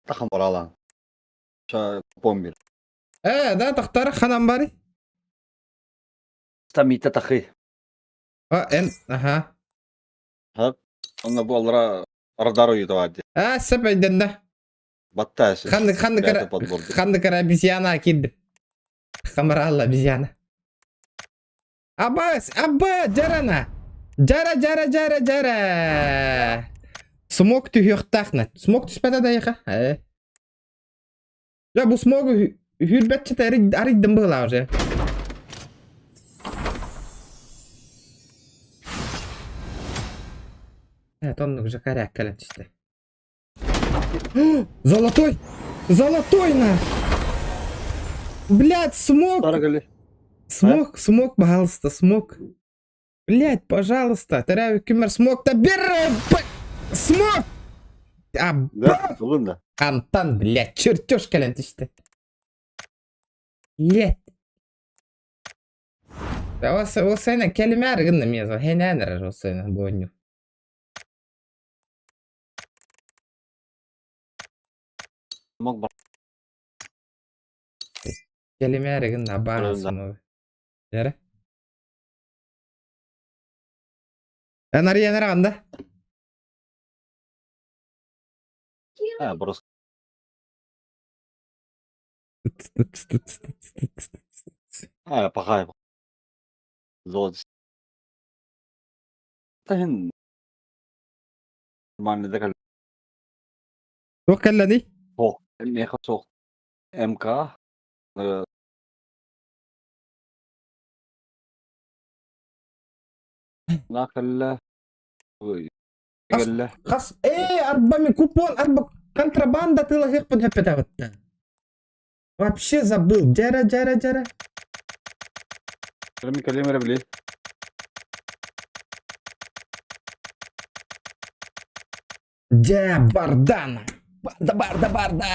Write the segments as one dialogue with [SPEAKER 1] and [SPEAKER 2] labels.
[SPEAKER 1] Тахам баралаан. Купон бир.
[SPEAKER 2] Э, да, тахтар ханан бары?
[SPEAKER 1] Тамита тахы.
[SPEAKER 2] А, эн, аха.
[SPEAKER 1] Онно бу аллара радар уйута бар дии.
[SPEAKER 2] А, сөп өйдөннө.
[SPEAKER 1] Батта эси.
[SPEAKER 2] Ханнык ханнык
[SPEAKER 1] Бэйэтэ
[SPEAKER 2] эрэ
[SPEAKER 1] подбор дии.
[SPEAKER 2] ханнык эрэ обезьяна киирдим. Хамараалла обезьяна. Абас, аба, жарана. Жара, жара, жара, жара. Смог түһүөхтээх на. Смог түспэтэ да эйиэхэ. Э. Дьэ, бу смогу үһүрбэтчитэ арыйдым быһылаах уже. Э, тоннук же коряк кэлэн түстэ. Золотой! Золотой на! Блядь, смог! Смог, смог, пожалуйста, смог. Блядь, пожалуйста, Төрөөбүт күммэр смог-то бер! Смог! А,
[SPEAKER 1] Да, булун да.
[SPEAKER 2] Антон, блядь, чертеж кэлэн түстэ. Блядь. Ол сенен кэлимээр гынна миэхэ хэнээн эрэр ол сенен буонньу.
[SPEAKER 1] Смог бар.
[SPEAKER 2] Кэлимээр гынна баар смог. Эрэ? Эн арыйан эрэ анда.
[SPEAKER 1] А, просто. А, пахай. Золото. Тахин. Нормально да
[SPEAKER 2] Туох кэллэний?
[SPEAKER 1] Суох. Миэхэ суох. МК. Кэллэ. Кэллэ.
[SPEAKER 2] Хас ээ арба мен купон арба контрабанда тылаһыахпын сөппөтөҕүттэн. Вообще забыл. Дьара дьара дьара.
[SPEAKER 1] Кэлим кэлим эрэ били.
[SPEAKER 2] Дьэ бардана. Барда барда барда.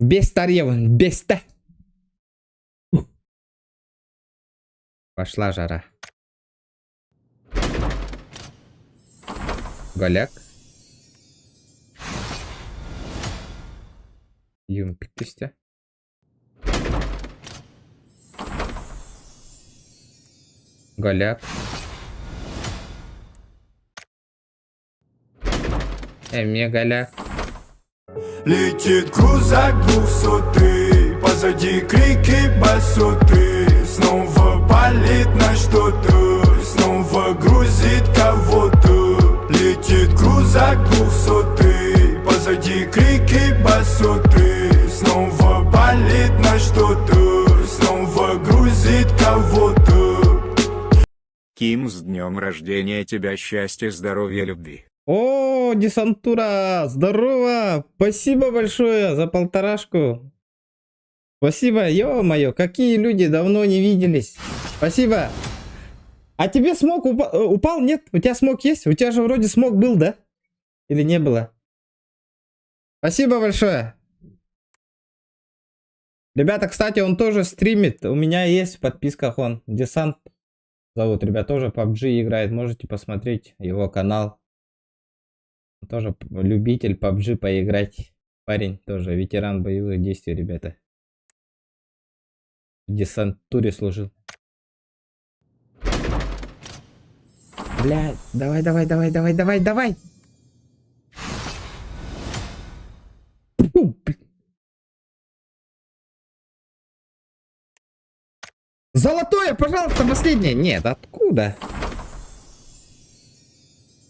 [SPEAKER 2] Без тарьевын, бесте. Пошла жара. Голяк. Юмпик түстэ. Голяк. Эмиэ голяк.
[SPEAKER 3] Летит крузак двухсотый, позади крики басоты. Снова палит на что-то, снова грузит кого-то. Летит крузак двухсотый, позади крики басоты. Снова палит на что-то, снова грузит кого-то.
[SPEAKER 4] Ким, с днем рождения тебя, счастья, здоровья, любви.
[SPEAKER 2] О, десантура! Здорово! Спасибо большое за полторашку. Спасибо, ё-моё, какие люди давно не виделись. Спасибо. А тебе смог упал? Нет? У тебя смог есть? У тебя же вроде смог был, да? Или не было? Спасибо большое. Ребята, кстати, он тоже стримит. У меня есть в подписках он. Десант зовут. Ребят, тоже PUBG играет. Можете посмотреть его канал. Он тоже любитель PUBG поиграть. Парень тоже ветеран боевых действий, ребята. В десантуре служил. Блядь, давай, давай, давай, давай, давай, давай. Фу, блин. Золотое, пожалуйста, последнее. Нет, откуда?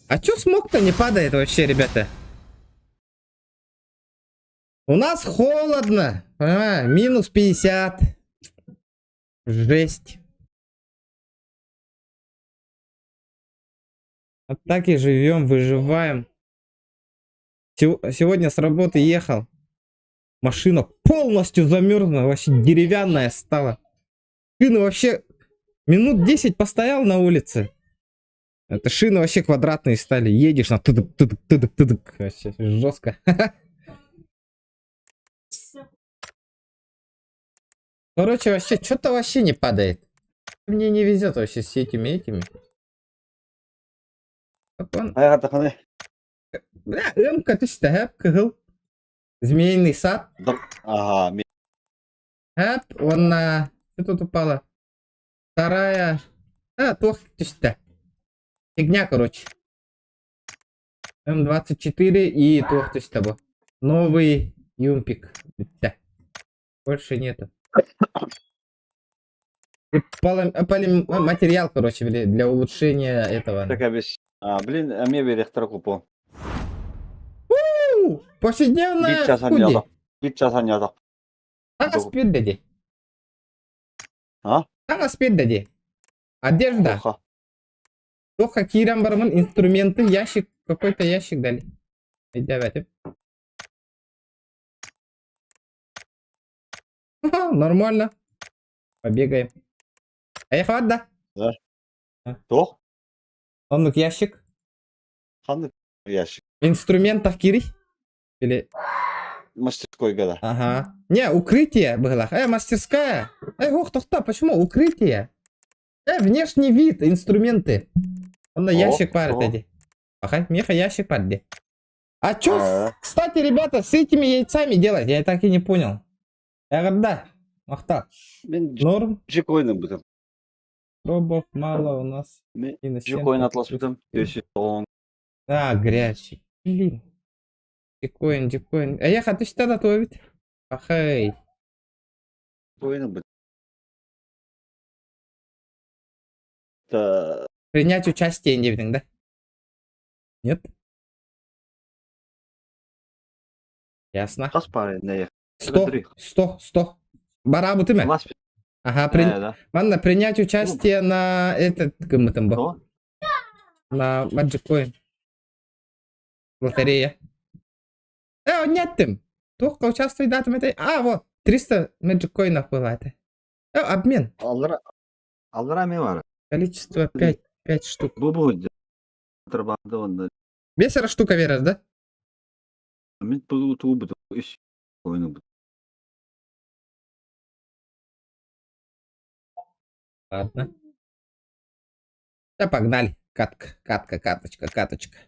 [SPEAKER 2] А чё смог-то не падает вообще, ребята? У нас холодно. А, минус 50. Жесть. Вот так и живем, выживаем. Сегодня с работы ехал. Машина полностью замерзла, вообще деревянная стала. Шины вообще минут 10 постоял на улице. Это шины вообще квадратные стали. Едешь на тыдык, тыдык, тыдык, тыдык. Вообще жестко. Короче, вообще, что-то вообще не падает. Мне не везет вообще с этими этими.
[SPEAKER 1] Хайа хатаханы.
[SPEAKER 2] Бля, М-ка түстэ, кыһыл. Змеиный сад.
[SPEAKER 1] Ага,
[SPEAKER 2] Эп, уонна что тут упало? Вторая. А, туох түстэ. Фигня, короче. М24 и туох түстэ бу. Новый юмпик. Бүттэ. Больше нету. Материал, короче, для улучшения этого.
[SPEAKER 1] Так, а, блин, эмиэ биэриэхтэрэ купон.
[SPEAKER 2] Повседневная
[SPEAKER 1] Биир час анньаатах. Биир час анньаатах.
[SPEAKER 2] Таҥас биэрдэ дии.
[SPEAKER 1] А?
[SPEAKER 2] Таҥас биэрдэ дии. Одежда.
[SPEAKER 1] Туохха?
[SPEAKER 2] Туохха киирэн бараммын инструменты, ящик, какой-то ящик дали. Өйдөөбөтүм. Нормально. Побегаем. Поехали, да?
[SPEAKER 1] Да. Туох?
[SPEAKER 2] Оннук ящик.
[SPEAKER 1] Ханнык ящик?
[SPEAKER 2] Инструментах кири? Или...
[SPEAKER 1] Мастерскойга да.
[SPEAKER 2] Ага. Не, укрытие было. Мастерская. Ох, тохта, почему укрытие? Внешний вид, инструменты. Он на ящик парит эти. Ага, меха ящик парит. А чё, кстати, ребята, с этими яйцами делать? Я так и не понял. Я говорю, да. Махта. Норм.
[SPEAKER 1] Джекоином бутым.
[SPEAKER 2] Пробов мало у нас.
[SPEAKER 1] Джекоин атлас бутым.
[SPEAKER 2] А, грязь. Блин. Дикоин, дикоин. А я хочу что-то ведь. Ахай. Принять участие не видно, да? Нет? Ясно. 100, 100, 100. Барабу ты Ага, при... Манна, принять участие на этот, там был? На Magic Coin. Лотерея. Нет ты. Только участвуй датам этой. А, вот, 300 Magic Coin'ов было это. Обмен.
[SPEAKER 1] Аллара мен бар.
[SPEAKER 2] Количество 5, 5 штук.
[SPEAKER 1] Бу бу.
[SPEAKER 2] Бесера штука веришь, да?
[SPEAKER 1] Мен бу туу бу иш ойну бу.
[SPEAKER 2] Ладно. Да погнали. Катка, катка, каточка, каточка.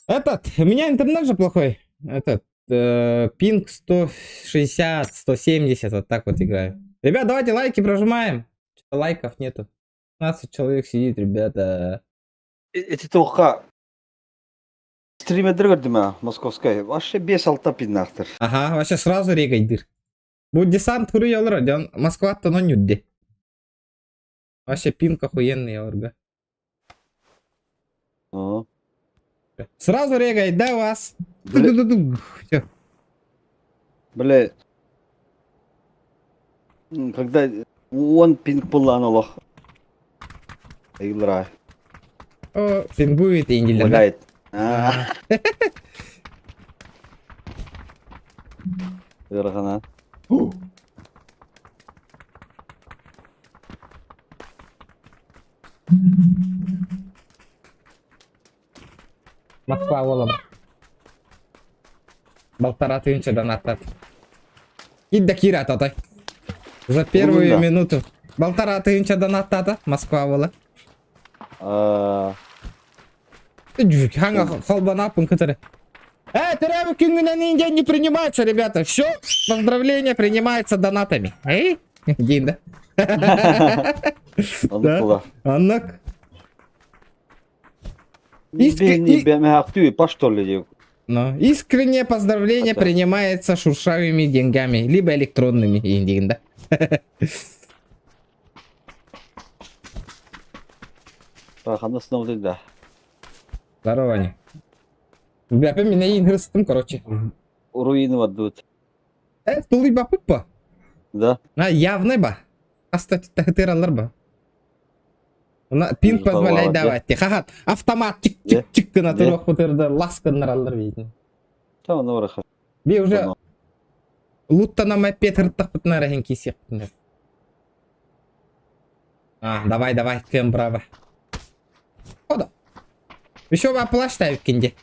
[SPEAKER 2] Этот, у меня интернет же плохой. Этот, пинг 160, 170, вот так вот играю. Ребят, давайте лайки прожимаем. Что-то лайков нету. 15 человек сидит, ребята.
[SPEAKER 1] Эти тоха стримердер көрдүм а, московская. Вообще 5-6 пиннахтыр.
[SPEAKER 2] Ага, вообще сразу регайдыр. Бу десант хуруй олор, ден Москваттан он юдди. Вообще пинг охуенный олорго. Сразу регай, да вас. Все.
[SPEAKER 1] Бля. Когда он пинг пулан олох. Игра.
[SPEAKER 2] О, пингует и
[SPEAKER 1] Лагает. Ыарахана.
[SPEAKER 2] Москва уолам. Балтара тыһыынча донаттат. Киирдэ киирэ атай. За первую минуту. Балтара тыһыынча донаттата Москва уола. Ханга холбанапын кытары. Төрөөбүт күҥҥүнэн индия не принимается, ребята. Все, поздравления принимаются донатами. Эй, Дин, да? Да. Аннак. Но искреннее поздравление принимается шуршавыми деньгами, либо электронными, индин, да? Здорово, Аня. Бля, меня и короче.
[SPEAKER 1] Руины вадут.
[SPEAKER 2] Тулыба пупа.
[SPEAKER 1] Да.
[SPEAKER 2] А, явный ба. Астатыралар ба. Пинг позволяет давать. Ха-ха, автомат чик-чик-чик на трех путырда ласканнаралар видно. Би уже луттана мапет хырттахпытына рахин кисек. А, давай, давай, кем браво. Хода. Еще ба плащ ставит кинде.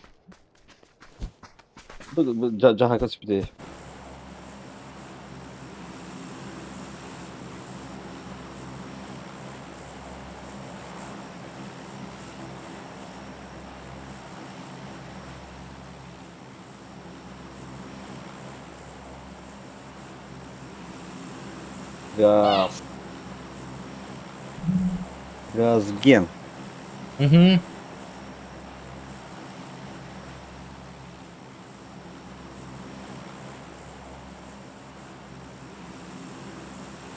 [SPEAKER 1] Газ. Газген.
[SPEAKER 2] Угу.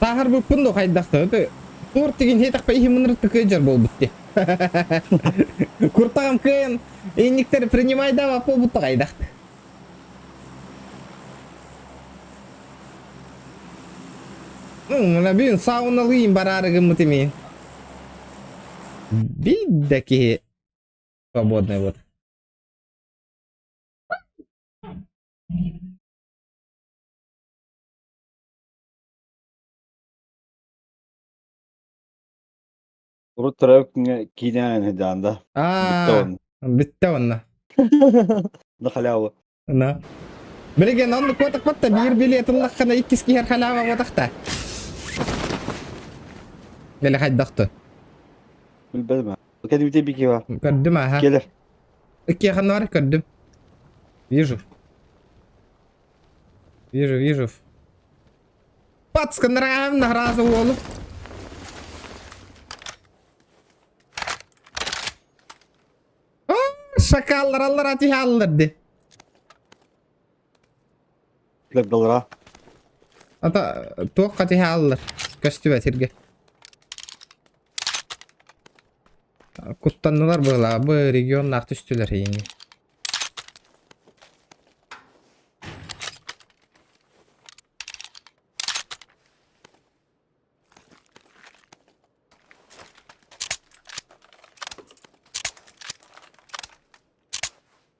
[SPEAKER 2] Сааһырбыппын да хайдахта это туор тигин хетахпа иһим ынырык кыайдьар буолбут ти. Куртаҕым кыайан инниктер принимайдаабат буолбутта хайдахта. Ну, бүгүн сауналыйын бараары гыммыт имин. Биир да киһи свободный вот.
[SPEAKER 1] Урут төрөөбүт күҥҥэ киинэҕин сылдьаҕын да? Бүттэ
[SPEAKER 2] Аа,
[SPEAKER 1] уонна.
[SPEAKER 2] бүттэ уонна.
[SPEAKER 1] На халяву.
[SPEAKER 2] На. Билигин оннук буотахпат биир билет ыллаххына иккис киһи халява буотахта. Или хайдахты?
[SPEAKER 1] Билбэтим. Кэдимите бикива.
[SPEAKER 2] Көрдүм аха.
[SPEAKER 1] Келер.
[SPEAKER 2] Икки бар көрдүм. Вижу. Вижу, вижу. Пацканраам награза уолу. Шакаллар аллар атиһаллар ди.
[SPEAKER 1] Лебдалра.
[SPEAKER 2] Ата туох атиһаллар көстүбэт сиргэ. Куттаннылар быһылаа бу регионнаах түстүлэр иини.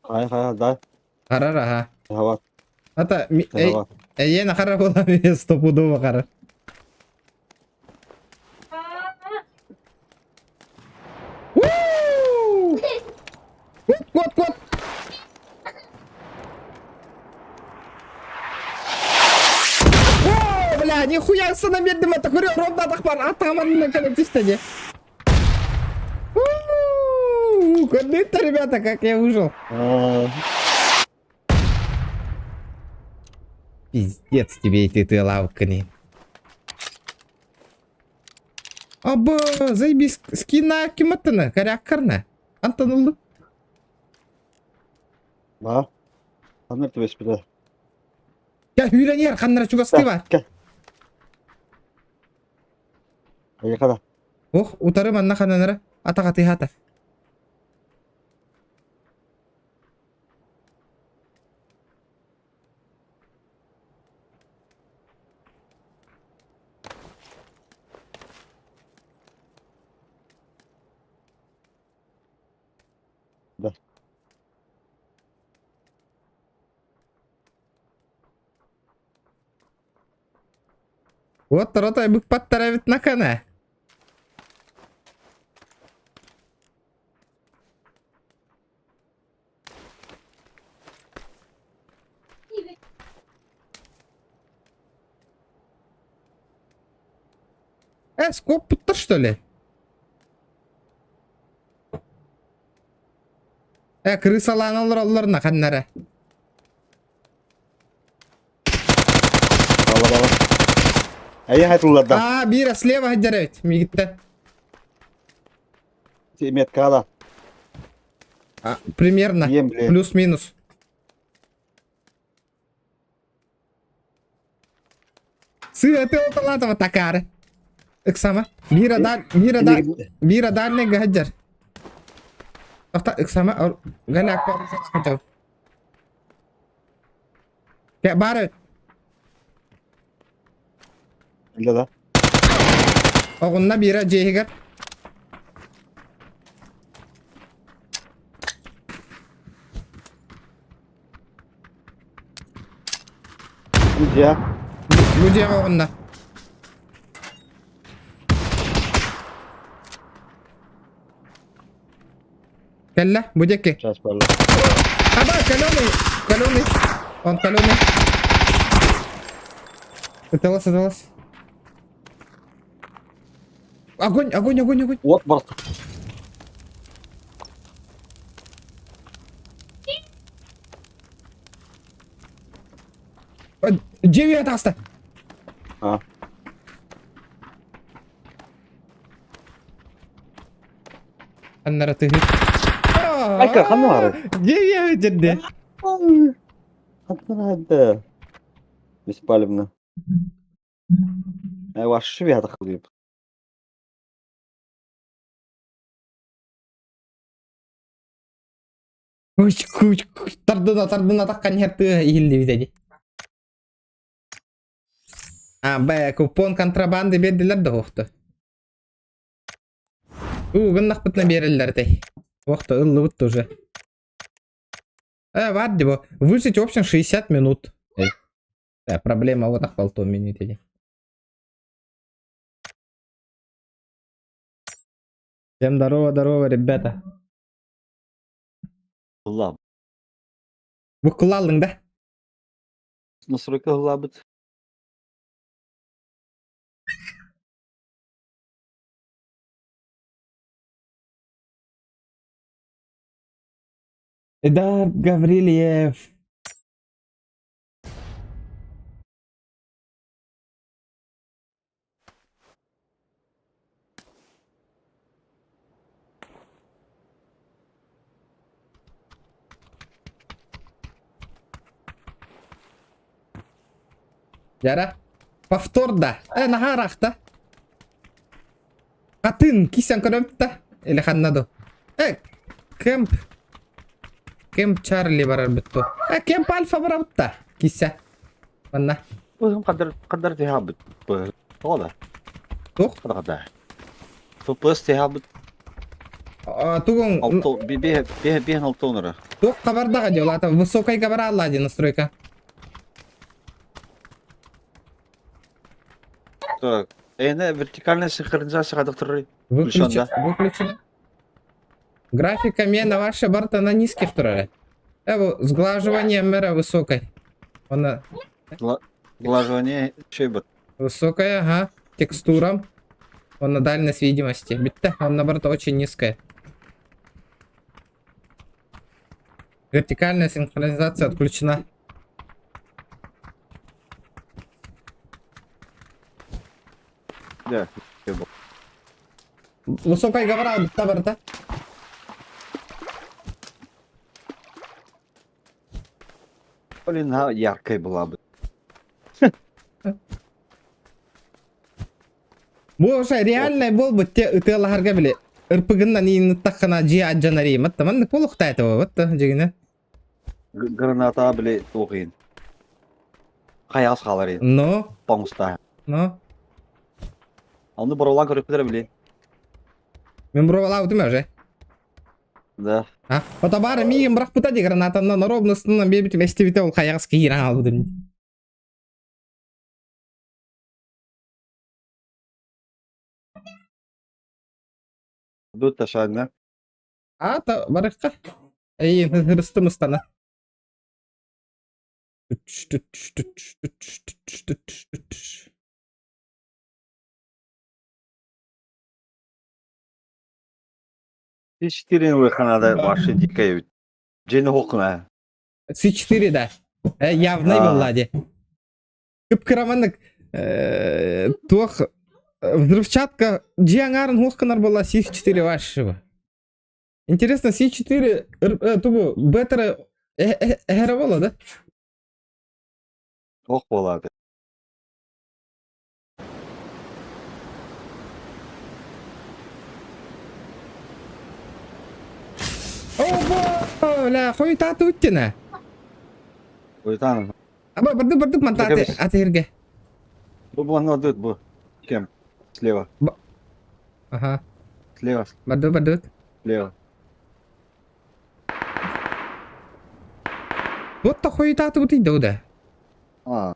[SPEAKER 1] Хайа хайа да.
[SPEAKER 2] Харар аха.
[SPEAKER 1] Хава.
[SPEAKER 2] Ата эйиэн ахара буола стопудово харар. Кот, кот, кот! О, бля, нихуя сына меддим это көрө ровно атахпар атаман кэлэн түстэ дии. Көрдүттэр, ребята, как я выжил. Пиздец тебе эти ты лавкани. Аба, заебись, скина киматтана, коряккарна. Антон ылды.
[SPEAKER 1] Ба. Ханна түбэспитэ.
[SPEAKER 2] Я үйренер, ханнара чугасты бар.
[SPEAKER 1] Кэл. Айыкада.
[SPEAKER 2] Ох, утары манна хананара, атаҕа тыһаата.
[SPEAKER 1] Да.
[SPEAKER 2] Вот ротай быкпаттар эбит накана. Э, скоп что ли? Э, крысалаан олороллорна ханнара.
[SPEAKER 1] Ала бала. Эйэ хайтылларда.
[SPEAKER 2] Аа, биир слева сылдьар эбит, мигиттэн.
[SPEAKER 1] Меткала.
[SPEAKER 2] А, примерно.
[SPEAKER 1] Ем, блин.
[SPEAKER 2] Плюс-минус. Сыа ты оталатова такары. Ыксама. Мира дар, мира дар, мира дарне гахаджар. Ахта ыксама, галя акпа. Бары.
[SPEAKER 1] Да да.
[SPEAKER 2] Оҕунна биирэ дьиэһигэр.
[SPEAKER 1] Бу дьиэ.
[SPEAKER 2] Бу дьиэҕэ оҕунна. Кэллэ, бу диэки.
[SPEAKER 1] Сейчас барла.
[SPEAKER 2] Аба, каленый, каленый. Он каленый. Ыталас, ыталас. Огонь, огонь, огонь, огонь.
[SPEAKER 1] Уот барта.
[SPEAKER 2] Дьиэ таста.
[SPEAKER 1] А.
[SPEAKER 2] Ханнара тыһы.
[SPEAKER 1] Айка, ханна бары?
[SPEAKER 2] Дьиэ дьэрдэ.
[SPEAKER 1] Ханна барды? Беспалевно. Вообще бьята хлеб.
[SPEAKER 2] Уч куч тардына тардына таккан иһэр тыаһа иһиллибитэ дии. А, б, купон контрабанды биэрдилэр да уохту. Уу, гыннахпытына биэрэллэр этэй. Уохта ыллыбыт тоже. Бар дибо. Выжить, в общем, 60 минут. Проблема вот ахвал минут иди. Всем здорово, здорово, ребята.
[SPEAKER 1] Ыллаабыт.
[SPEAKER 2] Буккулааллыҥ да?
[SPEAKER 1] Настройка ыллаабыт.
[SPEAKER 2] Эдард Гаврильев. Яра. Повтор да. Наһаа ыраахта. Атын кисен көрөбүт Или ханна ду. Кэмп. Кэмп Чарли барарбыт ту. Кэмп Альфа барабыт да. Киссе. Манна.
[SPEAKER 1] Быһым қадар қадар тиһабыт. Тоҕо да?
[SPEAKER 2] Туох?
[SPEAKER 1] Қада қада. FPS тиһабыт.
[SPEAKER 2] Тугун
[SPEAKER 1] Алты бе бе бе алты онора.
[SPEAKER 2] Туох хабардаға дии, ол высокайга бараалла дии настройка.
[SPEAKER 1] Так. Эне вертикальная синхронизация қадықтыры.
[SPEAKER 2] Выключи,
[SPEAKER 1] да.
[SPEAKER 2] выключи. Графика мена ваша барта на низких турара. Эво, сглаживание мэра высокой. Она
[SPEAKER 1] Сглаживание шейбат.
[SPEAKER 2] высокая, ага. Текстура. Он на дальность видимости. Битте, он наоборот очень низкая. Вертикальная синхронизация отключена.
[SPEAKER 1] Да.
[SPEAKER 2] Высокая гавра, битте барта.
[SPEAKER 1] Блин, а яркая была бы.
[SPEAKER 2] Бу уже реальный бол бу те ытыалаһарга били ырпыгыннан иинныттаххына дьиэ адьанари матта маннык буолуохтаа этэ вот дьигинэ.
[SPEAKER 1] Граната били туохин. Хайас хаалар
[SPEAKER 2] Но,
[SPEAKER 1] Паңуста.
[SPEAKER 2] но.
[SPEAKER 1] Аны боролан көрөппүтэр били.
[SPEAKER 2] Мен бұралаудым уже.
[SPEAKER 1] Да.
[SPEAKER 2] А, ото баара миигин бырахпыта дии гранатаннан оруобунастынан биэбитим эстибитэ ол хайаҕас киирэн хаалбытым.
[SPEAKER 1] Тут ташанна.
[SPEAKER 2] Аата барыхха. Эй, хырыстым ыстана.
[SPEAKER 1] Четыре выханада ваши дикая. Джейн Хокна.
[SPEAKER 2] С4 да. Явный
[SPEAKER 1] А.
[SPEAKER 2] буолла дии. Кып-кыраманнык туох взрывчатка дьиэ аҥаарын хуох гынар буолла С4 вашего. Интересно, С4 тугу бетера эһэрэ буолла да?
[SPEAKER 1] Ох болады.
[SPEAKER 2] О, бля, хойутааты уттина.
[SPEAKER 1] Уйтан.
[SPEAKER 2] Аба, барды барды мантааты атыырге.
[SPEAKER 1] Бу бу тут бу. Кем? Слева.
[SPEAKER 2] Ага.
[SPEAKER 1] Слева.
[SPEAKER 2] Барды барды.
[SPEAKER 1] Слева.
[SPEAKER 2] Вот та хойутааты бутый да.
[SPEAKER 1] А.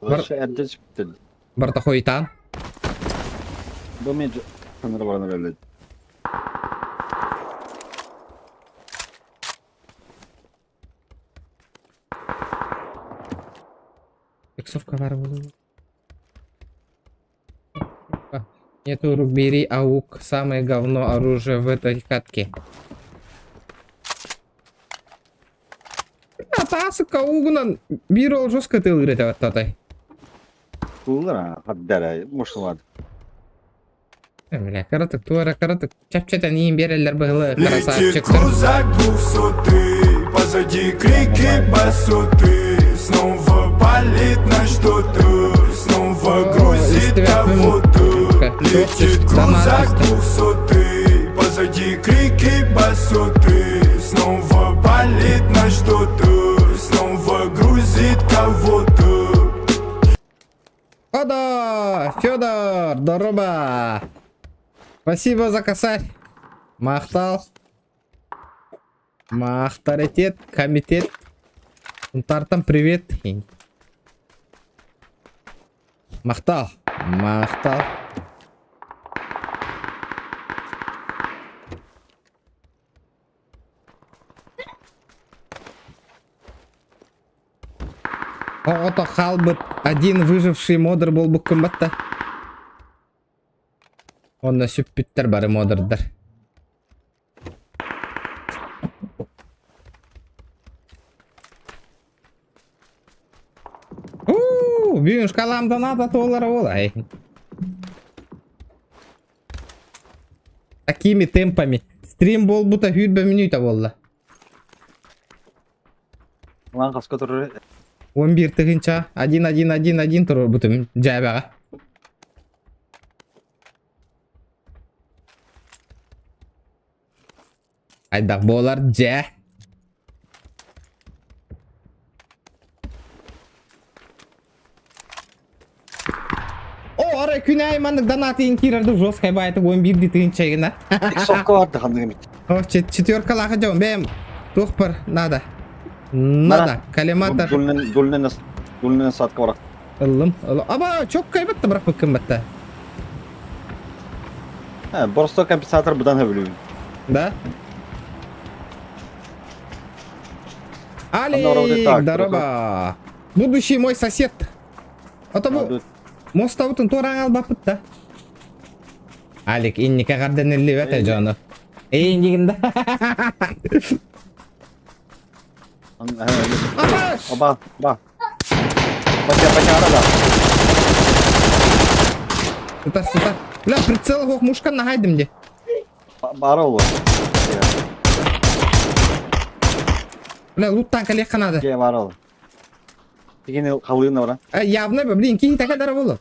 [SPEAKER 2] Бар-
[SPEAKER 1] Вообще әбден чыктı.
[SPEAKER 2] Барта хойутаан.
[SPEAKER 1] Бу мен камера барана берилет.
[SPEAKER 2] Иксовка бар буолуо. Нету, бери аук, самое говно оружие в этой катке. А таасык аугунан биир ол жестко тылыр этэ баттатай.
[SPEAKER 1] Кулар хаддара мошулад.
[SPEAKER 2] Бля, кыратык туора кыратык чэпчэтэн иин биэрэллэр быһылы
[SPEAKER 3] Летит
[SPEAKER 2] красавчиктар.
[SPEAKER 3] крузак двухсотый, позади крики басоты. Снова палит на что-то, снова
[SPEAKER 2] О,
[SPEAKER 3] грузит
[SPEAKER 2] истибэппин.
[SPEAKER 3] кого-то. Летит крузак
[SPEAKER 2] Донат
[SPEAKER 3] двухсотый, позади крики басоты. Снова палит на что-то, снова грузит кого-то.
[SPEAKER 2] Федор! Федор! Дороба! Спасибо за косарь. Махтал. Махтаритет, комитет. Тартам привет. Махтал. Махтал. Оҕото хаалбыт один выживший модер буолбуккун батта. Онно сүппүттэр бары модердар. Уу, бүгүн шкалам доната туолара буолай. Такими темпами. Стрим буолбута сүүрбэ мүнүүтэ буолла.
[SPEAKER 1] Лан хаска турар.
[SPEAKER 2] 11 тыһыынча 1 1 1 1 турбутум дьээбэҕэ. Айдах буолар дьэ. О, арай күн аайы маннык донат киирэрди жесткай баайты 11 тыһыынча гына.
[SPEAKER 1] Иксовка барды ханнык эмит.
[SPEAKER 2] О, четверкалаах дьон бэйэм туох бар надо. Надо, коллиматор.
[SPEAKER 1] Дульнен дульнен дульнен садка барак.
[SPEAKER 2] Ыллым. Аба, чоккай батта бырахпыккын батта.
[SPEAKER 1] Һэ, боростой компенсатор быдан хөбүлүүбүн.
[SPEAKER 2] Да?
[SPEAKER 1] Анна вроде
[SPEAKER 2] Алик,
[SPEAKER 1] так,
[SPEAKER 2] здорово. Будущий мой сосед. А то бу мостабытын туораан албаппыт да. Алик, инника гарденеллибет дьону. Эйин да. Абаш!
[SPEAKER 1] Оба, ба. Пача, пача, да.
[SPEAKER 2] Сытар, сытар. Бля, прицел хох мушка нахайдым де.
[SPEAKER 1] Бара ол.
[SPEAKER 2] Бля, луттан калеха надо.
[SPEAKER 1] Ге бара ол. Тигини халыын бара.
[SPEAKER 2] Явно, блин, киһи такадара болу.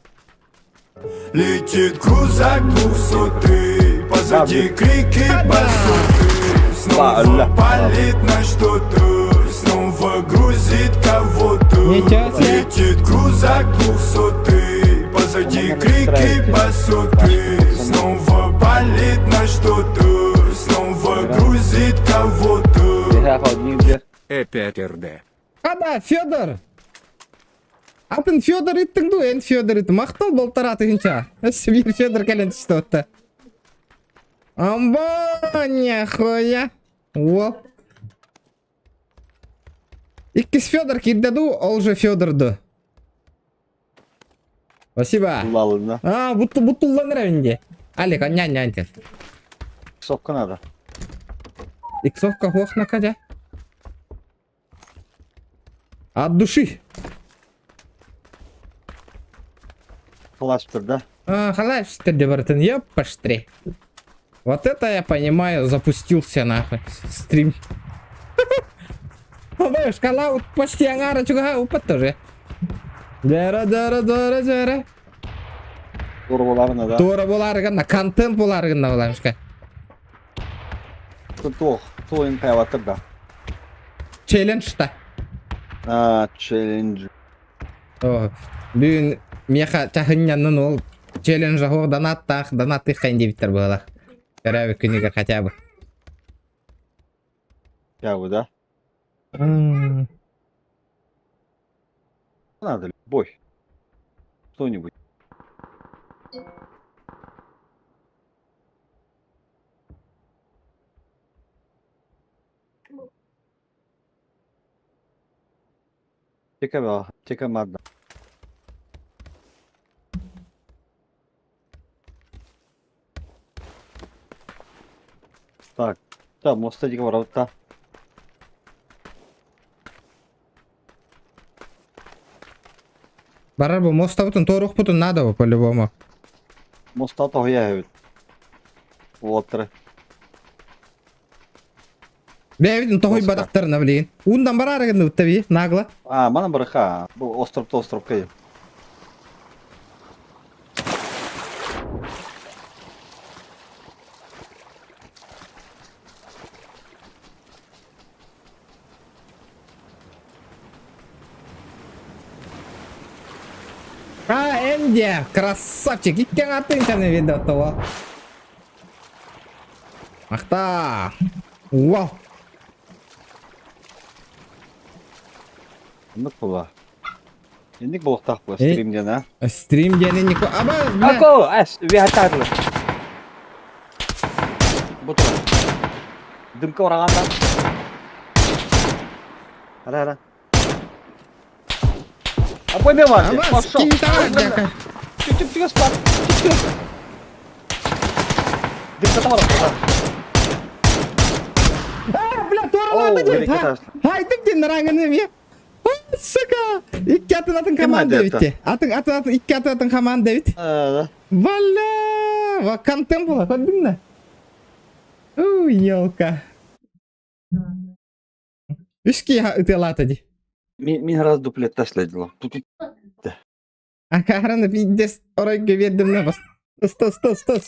[SPEAKER 3] Летит крузак двухсотый, позади крики басоты. Снова палит на что-то, снова грузит кого-то.
[SPEAKER 2] Ничего себе.
[SPEAKER 3] Летит крузак двухсотый, позади крики басоты. Снова палит на что-то, снова грузит кого-то.
[SPEAKER 4] Опять РД.
[SPEAKER 2] Ада, Федор! Атын Федор иттиң ду, эн Федор ит. Махтал болтара тыгынча. Биир Федор кэлэн түстэ отта. Амба, нихуя. Уол. Иккис Федор киирдэ дуу, ол же Федор ду. Спасибо.
[SPEAKER 1] Улалына.
[SPEAKER 2] А, будто бутулланыр инде. Алик, нянь нянь
[SPEAKER 1] Сокка надо.
[SPEAKER 2] Иксовка хохна кадя. От души.
[SPEAKER 1] Халаштыр да.
[SPEAKER 2] А, халаштыр деп баратын, ёпаштри. Вот это я понимаю, запустился нахуй стрим. Ой, шкала вот почти ангара чуга упат тоже. Дара дара дара дара.
[SPEAKER 1] Тура боларына да.
[SPEAKER 2] Тура боларыгына, контент боларыгына боламышка.
[SPEAKER 1] Туох, туын каябаттыр да.
[SPEAKER 2] Челлендж-та.
[SPEAKER 1] А, челлендж.
[SPEAKER 2] О, бүгүн меха чахынняннын ол челлендж охох донаттаах, донаттык диэбиттэр буолар. Төрөөбүт күнүгэр хотя бы.
[SPEAKER 1] Ябы да. Надо любовь. Что-нибудь. Тека тека мадна. Так, та моста диге барабыт.
[SPEAKER 2] Барар бу мостабытын торук бутун надо по-любому.
[SPEAKER 1] Моста тоһуя эбит. Уолаттары.
[SPEAKER 2] Бэйэбитин тоһуй
[SPEAKER 1] Доска.
[SPEAKER 2] бадахтарына билигин. Уундан бараары гынныбыт таби, нагло.
[SPEAKER 1] А, манан барыха. Бу островта островка ем.
[SPEAKER 2] А, Энди, красавчик, иккен атын чаны видео того. Ахта. Вау.
[SPEAKER 1] Инник була. Инник буолуохтаах була
[SPEAKER 2] Э?
[SPEAKER 1] стрим диэн а.
[SPEAKER 2] Стрим диэн инник. Аба, бля.
[SPEAKER 1] Ако, эс, үөһэ Бу турар. Дымка ураҕаан Ара, ара. А пойми бар.
[SPEAKER 2] Аба,
[SPEAKER 1] Пошел.
[SPEAKER 2] скинь давай, дяка.
[SPEAKER 1] Чүп чүп бар. Чүп чүп. Дымка там бар.
[SPEAKER 2] А, бля, туоралаата
[SPEAKER 1] Оо,
[SPEAKER 2] диэн. Хайдык диэн ранганы ми. Сука! Икки атын атын команда эбит. Атын атын атын икки атын атын команда эбит. Бля, ва контент була, көрдүң да? У, елка. Үс киһи ытыалаата ди.
[SPEAKER 1] Мин мин раз дуплет ташлайдылар. Тут
[SPEAKER 2] Акараны пиздец оройго бердим на бас. Тыс тыс тыс тыс.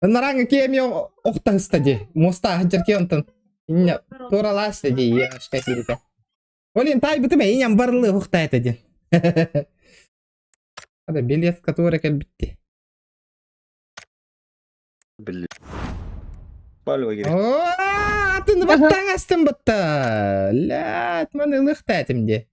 [SPEAKER 2] Наранга кеми охта ди. Моста хаджар онтон. Инне тураласта ди яшка кирите. Олин тай бутым иням барлы охта это ди. Ада билет который кэлбитти.
[SPEAKER 1] Блин. Палево керек.
[SPEAKER 2] Атын баттаң астын батта. Лят, маны лыхта этим ди.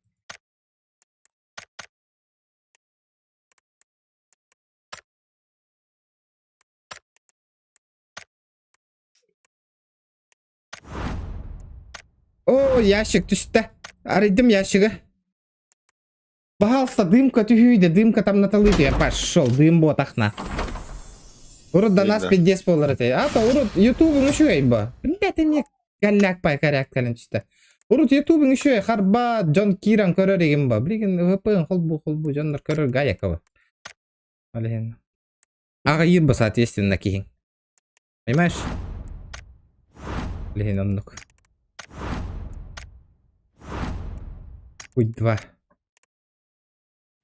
[SPEAKER 2] О, ящик түстэ. Арыйдым ящиги. Пожалуйста, дымка түһүйдэ, дымка там наталыты. Я пошел, дым ботахна. Урут до нас
[SPEAKER 1] Да.
[SPEAKER 2] пиздец болар этэй. А то урут ютубың үчүгэй ба. Бля, ты мне голяк пай коряк кэлэн түстэ. Урут ютубың үчүгэй харба дьон киирэн көрөр игин ба. Билигин ВП холбу холбу дьоннор көрөр гаякова. Блин. Ага ба соответственно киһиҥ. Понимаешь? Блин, оннук. Путь два.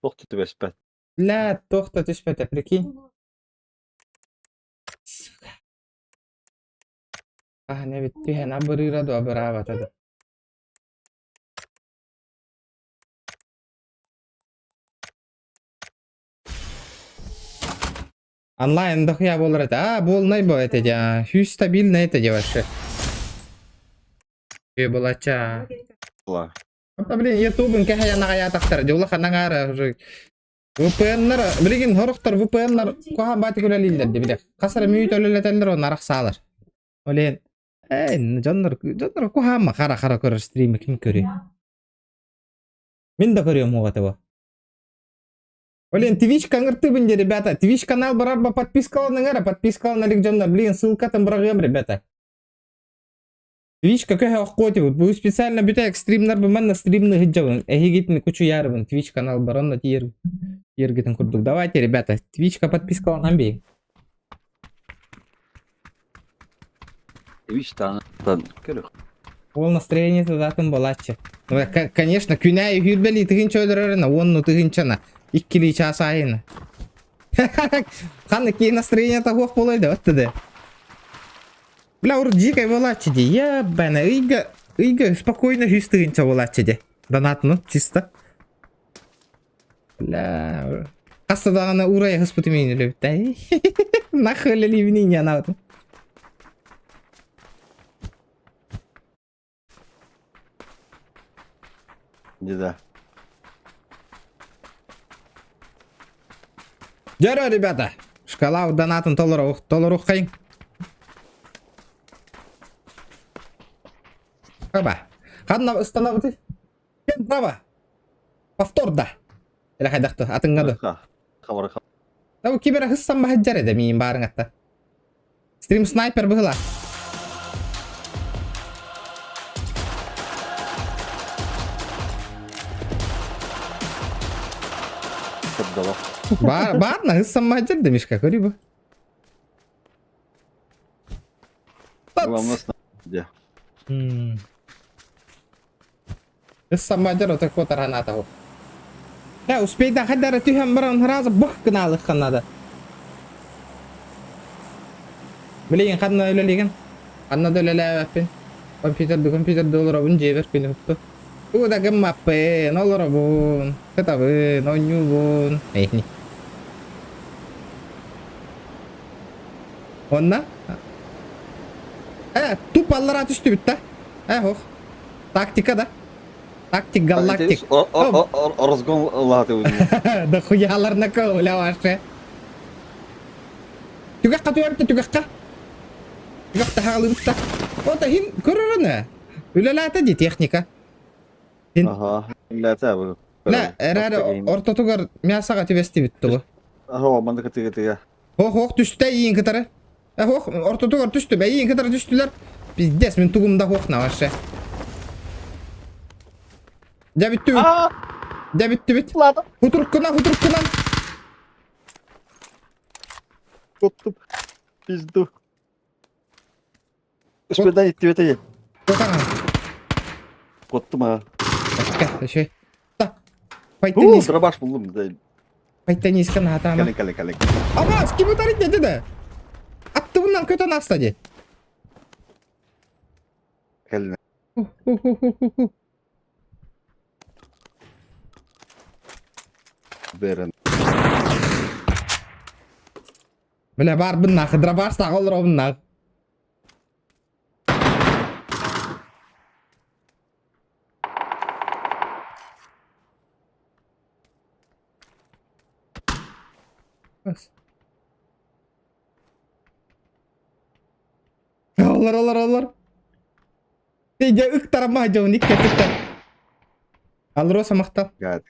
[SPEAKER 1] Тохты түбэспэт.
[SPEAKER 2] Бля, тохта түспэтэ, прикинь. Сука. А, не ведь түһэн абырыыра ду абыраабата да. Онлайн дохуя болар это. А, буолнай бо это дя. Хүү стабильно это де вообще. Хүү булача.
[SPEAKER 1] Була.
[SPEAKER 2] А, блин, ютубын кэһэйэ наҕайаатахтар. Дьулла ханаҥаара уже. VPN-нар, билигин хорохтор VPN-нар куһаан баати күлэлииллэр ди биле. Хасара мүүйт өлөлөтөллөр онно арахсаалар. Олен, эй, дьоннор, дьоннор куһаама хара хара көрөр стримы ким көрүө? Мин да көрүөм уоҕа бу. Блин, Twitch каңыртыбын де, ребята. Twitch канал барар подпискаланыңар, подпискалан дьоннор. Блин, ссылка там бырагыам, ребята. Twitch какая охоте, вот бу специально бүтәк стримнар бу манна стримны хыджабын. Эхигитин кучу ярыбын. Twitch канал баронна тиер. Ергитин курдук. Давайте, ребята, Twitchка подпискаланан бей.
[SPEAKER 1] Twitch тан көрөх.
[SPEAKER 2] Ол настроение затын болачы. Ну, конечно, күнә хүрбели тыгынча өлөрөрүнэ, онну тыгынчана. Иккили час айына. Ханны ки настроение тахуах болайды, оттыды. Бля, ур дикой болачы ди. Ебана, ыйга, ыйга спокойно хүс тыгынча болачы ди. Донат, ну, чисто. Бля, Хастадағана урая хыспыты мен үлөбүт. Нахуй ливни не анабытым.
[SPEAKER 1] Да.
[SPEAKER 2] Дөрө, ребята. Шкала донатын толорух, толорух кайын. Аба. Ханна остановы. Право. Повтор да. Или хайдахты, атыңгады.
[SPEAKER 1] Хабар
[SPEAKER 2] Табу кибера хыссан бахаджар эде миин барың атта. Стрим снайпер быгыла.
[SPEAKER 1] хабар.
[SPEAKER 2] Бар, барна хыссан бахаджар да мишка, көрі бу.
[SPEAKER 1] Главное, где.
[SPEAKER 2] Ысса мадер отакко тараната. Да, успей да хадара түһэн баран сразу бых гынаалыхха надо. Билигин ханна үлэлиигин? Ханна да үлэлээбэппин. Компьютерды компьютерды олоробун дьиэбэр күнү хутту. Тугу да гыммаппын, олоробун, сытабын, оонньуубун. Эйни. Онно? Э, туп аллараа түстүбүт да. Э, ох. Тактика да. Тактик галактик.
[SPEAKER 1] Разгон латы.
[SPEAKER 2] Да хуяларна көүлэ вообще. Түгэххэ түһэртэ түгэххэ. Түгэх таһаалыбытта. Ота хин көрөрөнө. Үлэлээтэ ди техника. Хин.
[SPEAKER 1] Ага, үлэлээтэ бу.
[SPEAKER 2] Лэ, эрээр ортотугар мясаға түбэстибит тубу.
[SPEAKER 1] Ага, мандыка тыга тыга.
[SPEAKER 2] Ох, ох түстэ иин кытары. Ох, ортотугар түстү, бэйиин кытары түстүлэр. Пиздец, мин тугум да хуох на вообще. Дьэ бүттүбүт. Дьэ бүттүбүт. Хутуркунан, хутуркунан.
[SPEAKER 1] Коттум. Пизду. Успедай иттибете.
[SPEAKER 2] Котаҥа.
[SPEAKER 1] Коттум а.
[SPEAKER 2] Бэккэ, үчүгэй. Та.
[SPEAKER 1] Уу,
[SPEAKER 2] Пайтанис,
[SPEAKER 1] дробаш буллум. Да.
[SPEAKER 2] пайтаниска наһатаама.
[SPEAKER 1] Кэлин, кэлин, кэлин.
[SPEAKER 2] Абаас, ким утарит деді да? Аттыбынан көтөн аста дии.
[SPEAKER 1] Кэлин.
[SPEAKER 2] Ху-ху-ху-ху-ху.
[SPEAKER 1] Берен.
[SPEAKER 2] Бля, баарбын нахуй, дробаш саҕа олоробун нахуй. Олор, олор, олор. Дьэ ыктарама дьон иккэтиттэн. Алроса махтал.
[SPEAKER 1] Гад.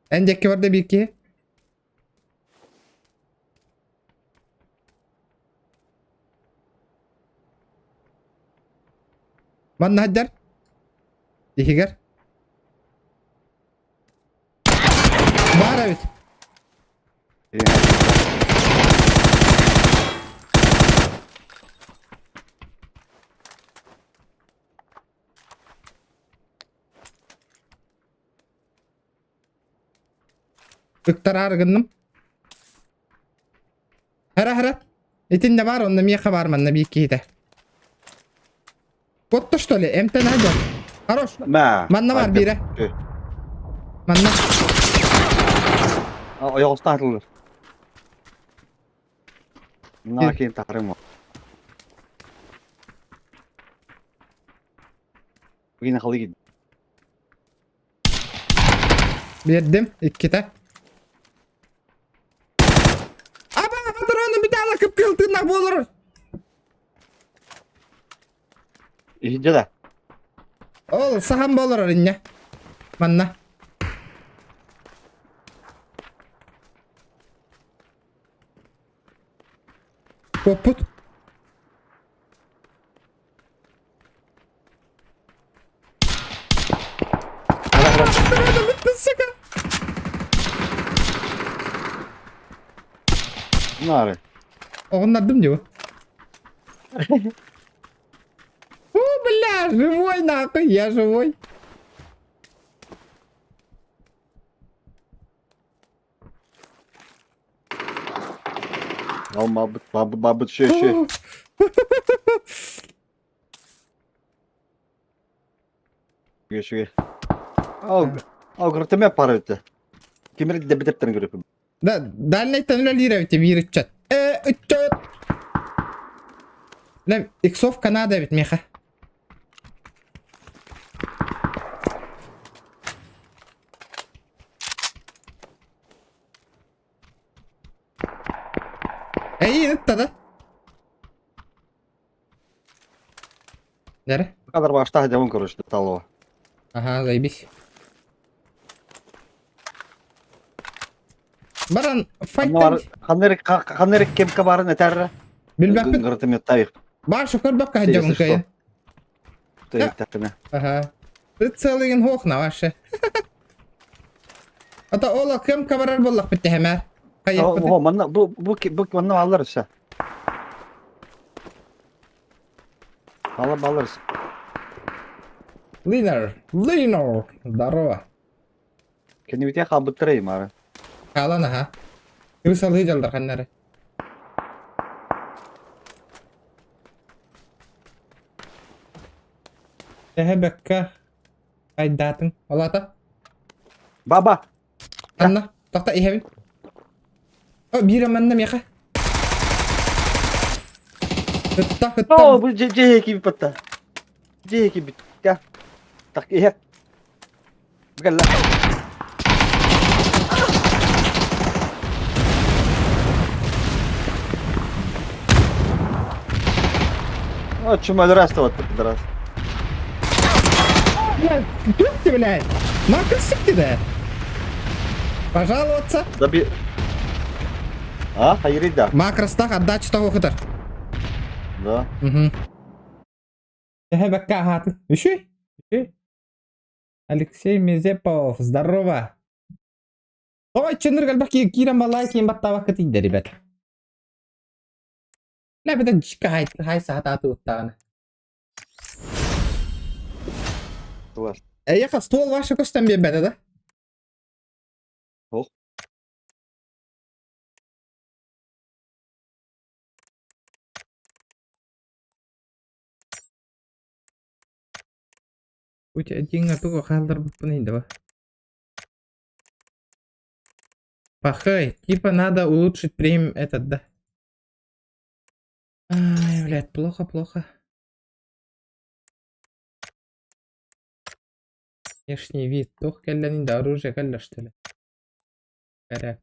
[SPEAKER 2] Эн диэкки барда биир киһи. Манна сылдьар. Иһигэр. Баар эбит. Ыктараары гынным. Хара хара. Итиннэ баар, онно миэхэ баар манна биир киһитэ. Котто что ли? Эмтэн дьон. Хорош.
[SPEAKER 1] Мә.
[SPEAKER 2] Манна бар биирэ. Манна.
[SPEAKER 1] Ойоҕостон атыллар. Мына киин тахарым. Бүгін халы
[SPEAKER 2] Биэрдим иккитэ. Аба патрону бүтэ кып-кыһыл тыыннаах буолар.
[SPEAKER 1] Иһирдьэ да.
[SPEAKER 2] Ол сахан буолар инньэ. Манна. Куоппут. Сука.
[SPEAKER 1] Нары.
[SPEAKER 2] Оҕуннардым дии. О, бля, живой нахуй, я живой.
[SPEAKER 1] Ал мабыт, мабыт, мабыт, ше, ше. Үчүгэй. Ал, ал гратемя пара өтө. Кимир дебитептен көрөпүм.
[SPEAKER 2] Да, дальнайтан үлэлиир эбит биир ыччат. Э, ыччат! Лем, иксов Канада эбит меха. Эй, ытта да. Нere?
[SPEAKER 1] Kadar başta дьабын короче талова.
[SPEAKER 2] Ага, заебись. Баран файттан
[SPEAKER 1] Ханнер ханнер кемка барын этәрре.
[SPEAKER 2] билбэппит.
[SPEAKER 1] Гратемя тарих.
[SPEAKER 2] Бар шукар бакка хаджабын кайын.
[SPEAKER 1] Тәхме.
[SPEAKER 2] Ага. Ты целый хох на ваше. Ата ол кым кабарар буоллахпыт тэһэмээр. Хайыахпытый?
[SPEAKER 1] О, манна бу бу бу манна бааллар өссө. Бааллар бааллар өссө.
[SPEAKER 2] Линер, Линер, здорово.
[SPEAKER 1] Кэннибитигэр хаалбыттара имаары.
[SPEAKER 2] Хаалан аха. Крысалыы дьаллар ханнары. Тэһэ бэккэ Айдаатыҥ. Ол аата?
[SPEAKER 1] Баба!
[SPEAKER 2] Анна, тохто иһэбин. О, биир манна миэхэ. Кытта, кытта.
[SPEAKER 1] О, бу дьиэ киирбит батта. Дьиэ киирбит. Кэ. Так иһэ. Кэллэ. О, чумалар астыбаттар раз.
[SPEAKER 2] Блядь, тут ты, блядь? Макросик ты, да? Пожаловаться?
[SPEAKER 1] Заби... А, хайрый да.
[SPEAKER 2] Макростах отдача того хытар.
[SPEAKER 1] Да.
[SPEAKER 2] Угу. Эһэ бэккэ аһаатын. Үчүй? Үчүй? Алексей Мезепов, здорово. Ой, чыныр элбэх киирэн балай киин баттаабакка тиийдэ, ребят. Лэбэтэ дьиккэ хай хай саатааты уттаҕына.
[SPEAKER 1] Тылар.
[SPEAKER 2] Эйиэхэ стол ваша көстөн биэрбэтэ да?
[SPEAKER 1] Ох.
[SPEAKER 2] У тебя деньги тугу хаалларбыппын индеба. Пахай, типа надо улучшить прем этот, да? Ай, блядь, плохо, плохо. Внешний вид. Туох кэллэнин да оружие кэллэ что ли? Коряк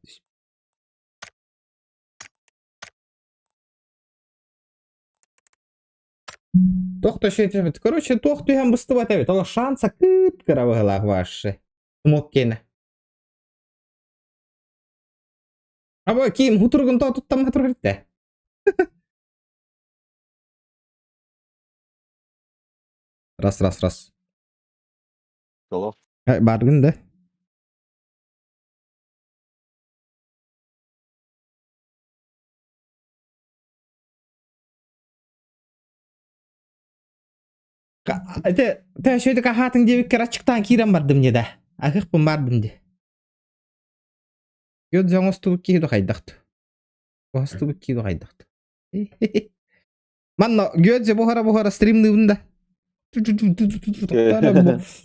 [SPEAKER 2] Туох да Короче, туох түһэн быстыбат эбит. Ол шанса кып-кыра быһылаах ваши. Смок киэнэ. Аба ким хутургун тоо туттамма турар этэ. Раз, раз, раз.
[SPEAKER 1] Солов.
[SPEAKER 2] Бааргын да. Ити төшөйдүк аһаатыҥ диэбиккэр аччыктаан киирэн бардым дии да. Аһыахпын бардым дии. Гүт оҥостубут киһи хайдахт. Оҥостубут киһи хайдахт. Манна Гүөдзе буһара-буһара стримныыбын да.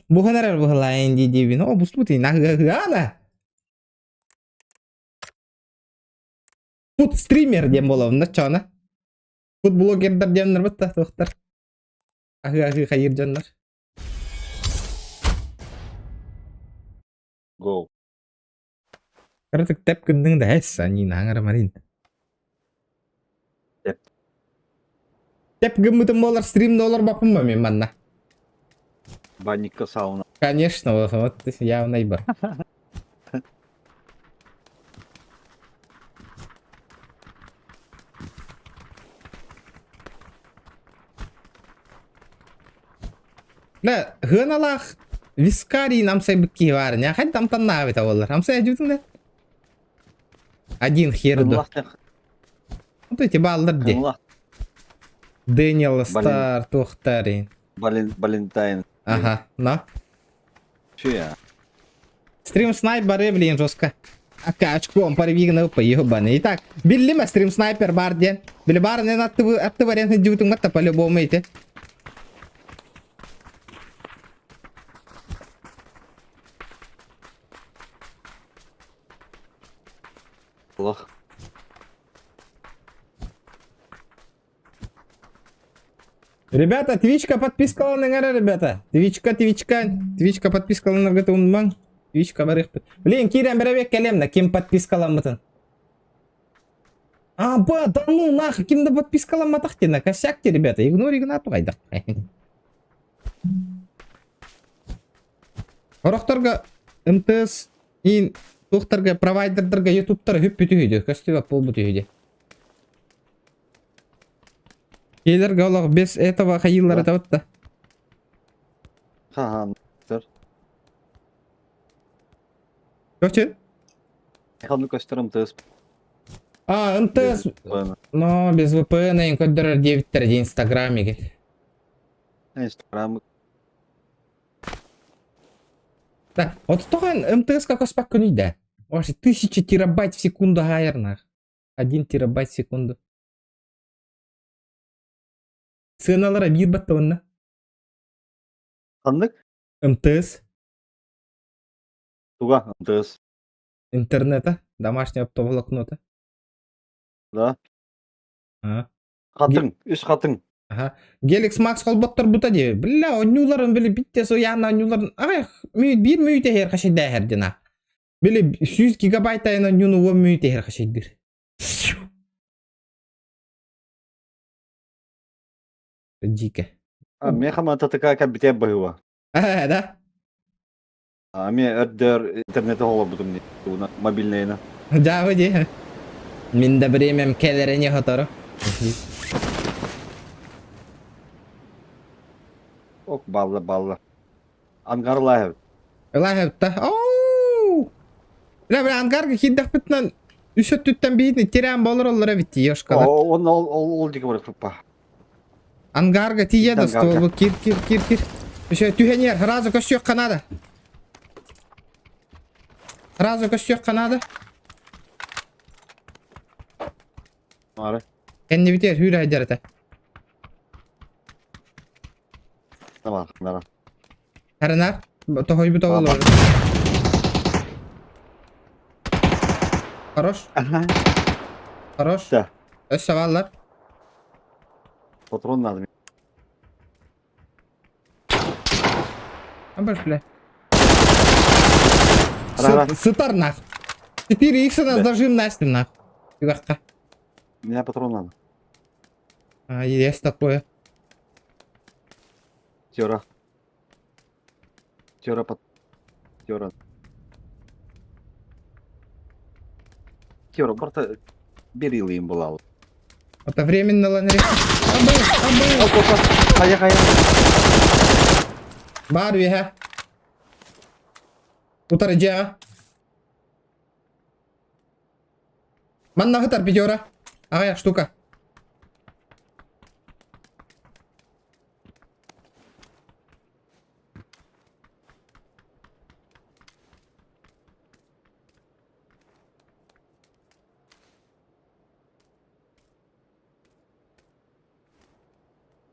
[SPEAKER 2] Буһан эрэр быһылаайын дии диибин. О, бустубут наһыана. Фуд стример диэн буолабын да чоона. Фуд блогердар диэннэр бытта туохтар. Аһыы-аһыы хайыыр дьоннор.
[SPEAKER 1] Go.
[SPEAKER 2] Кыратык тэп гынныҥ да эс, аньыына аҥарамарин.
[SPEAKER 1] Тэп.
[SPEAKER 2] Тэп гыммытым буолар стрим да олорбоппун ба мин манна.
[SPEAKER 1] Банникка сауна.
[SPEAKER 2] Конечно, вот, вот явно и бар. Да, хыаналаах вискарий амсайбыт киһи баар ини. Хай амтаннаабыта буоллар. Амсай дьүтүн да. Один хер до. Вот эти баллар де. Дэниел Стар туохтарин.
[SPEAKER 1] Валентайн.
[SPEAKER 2] Ага, на.
[SPEAKER 1] Чуя.
[SPEAKER 2] Стрим снайп бары, блин, жестко. Ака очком парвигнал по ебаный. Итак, биллиме стрим снайпер бар диэн. Били баарынан атты вариант дьыбытыҥ по-любому ити.
[SPEAKER 1] Лох.
[SPEAKER 2] Ребята, Твичка подпискаланыҥ эрэ, ребята. Твичка, Твичка, Твичка подпискаланарга умнумаҥ. Твичка барыахпыт. Блин, киирэн бэрэбиэк кэлиэм да, ким подпискаламмытын. А, ба, да ну нахуй, ким да подпискаламматах диэн, косяк те, ребята, игнор игнату хайдах. Орохторго МТС ин туохтарга провайдердарга ютубтар үп бүтүһүдү, көстүбэт буолбут үһү Киэлэргэ олох без этого хайыыллара табытта.
[SPEAKER 1] Хаһан.
[SPEAKER 2] Короче,
[SPEAKER 1] Ханнык көстөр МТС.
[SPEAKER 2] А, МТС, но без VPN эйин көрдөрөр диэбиттэр дии Инстаграм игит.
[SPEAKER 1] Инстаграм.
[SPEAKER 2] Да, вот тоҕо МТС-ка көспөккүнүй да? Вообще тысяча терабайт в секунду хаайар нах. Один терабайт в секунду. Сыаналара биир баттабынна.
[SPEAKER 1] Ханнык?
[SPEAKER 2] МТС.
[SPEAKER 1] Туга МТС.
[SPEAKER 2] Интернета, домашний оптоволокнота.
[SPEAKER 1] Да.
[SPEAKER 2] А.
[SPEAKER 1] Хатыҥ, үс хатыҥ.
[SPEAKER 2] Аха. Геликс Макс холботторбута дии. Бля, онньууларын били битте суяна онньууларын ах, биир мүйтэ иһэр хашайдааһэр дина. Били 100 гигабайт айан онньууну уон мүйтэ иһэр хашайдыр. Дико.
[SPEAKER 1] А, меха мататыка кэлбитэ быһыва.
[SPEAKER 2] А, да?
[SPEAKER 1] А, мен өрдөр интернети холобутум дии. Мобильныйна.
[SPEAKER 2] Дьаабы дии. Мин да бириэмэм кэлэрэ не хотору.
[SPEAKER 1] Ок, балла, балла. Ангар лайв.
[SPEAKER 2] Лайвта. Оу! Бля, бля, ангарга киирдэхпитинэн үс өттүттэн биһитин тирээн болор оллор эбит ёшкалар.
[SPEAKER 1] Он ол ол ол диги барык туппа.
[SPEAKER 2] Ангарга тиийэ да стволу кир кир кир кир. Еще түһэниэр, сразу көстүөххэ надо. Сразу көстүөххэ надо.
[SPEAKER 1] Ары.
[SPEAKER 2] Кэннибитигэр сүүрэ сылдьар этэ.
[SPEAKER 1] Tamam, nara.
[SPEAKER 2] Харынар, тоһойбут оҕолор. Хорош.
[SPEAKER 1] Ага.
[SPEAKER 2] Хорош.
[SPEAKER 1] Да.
[SPEAKER 2] Өссө бааллар.
[SPEAKER 1] Патрон надо.
[SPEAKER 2] Абаш, бля.
[SPEAKER 1] Ара,
[SPEAKER 2] Сытар нах. 4 икс нас зажим Настя нах. Югахка.
[SPEAKER 1] Меня патрон надо.
[SPEAKER 2] А, есть такое.
[SPEAKER 1] Тера. Тера под... Тера. Тера, барта берил им была.
[SPEAKER 2] Это временно ланри. Абы, абы.
[SPEAKER 1] Хайа, хайа.
[SPEAKER 2] Бар үөһэ. Утары дьиэҕэ. Манна сытар пятера. Аҕыйах штука.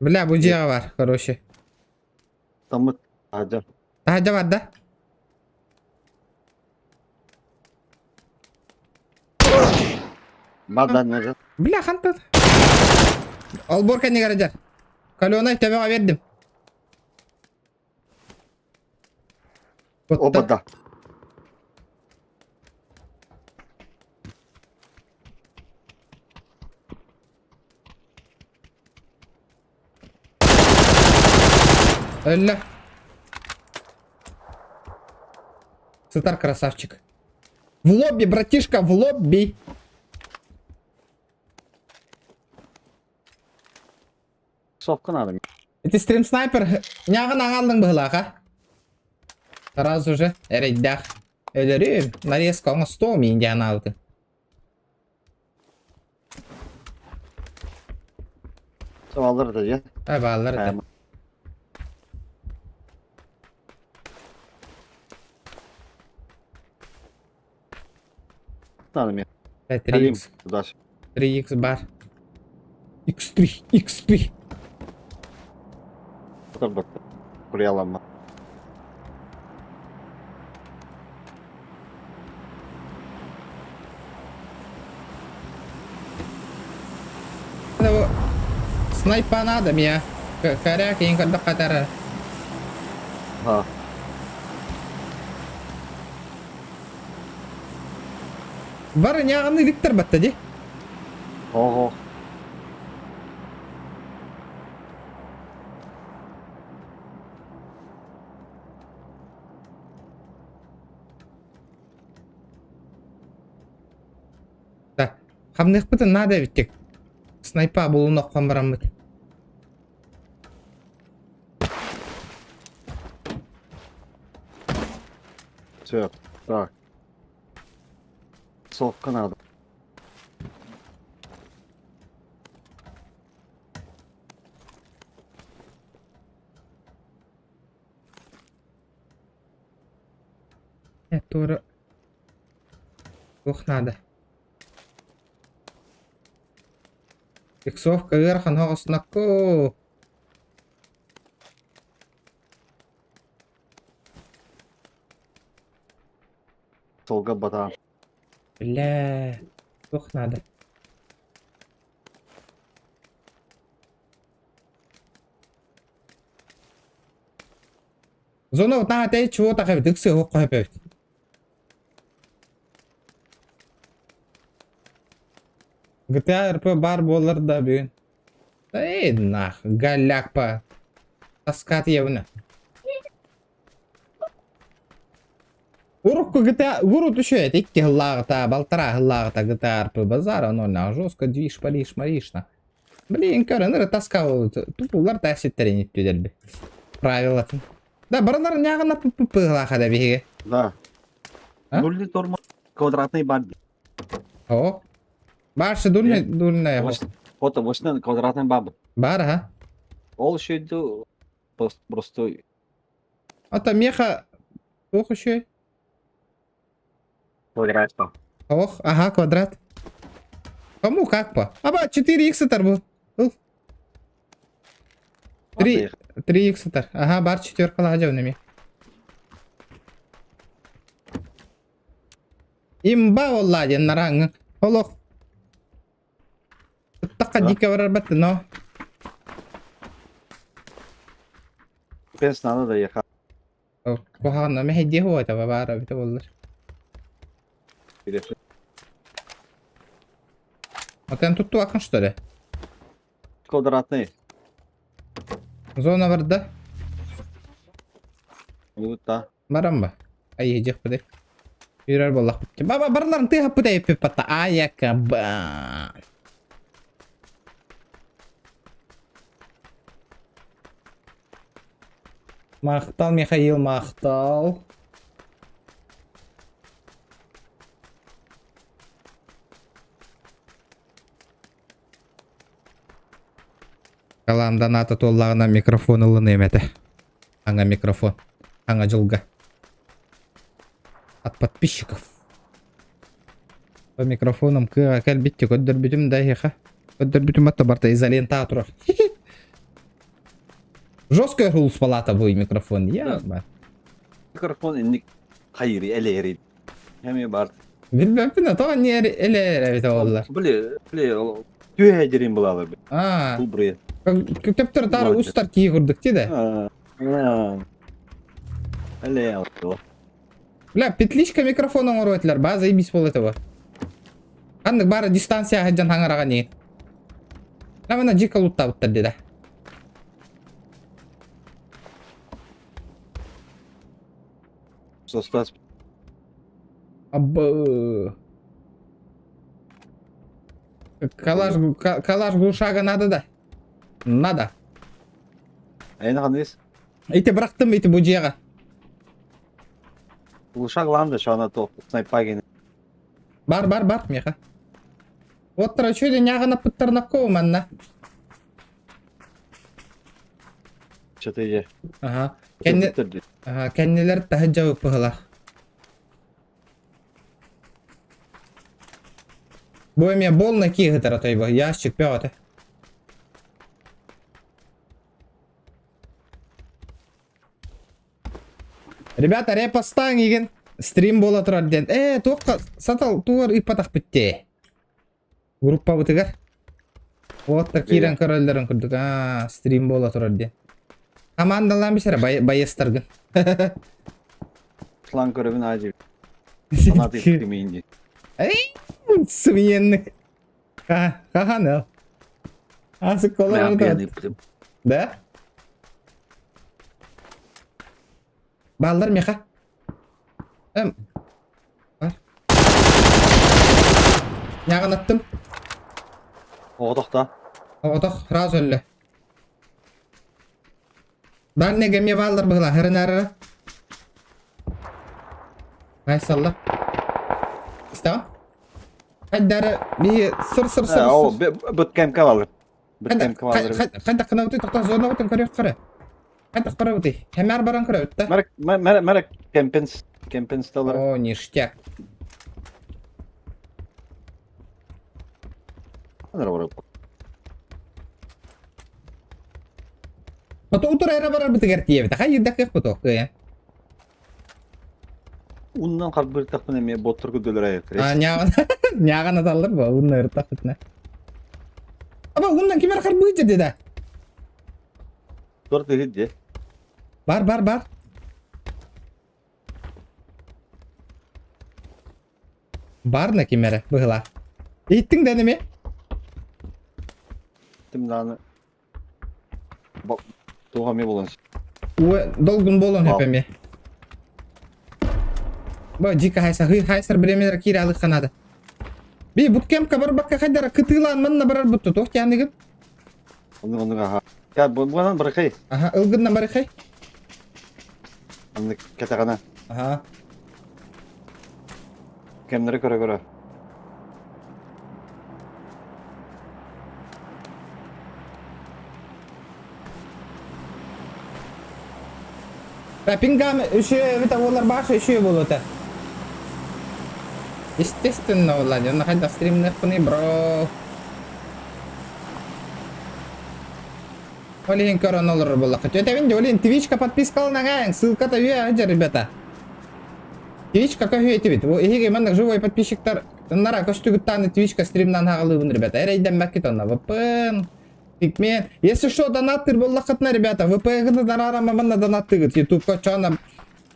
[SPEAKER 2] Бля, бу дьиэҕэ бар, короче.
[SPEAKER 1] Таммыт. Таһырдьа.
[SPEAKER 2] Таһырдьа бар да?
[SPEAKER 1] Бар да,
[SPEAKER 2] Бля, хантан. Олбор кэннигэр дьэр. Каленай төбөҕө биэрдим.
[SPEAKER 1] Оба да.
[SPEAKER 2] Өллө. Сытар красавчик. В лобби, братишка, в лобби.
[SPEAKER 1] Совка надо.
[SPEAKER 2] Ити стрим снайпер ньааҕын аҕаллыҥ быһылаах Сразу же эрэйдээх өлөрүм нарезка оҥостуом индианаабытын.
[SPEAKER 1] Саваллар да дьэ.
[SPEAKER 2] Ай бааллар этэ.
[SPEAKER 1] Надо мне.
[SPEAKER 2] 3x. 3x бар. X3, X3.
[SPEAKER 1] Куриаламма.
[SPEAKER 2] Снайпа надо мне. Коряк, я никогда хатара.
[SPEAKER 1] Ха.
[SPEAKER 2] Бары ньааҕын иликтэр батта дии.
[SPEAKER 1] Ого.
[SPEAKER 2] Да. Хамныахпытын наада эбиттик. Снайпа булуноххон бараммыт.
[SPEAKER 1] Все. Так. Иксовка надо.
[SPEAKER 2] Туора туох наада? Иксовка ыарахан оҕоснокко.
[SPEAKER 1] Солга батаан.
[SPEAKER 2] Бля, туох наада? Зона утаа тэй чего тахабит ыксы хоқ хопэбит. GTA RP бар буолар да бүгүн. Эй, нах, галяк па. Таскат явна. Урукку GTA урут үчүгэй икки сыллааҕыта, балтараа сыллааҕыта GTA RP базара нольна жестко движ париж маришна. Блин, көрөн эрэ таска тупулар тәситтэрин иттүдэрби. Правилатын. Да, барылар няҕына пыһылаах да биһиги.
[SPEAKER 1] Да.
[SPEAKER 2] А?
[SPEAKER 1] Нульный тормоз квадратный бар.
[SPEAKER 2] О. Баршы дурный, дурная.
[SPEAKER 1] Фото мощный квадратный баб.
[SPEAKER 2] Бар, ага.
[SPEAKER 1] Ол еще простой.
[SPEAKER 2] Ата меха Ох еще.
[SPEAKER 1] Квадрат.
[SPEAKER 2] Ох, ага, квадрат. Кому как по? Аба, 4 икс был. 3, 3 икс Ага, бар четверка ладевными. Имба олла диэн нараҥҥын. Олох. Туттахха дико барарбат но.
[SPEAKER 1] Пес надо доехать.
[SPEAKER 2] Куһаҕанна мэһэйдиэ хуо это баара эбитэ буоллар. Отен туттуаккын что ли?
[SPEAKER 1] Квадратный.
[SPEAKER 2] Зона барда.
[SPEAKER 1] Ута.
[SPEAKER 2] Баран ба. Айыдьахпыт Үрэр буоллахпыт. Баба барыларын тыаһаппыт эппиппатта. Аяка ба. Махтал, Михаил, махтал. Калаам доната туоллаҕына микрофон ылыныам этэ. Аҥа микрофон. Аҥа дьылга. От подписчиков. По микрофоном кыаҕа кэлбитти көрдөрбүтүм да эһиэхэ. Көрдөрбүтүм атта барта изолента турар. Жесткая палата бу микрофон. Я
[SPEAKER 1] Микрофон инник хайыри элери. Эми бар.
[SPEAKER 2] Билбэппин, а то не эле эбит оллар.
[SPEAKER 1] Били, били, түһэ дерин булалар.
[SPEAKER 2] Аа.
[SPEAKER 1] Бу бред.
[SPEAKER 2] Көптөр тары устар кии курдук ти да.
[SPEAKER 1] Эле
[SPEAKER 2] Бля, петличка микрофон оҥоруо этилэр, баа заебись буолуо этэ бу. Ханнык баара дистанция сылдьан хаҥараҕа нии. Намана дьика луттаабыттар дида.
[SPEAKER 1] Состас.
[SPEAKER 2] Абы. Калаш, калаш глушага надо да? Надо.
[SPEAKER 1] Эн ханыс?
[SPEAKER 2] Ити бырахтым ити бу дьиэҕэ.
[SPEAKER 1] Глушак ланда шана то снайпагин.
[SPEAKER 2] Бар бар бар миэхэ. Оттара үчүгэй ньааҕынаппыттарынакко манна.
[SPEAKER 1] Чатыйы.
[SPEAKER 2] Аха. Кэнни аха кэннилэр таһырдьа быһылаах. Бу эмиэ буолна киһи тойбо ящик бөҕөтө. Ребята, репостаң игин стрим буола турар диэн. Ээ, туохха сатал тугар ыыппатахпыт дии. Группабытыгар. Уоттар киирэн көрөллөрүн курдук. Аа, стрим буола турар диэн. Командалаан бисэрэ байыстаргын.
[SPEAKER 1] Шланг көрөбүн аажы. Фанат иптимиин дии.
[SPEAKER 2] Эй, сымиенник. Хахан эл. Асык колор. Да? Бааллар миэхэ. Эм. Бар. Ньааҕынаттым.
[SPEAKER 1] Оҕотохто.
[SPEAKER 2] Оҕотох сразу өллө. Дальнега эмиэ бааллар быһыылаах эрэнээрэрэ. Айсалла. Истэҕин? Хайдары биһи сыр сыр сыр
[SPEAKER 1] О,
[SPEAKER 2] сыр.
[SPEAKER 1] буткемка алыр. Буткемка алыр.
[SPEAKER 2] Хайдах кынабытый тоқтан зона бутын көрүөх көрө. Хайдах көрөбүтүй? Хэмэр баран көрөбүт да.
[SPEAKER 1] Марк марк марк кемпенс кемпенс талар.
[SPEAKER 2] О, ништяк. Ото утур эрэ барарбытыгар тиийэбит. Хай ирдэххэх бутуох кыайан.
[SPEAKER 1] Уннан харбыртахпын эмиэ ботторго дөлөр айыктыр.
[SPEAKER 2] А, ньааҕан ньааҕан аталлар бу унна ыртахпытына. Аба уннан ким эр харбыы дьэ да.
[SPEAKER 1] Торт иһит дьэ.
[SPEAKER 2] Бар бар бар. Бар на ким эрэ быһыла. Иһиттиҥ да эми?
[SPEAKER 1] Тим дааны Туох эмиэ буолан
[SPEAKER 2] Долгун буолан хөп эмиэ. Бу дьика хайса хый хайсар биремелер киирэ алых ханада. Би буткемка барбакка хайдара кытыылаан манна барар бутту туох тяныгын?
[SPEAKER 1] Оннук оннук аха. Я буанан барыкай.
[SPEAKER 2] Аха, ылгынна барыкай.
[SPEAKER 1] Аннык кэтаҕана.
[SPEAKER 2] Аха.
[SPEAKER 1] Кемнери көрө-көрө.
[SPEAKER 2] Пингам үшүө эбит буолар баша үшүө буолуота. Естественно буолла дьонно хайдах стримныахпыный бро. Ол иһин көрөн олорор буоллахха. Тетебин дьэ ол иһин Twitchка подпискаланаҥаҥ, ссылката үө дьэ ребята. Twitchка көһүө этибит. Бу иһиги маннык живой подписчиктар Нара көстүгүттааны Twitchка стримнан хаҕалыыбын ребята. Эрэйдэммэккит онно VPN, Пикмен. Если что, донаттыр буоллаххытына, ребята, VPN-гы дарарама манна донаттыгыт. Ютубка чона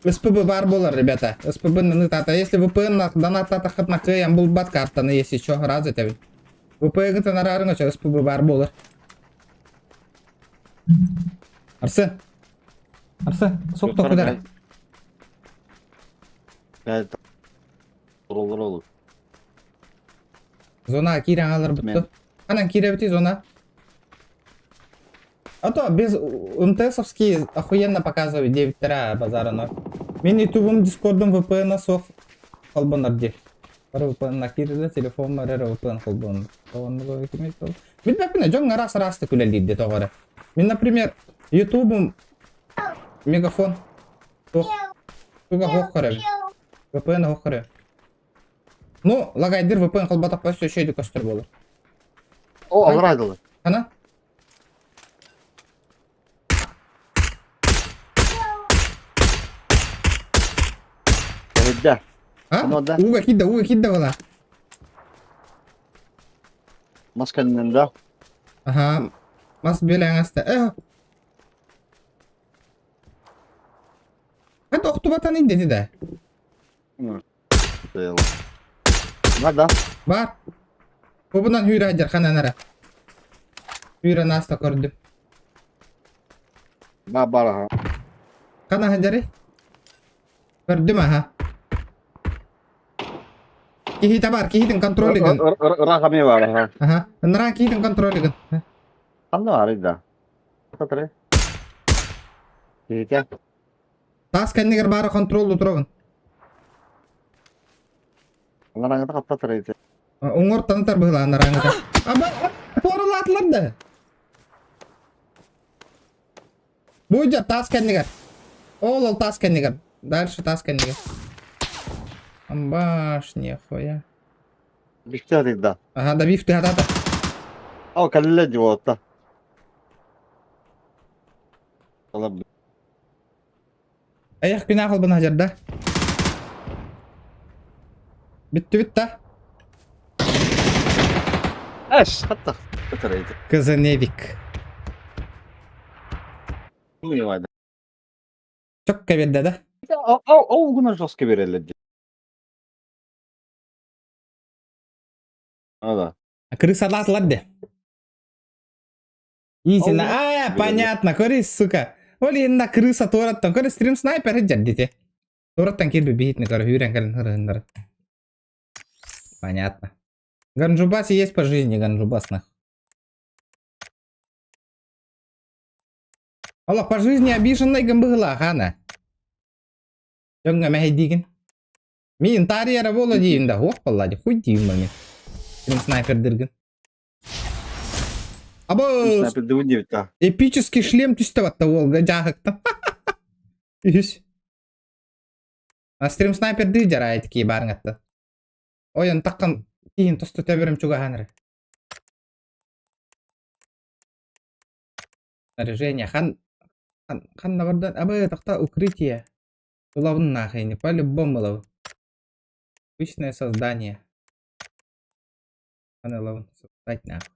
[SPEAKER 2] СПБ бар болар, ребята. СПБ тата. Если VPN донаттатаххытына кыайан булбат картаны, если что, раз этэбин. VPN-гы танарарың очо СПБ бар болар. Арсен. Арсен, сок токудар.
[SPEAKER 1] Olur olur.
[SPEAKER 2] Зона киирэн хаалар Анан киирэбити зона. А то без МТСовский охуенно показывает 9 тера базара но. Мен ютубум, дискордум VPN суох холбонор ди. Бары VPN киирде телефон бар VPN холбон. Билбэппин дьон араас араастык үлэлиир дии тоҕо эрэ. Мин, например, ютубум мегафон туох туга хоох көрөбүн. VPN хоох көрөбүн. Ну, лагайдыр VPN холботохпо өссө үчүгэйдик көстөр буолар.
[SPEAKER 1] О, алар
[SPEAKER 2] Ана?
[SPEAKER 1] Эдда.
[SPEAKER 2] А? Ууга киирдэ, ууга киирдэ буола.
[SPEAKER 1] Мас кэннинэн да.
[SPEAKER 2] Аха. Мас бүөлээн аста. Э. Хат охтубатан индети да.
[SPEAKER 1] Бар да.
[SPEAKER 2] Бар. Бубунан hүүрэ сылдьар ханан эрэ. Hүүрэн ааста көрдүм.
[SPEAKER 1] Бар бар аха.
[SPEAKER 2] Хана сылдьарый? Көрдүм аха. Киһитэ бар, киһитин контролигын.
[SPEAKER 1] Ыраах эмиэ бар аха.
[SPEAKER 2] Аха. Ыныраа киһитин контролигын.
[SPEAKER 1] Ханна барый да? Смотри. Киһитэ.
[SPEAKER 2] Таас кэннигэр баара контрол утуробун.
[SPEAKER 1] Анараҥҥыта хаппат эрэ
[SPEAKER 2] Уҥуор танытар быһыылаах анараҥҥыта. Аба туоралаатылар да. Бу таас кэннигэр. Ол ол таас кэннигэр. Дальше таас кэннигэр. Амбаш, нехуя.
[SPEAKER 1] Бифте да.
[SPEAKER 2] Ага, да биф тыһатата.
[SPEAKER 1] О, кэллэ дьуота.
[SPEAKER 2] Айах күнэ халбын хажарда. Бүттүбүт да.
[SPEAKER 1] Эш, хатта.
[SPEAKER 2] Казаневик. Чокка берді да?
[SPEAKER 1] Ол гына жестко берелер. А, да.
[SPEAKER 2] Крысалаатылар де. Истина. А, понятно, көрүс, сука. Ол инна крыса туораттан, көрүс стрим снайпер дьэр дите. Туораттан кирби биһитни көрө хүүрэн кэлин хырыһыннары. Понятно. Ганджубас есть по жизни, Ганджубас нах. Аллах, по жизни обиженный гамбыгла, хана. Дьоҥҥо мэһэйдиигин. Мин таарыйара буола диин да, хуох балла ди, хуй диим мин. Син снайпердыргын. Абы!
[SPEAKER 1] Снайпердыбын диэбит да.
[SPEAKER 2] Эпический шлем түстэ батта уолга дьааһыктан. Үһүс. А стрим снайпердыы дьараайт кии баарыҥатта. Ойон таххан тииһин тосту төбөрүм чугаһаан эрэ. Снаряжение хан хан ханна бардан абы тахта укрытие. Ылабын нахрен, по-любому ылабын. Обычное создание. Аны ылабын создать нахуй.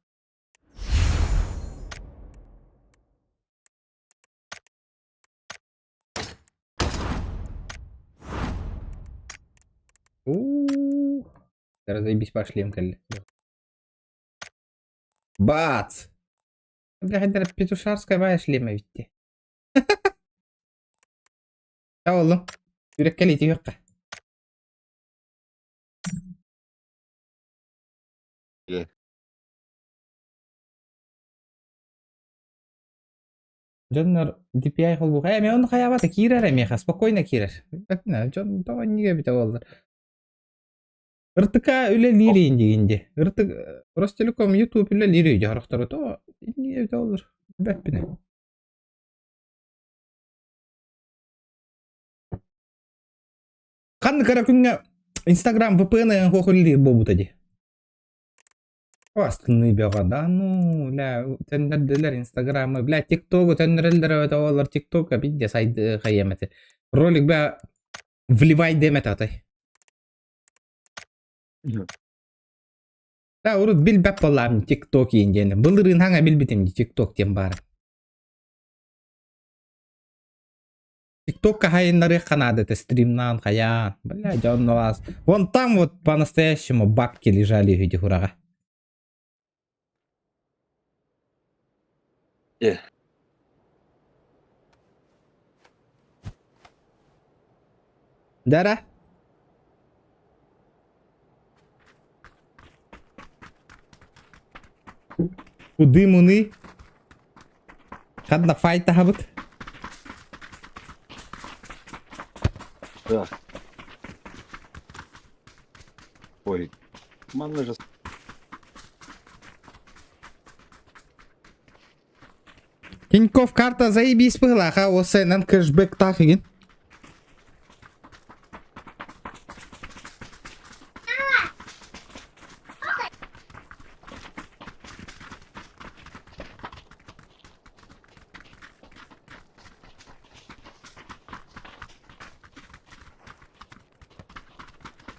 [SPEAKER 2] У-у-у. Разоебись по шлем кэллэ. Бац! Бля, петушарская баай шлема ведь. Oğlum. Yürek itiyor. Дьоннор DPI холбуха эмиэ онно хайаабата киирэр эмиэхэ спокойно киирэр. Дьон тоҕо иннигэ эбитэ буоллар. Ыртыка үлэлиир индигин дии. Ыртык Ростелеком YouTube үлэлиир үйдө хорохтору тоҕо иннигэ эбитэ буоллар. Билбэппин. Ханнык эрэ күҥҥэ Инстаграм VPN суох үлэлиир буолбута дии. Астыныы бөҕө да ну бля төннөрдүлэр инстаграмы бля тиктогу төннөрөллөр эбэтэ оҕолор тиктокка биирдэ сайды хайыам этэ ролик бля вливай диэм этэ отой да урут билбэт буоллаам тикток иин диэн былырыын хаҥа билбитим дии тикток диэн баара Тиктокка хайыннарыахха наада этэ стримнаан хайаан бля дьон вас вон там вот по-настоящему бабки лежали үһү дьуһураҕа Дара Куды муны Ханна файтаһабыт?
[SPEAKER 1] Да. Ой, манна же
[SPEAKER 2] Тинькофф карта заебись быһылааха осенан кэшбэк таах игин.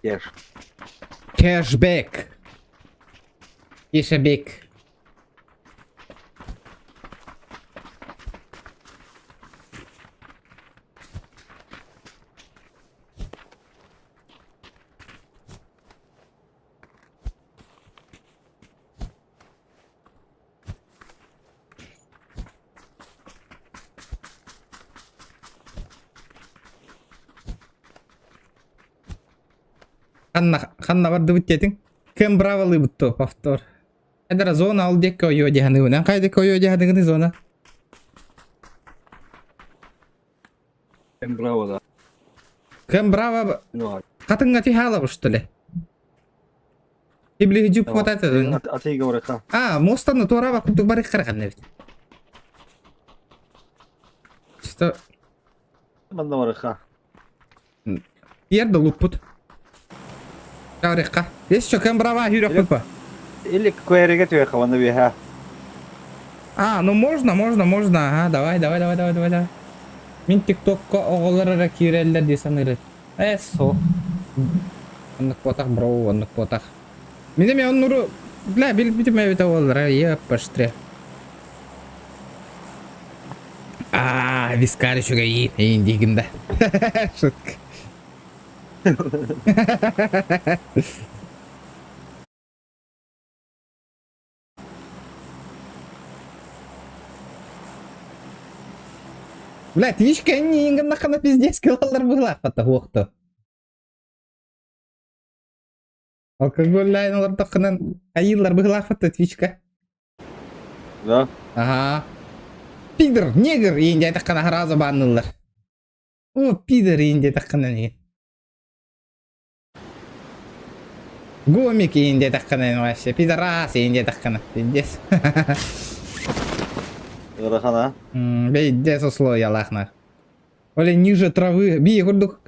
[SPEAKER 1] Кэш.
[SPEAKER 2] Кэшбэк. Кешебек. Ханна ханна бардыбыт диэтиҥ? Кэм бравалыыбыт то повтор. Эдэр зона ол диэкки ойуо диэханыыбын. Эн хайа диэкки ойуо диэханыгыный зона?
[SPEAKER 1] Кэм браво да.
[SPEAKER 2] Кэм браво
[SPEAKER 1] Ну,
[SPEAKER 2] хатыҥҥа түһэ что ли? Иблиһи хватает.
[SPEAKER 1] А ты говори, ха.
[SPEAKER 2] А, мостаны туораба курдук барык карахан эбит. Что?
[SPEAKER 1] Манна барыха.
[SPEAKER 2] Ерді луппут. Тарихка. Есть что, кэм браво хүрэх па.
[SPEAKER 1] Или куэриге түһэ ванна биһа.
[SPEAKER 2] А, ну можно, можно, можно. Ага, давай, давай, давай, давай, давай, давай. Мин тиктокка оҕолор эрэ киирэллэр дии саныыр. Э, со. Оннук буотах, бро, оннук буотах. Мин эмиэ оннуру, бля, билбитим эбитэ буоллар, еппаштре. А, вискарь үчүгэй эйин диигин да. Шутка. Бля, твичка гыннаххына пиздец кылаллар быһылаахпата уохто. Алкоголь олордоххунан айыыллар быһылаахпата твичка.
[SPEAKER 1] Да.
[SPEAKER 2] Ага. Пидор, негр иин диэтэххинэ сразу баанныллар. О, пидор иин диэтэххинэ Гомик иин диэтэххинэ вообще пидорас иин диэтэххинэ пиздец.
[SPEAKER 1] Ыарахан а?
[SPEAKER 2] Пиздец условиялаах нах. Оле ниже травы бии курдук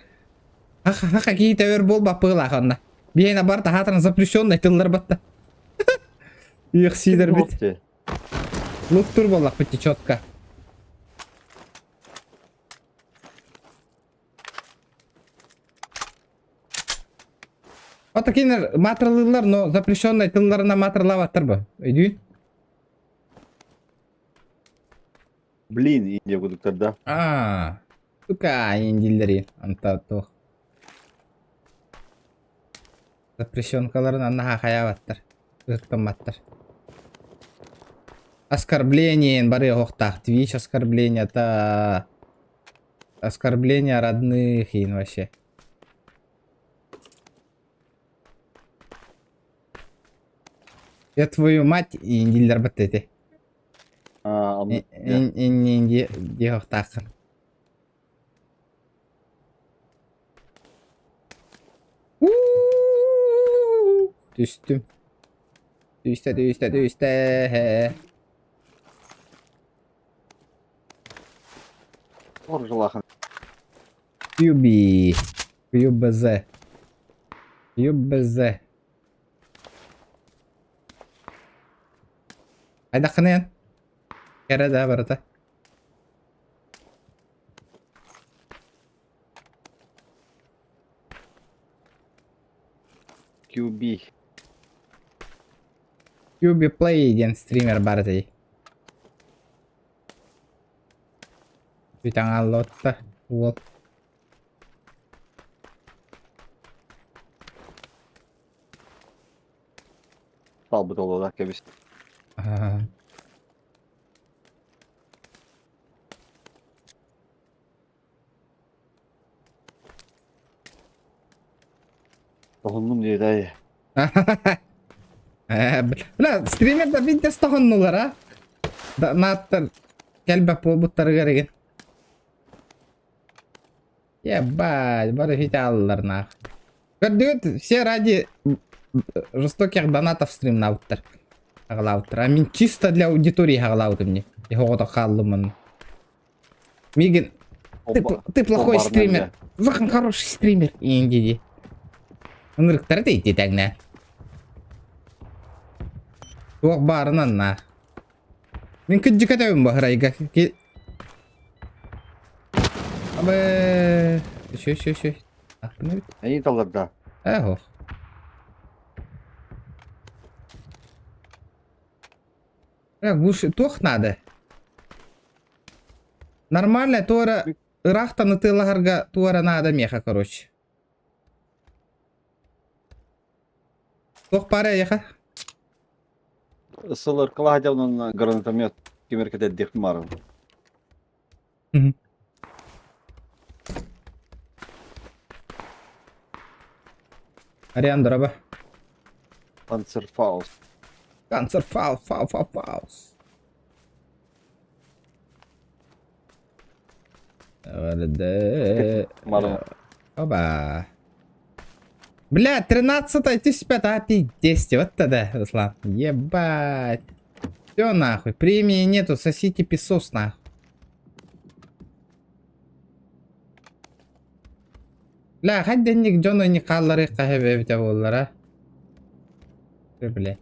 [SPEAKER 2] хаха киһи өр буолбаппыылаах онно. Биһиэнэ бар таһаатан запрещенный тыллар батта. Иэхсиилэр бит. Луктур буоллахпыт четко. Вот такие матралыылар, но запрещенный тылларына матралаабаттар бу. Өйдүүн?
[SPEAKER 1] Блин, Индия кудуктар да.
[SPEAKER 2] Аа, сука, индиллери анта туох. Запрещенкаларын анна хайаабаттар, ыһыктамматтар. Оскорбление бары оһохтаах. Твич оскорбление это оскорбление родных и вообще. Я твою мать индиллер баттети. Инди диэхтааххын. Түстүм. Түстэ, түстэ, түстэ.
[SPEAKER 1] Оржулахан.
[SPEAKER 2] QB. QBZ. QBZ. Айдаххыныан. Кэрэ да барыта.
[SPEAKER 1] QB.
[SPEAKER 2] QB Play диэн стример баар этэй. Бүтэн уол.
[SPEAKER 1] Талбыт олода кэбис. Тоһуннум диэтэй.
[SPEAKER 2] Бля, стримерда видеос тоһуннулар а? Нааттар кэлбэт буолбуттарыгар игин. Ебать, бары хиталлар нах. Көрдүгүт, все ради жестоких донатов стримнаабыттар. Аҕалаабыттар. А мин чисто для аудитории аҕалаабытым мне. Оҕото хааллым Мигин, ты, ты плохой стример. Захан хороший стример. Инди. Ынырыктары дейти тэҥнэ. Туох баарынан на. Мин кыдьыка төбүм баһырайга. Абы. Үчү, үчү, үчү.
[SPEAKER 1] Эйи талларда.
[SPEAKER 2] Эхо. Глуши, туох надо. Нормально, туора ыраахтан ытыалаһарга туора надо меха, короче. Туох пара эйэхэ?
[SPEAKER 1] Сылыр кылаһа гранатомет кимер кэтэрдиэх марын.
[SPEAKER 2] Ариан, дороба.
[SPEAKER 1] Панцерфауст.
[SPEAKER 2] Панцерфауст, фау, фау, фауст. Оба. Бля, 13 35, а 10. Вот тогда, Руслан. Ебать. Все нахуй, премии нету, сосите песос нахуй. Бля, хайденник дьону не хааллары хаһа буоллара. Бля.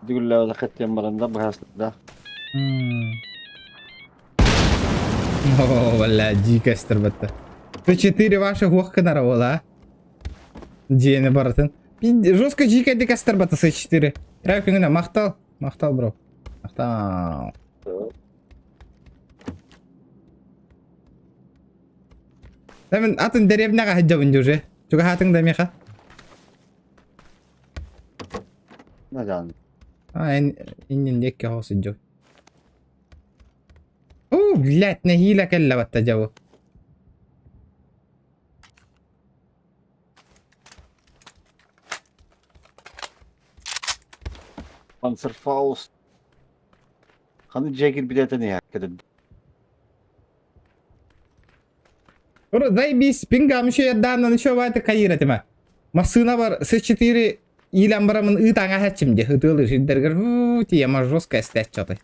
[SPEAKER 1] Дүгүллээбэтэ хэттиэн баран да быһаасыда.
[SPEAKER 2] О, бля, дико эстэрбэтэ. П4 ваша гуахканара буола, а? Дьиэни барытын. Жестко дьиикэйдик эстэрбэтэ С4. Трав күҥүнэ махтал. Махтал, бро. Махтал. Мен атын дэриэбинэҕэ сылдьабын дии уже. Чугаһаатыҥ да миэхэ?
[SPEAKER 1] Надан.
[SPEAKER 2] А, эн иннин диэкки оҕо сылдьабын. Оо, блядь, нэһиилэ кэллэ батта дьэ бу.
[SPEAKER 1] Панцерфауст. Ханы дьиэ киирбитэ этэн иһэ.
[SPEAKER 2] Заебись, пингам еще ярдааннан еще баайты кайыр этиме. Массыына бар С4 иилэн барамын ыытаҥа хаччым де ытыалы сирдэргэр тиема жестко эстээччаты.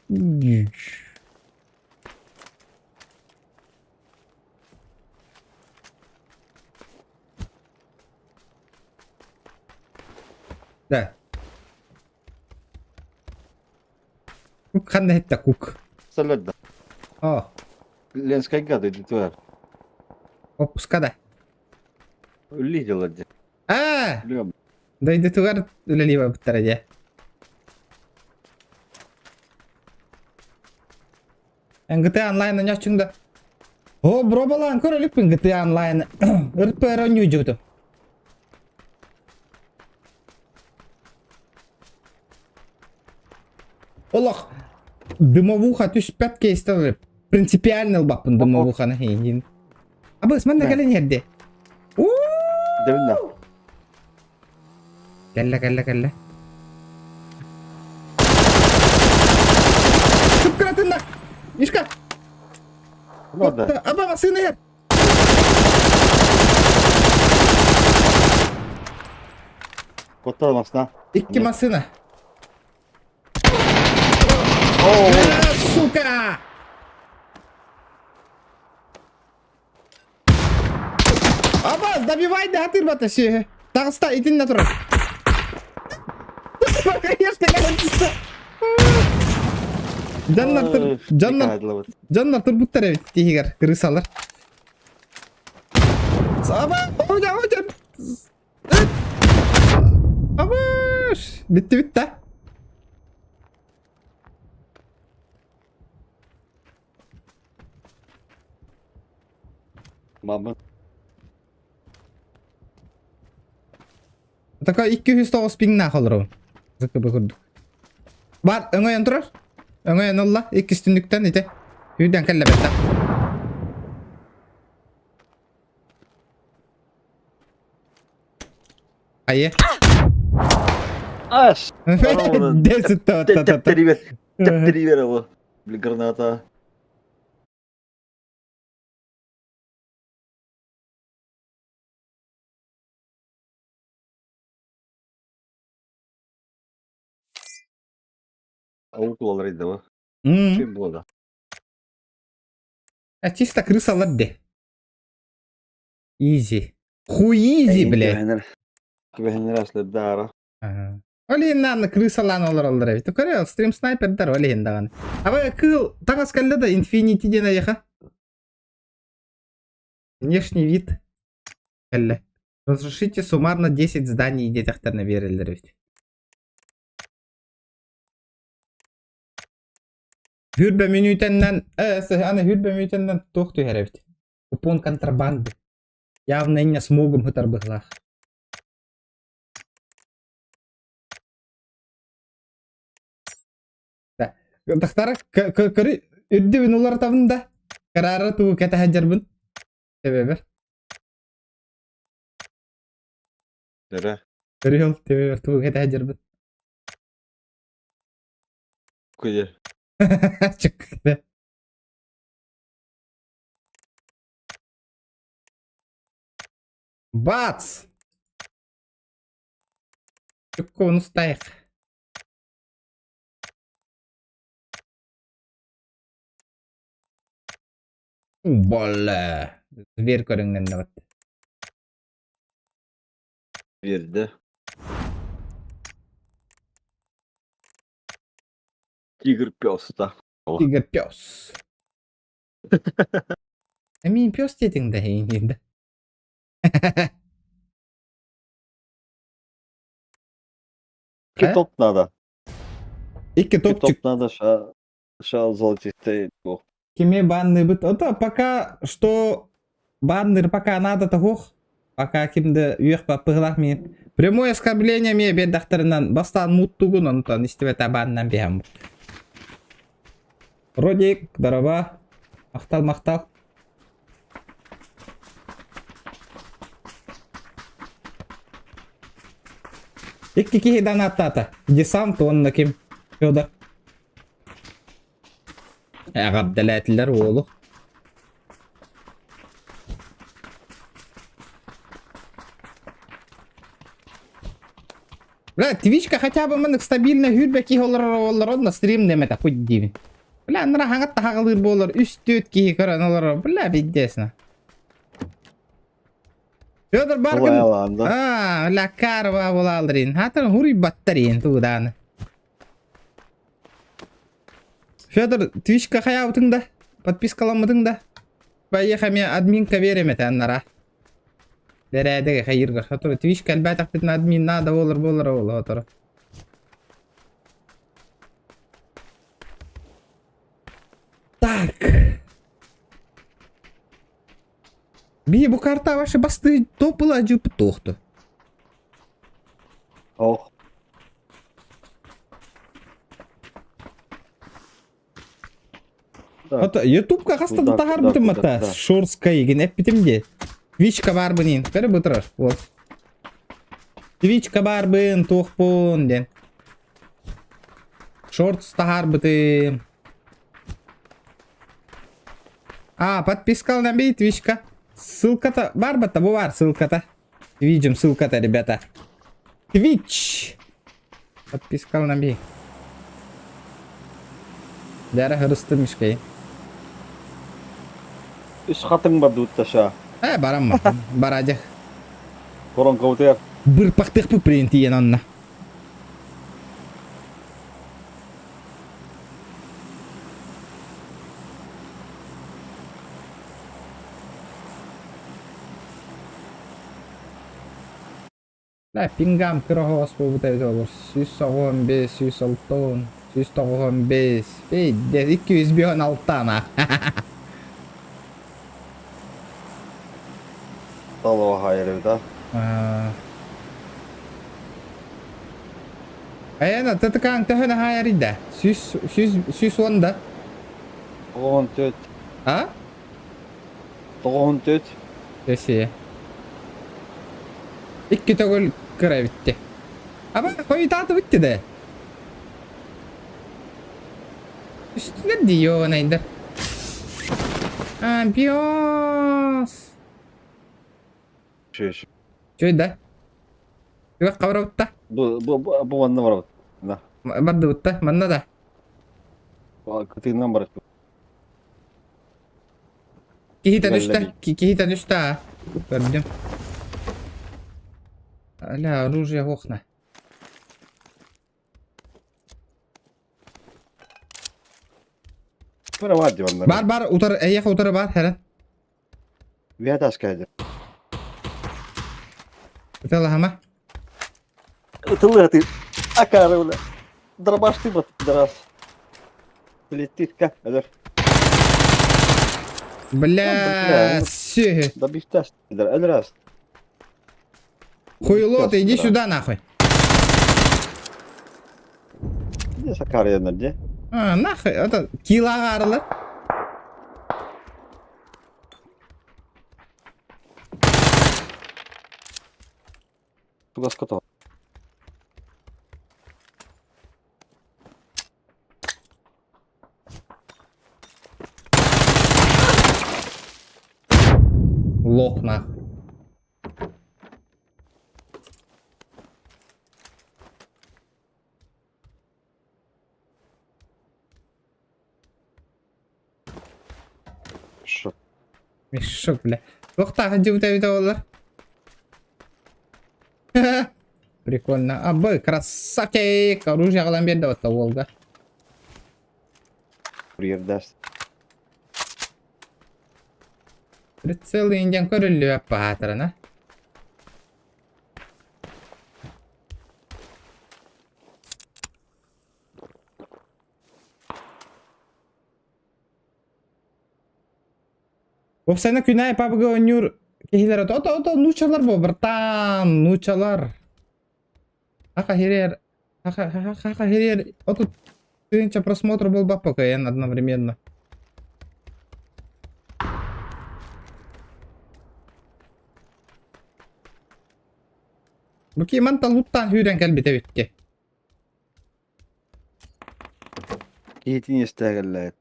[SPEAKER 2] Да. Кук ханна иһиттэ кук?
[SPEAKER 1] Салют да.
[SPEAKER 2] О,
[SPEAKER 1] Ленскайга дойдутугар.
[SPEAKER 2] опуска да.
[SPEAKER 1] Үллии дьыллар дьэ.
[SPEAKER 2] Аа,
[SPEAKER 1] Билиэм.
[SPEAKER 2] дойдутугар үлэлии барбыттара дьэ. GTA Online онньооччуҥ да. О, бробалаан көр өлүкпүн GTA Online. РПР онньуу Олох дымовуха түспэт кейстер принципиально ылбаппын дымовуханы хейин. Абыс манна кэлэн иһэрди.
[SPEAKER 1] Дебинна.
[SPEAKER 2] Кэллэ, кэллэ, кэллэ. Кыпкыратынна! Мишка!
[SPEAKER 1] Надо.
[SPEAKER 2] Аба массыына иһэр!
[SPEAKER 1] Куттал масна.
[SPEAKER 2] Икки массыына. Сука! Абаз, добивай да атырбата сүөһү. Таҕыста итиннэ турар. Конечно, кэлэн Дьоннор тур, дьоннор, дьоннор турбуттар эбит тиһигэр крысалар. Саба, оня, оня. Абаш! Битти битте.
[SPEAKER 1] Мама.
[SPEAKER 2] Така 209 пиңнаах олоробун. ЗКБ курдук. Бар, өҥөйөн турар. Өҥөйөн ылла. Иккис түннүктэн ити. Үүдэн кэллэ бэтта. Айе.
[SPEAKER 1] Аш!
[SPEAKER 2] Тэптэрибер.
[SPEAKER 1] Тэптэрибер ол. Граната. Ол тулалар идэва. Чем было?
[SPEAKER 2] А чисто крысалар де. Изи. Хуизи, блядь.
[SPEAKER 1] Түбэһиннэр аслардаара.
[SPEAKER 2] Ол иһин аны крысалаан олороллор эбит. Көрө, стрим снайпердар ол иһин даҕаны. Аба кыыл таҥас кэллэ да Infinity диэн айаха. Внешний вид кэллэ. Разрушите суммарно 10 зданий диэтэхтэринэ биэрэллэр эбит. Хүрбэ мүнүүтэннэн, аны хүрбэ мүнүүтэннэн туох түһэр эбит. Купон контрабанды. Явно инньэ смогум сытар быһылаах. Тахтара көрү үрдүбүн уларытабын да караара тугу кэтэһэ дьарбын тебебер.
[SPEAKER 1] Дөрө.
[SPEAKER 2] Көрүөл тебебер тугу кэтэһэ дьарбын.
[SPEAKER 1] Куйа.
[SPEAKER 2] Чык. Бац! Чуккуун устайык. Болла. Зверь көрүҥнэннэбит.
[SPEAKER 1] Биэрдэ. Тигр пес та.
[SPEAKER 2] Тигр пес. Эмиин пес диэтиҥ да иһин да.
[SPEAKER 1] Икки топ надо.
[SPEAKER 2] Икки
[SPEAKER 1] Икки
[SPEAKER 2] топчик.
[SPEAKER 1] топ надо ша ша золотистый туох.
[SPEAKER 2] Кими банныбыт? Ото пока что баннер пока надо того. Пока кимде үөх баппыгылах мин. Прямое оскорбление мне биэрдэхтэринэн бастаан муттугун онтон истибэтэ баннан биһэм. Родик, дороба. Махтал, махтал. Икки киһи донаттаата. Десант уонна ким? Федор. Эҕэрдэлээтилэр уолу. Бля, Твичка хотя бы маннык стабильно хүрбэ киһи олорор олорор онно стрим дэмэтэ хоть диибин. Бля, анара хаҥат таһаҕалыыр буолар үс-түөрт киһи көрөн олорор. Бля, пиздец. Федор Баргын. Аа, бля, карва булалрин. Хатыр хуруйбаттарин туудааны. Федор, Твичка хайаабытыҥ да? Подпискаламмытыҥ да? Поехали мне админка верим это аннара. Бэрээдэгэ хайырга. Сотору Twitch кэлбээтэхпитинэ админ наада буолар буолар ол сотору. Так. Би бу карта ваши басты топыла жупы туохту.
[SPEAKER 1] Ох.
[SPEAKER 2] Ото Ютубка хаста да таһаарбытым ата Шорска игин эппитим дии. Твичка баарбын көрө бу турар. Вот. Твичка баарбын, туохпун диэн. Шортс таһаарбытым. А, подпискал на бей Твичка. Ссылка-то бар бата, бу бар ссылка-то. Видим ссылка-то, ребята. Твич. Подпискал на бей. Дәрі хырысты мишкей.
[SPEAKER 1] Үс хатың бар дутташа.
[SPEAKER 2] Э, барам. Барадях.
[SPEAKER 1] Коронковтер.
[SPEAKER 2] Бырпахтых принтиен онна. Да, пингам кыра буолбута эбитэ буолуо. 195, 106, 195, 256 ана.
[SPEAKER 1] Талоха да.
[SPEAKER 2] Айана, тытыкаан төһө наһаа эрийдэ? Сүүс, сүүс, сүүс уон да?
[SPEAKER 1] 94.
[SPEAKER 2] А?
[SPEAKER 1] 94.
[SPEAKER 2] Өсиэ. Икки төгүл кыра эбитти. Аба, хойутааты битти да. Үстүлэр дии йоонайдар. А, биос.
[SPEAKER 1] Шеш.
[SPEAKER 2] Чөй да. Түгэх хабарабытта.
[SPEAKER 1] Бу бу бу манна барабыт. Да.
[SPEAKER 2] Бардыбытта, манна да.
[SPEAKER 1] Кытыынан барат.
[SPEAKER 2] Киһитэ түстэ, киһитэ түстэ аа. Көрдүм. Аля, оружие окна. Бар, бар, утар, эйэх утары бар, хэрэн.
[SPEAKER 1] Вяташка.
[SPEAKER 2] Ыталаһама.
[SPEAKER 1] Ытылы ты. Акары бля. Дробаш ты вот, пидорас. Летит-ка, өлөр.
[SPEAKER 2] Бля, сүһү.
[SPEAKER 1] Да бифтас, пидор, өлөр
[SPEAKER 2] Хуйло, ты иди сюда нахуй.
[SPEAKER 1] Где Сакар где?
[SPEAKER 2] А, нахуй, это килаға арылар.
[SPEAKER 1] Тугас котов.
[SPEAKER 2] Лох нахуй.
[SPEAKER 1] Шо.
[SPEAKER 2] Мешок, бля. Туохтаах дьыбыта эбитэ буоллар. Прикольно. А, б, красавчик! Оружие аҕалан биэрдэ батта уолга.
[SPEAKER 1] Курьердаст.
[SPEAKER 2] Прицел индиан көрүллүө паатарана. Уопсайна күнай пабыга оонньуур киһилэр ото ото нуучалар бо братан нуучалар. Хаха хирер хаха хаха хирер отут тыһыынча просмотр буолбаппа кыайан одновременно. Бу киман луттаан сүүрэн кэлбитэ эбитти.
[SPEAKER 1] Киһитин истээгэллээт.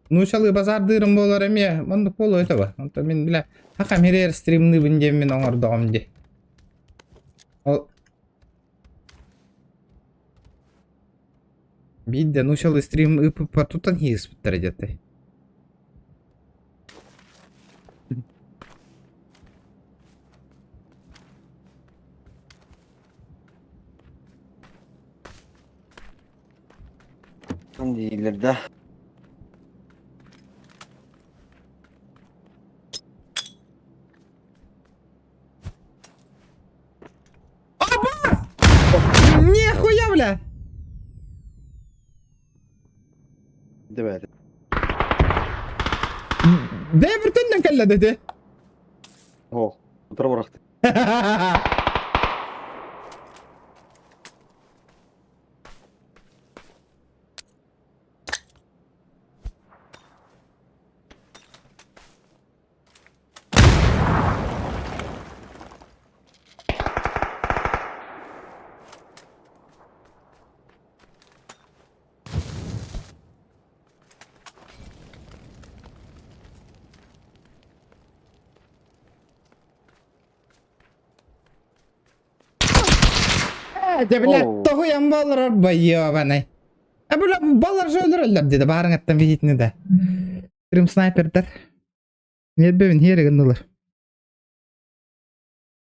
[SPEAKER 2] Нуучалыы базаардыырым буолар эмиэ оннук буолуо этэ ба. Онтон мин бile хахам иһирээр стримныыбын диэммин оҥордоҕум дии. Ол биирдэ нуучалыы стрим ыыппыппар тутан иһиспиттэрэ диэтэй.
[SPEAKER 1] Дииллэр да.
[SPEAKER 2] Нихуя, бля!
[SPEAKER 1] Дэбээт.
[SPEAKER 2] Бэйбиртэн кэллэ дэтэ.
[SPEAKER 1] О, утары бырахты.
[SPEAKER 2] Дьэ, бля, тоһуйан буолар байыабанай. А бля, балар же өлөрөллөр диде баарыңаттан визитini да. Трим снайпердар. Нербебин хиэри гыннылар.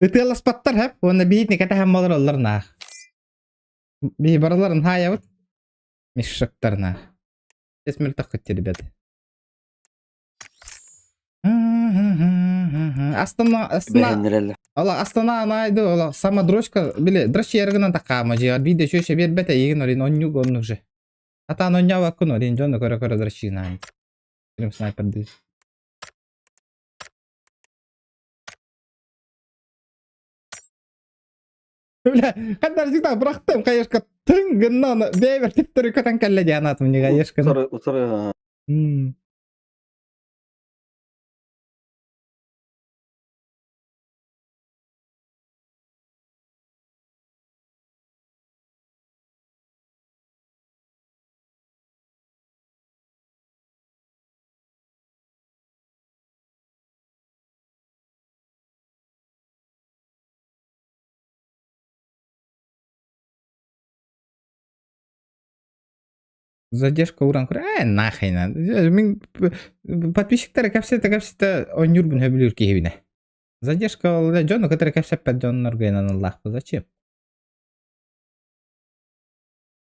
[SPEAKER 2] Ытыаласпаттар хэп, уонна биһитни кэтэһэн олороллор наах. Биһи барыларын хаайабыт. Мешоктар наах. Сейчас мөлтөххүт ребята. Астана, Астана,
[SPEAKER 1] Бэһиннэрэллэр.
[SPEAKER 2] Ола Астана анайды, ола сама дрочка, били, дрочка ярыгынан такаама же, биде чөчө бербете егин орин оннюг оннук же. Атаан онньаабаккын орин дьону көрө-көрө дроччынаан. Прям снайпердыы. Бля, хандар всегда бырахтым, хаешка тың гынна аны бэйбер типтери көтөн кэллэ диэн атым не хаешканы.
[SPEAKER 1] Утары, утары.
[SPEAKER 2] Задержка уран көр. Э, нахрен надо. Мин подписчиктары кэпсэтэ кэпсэтэ оонньуурбун сөбүлүүр киһибинэ. Задержка ол дьону кытары кэпсэппэт дьоннорго аналлаахпын. Зачем?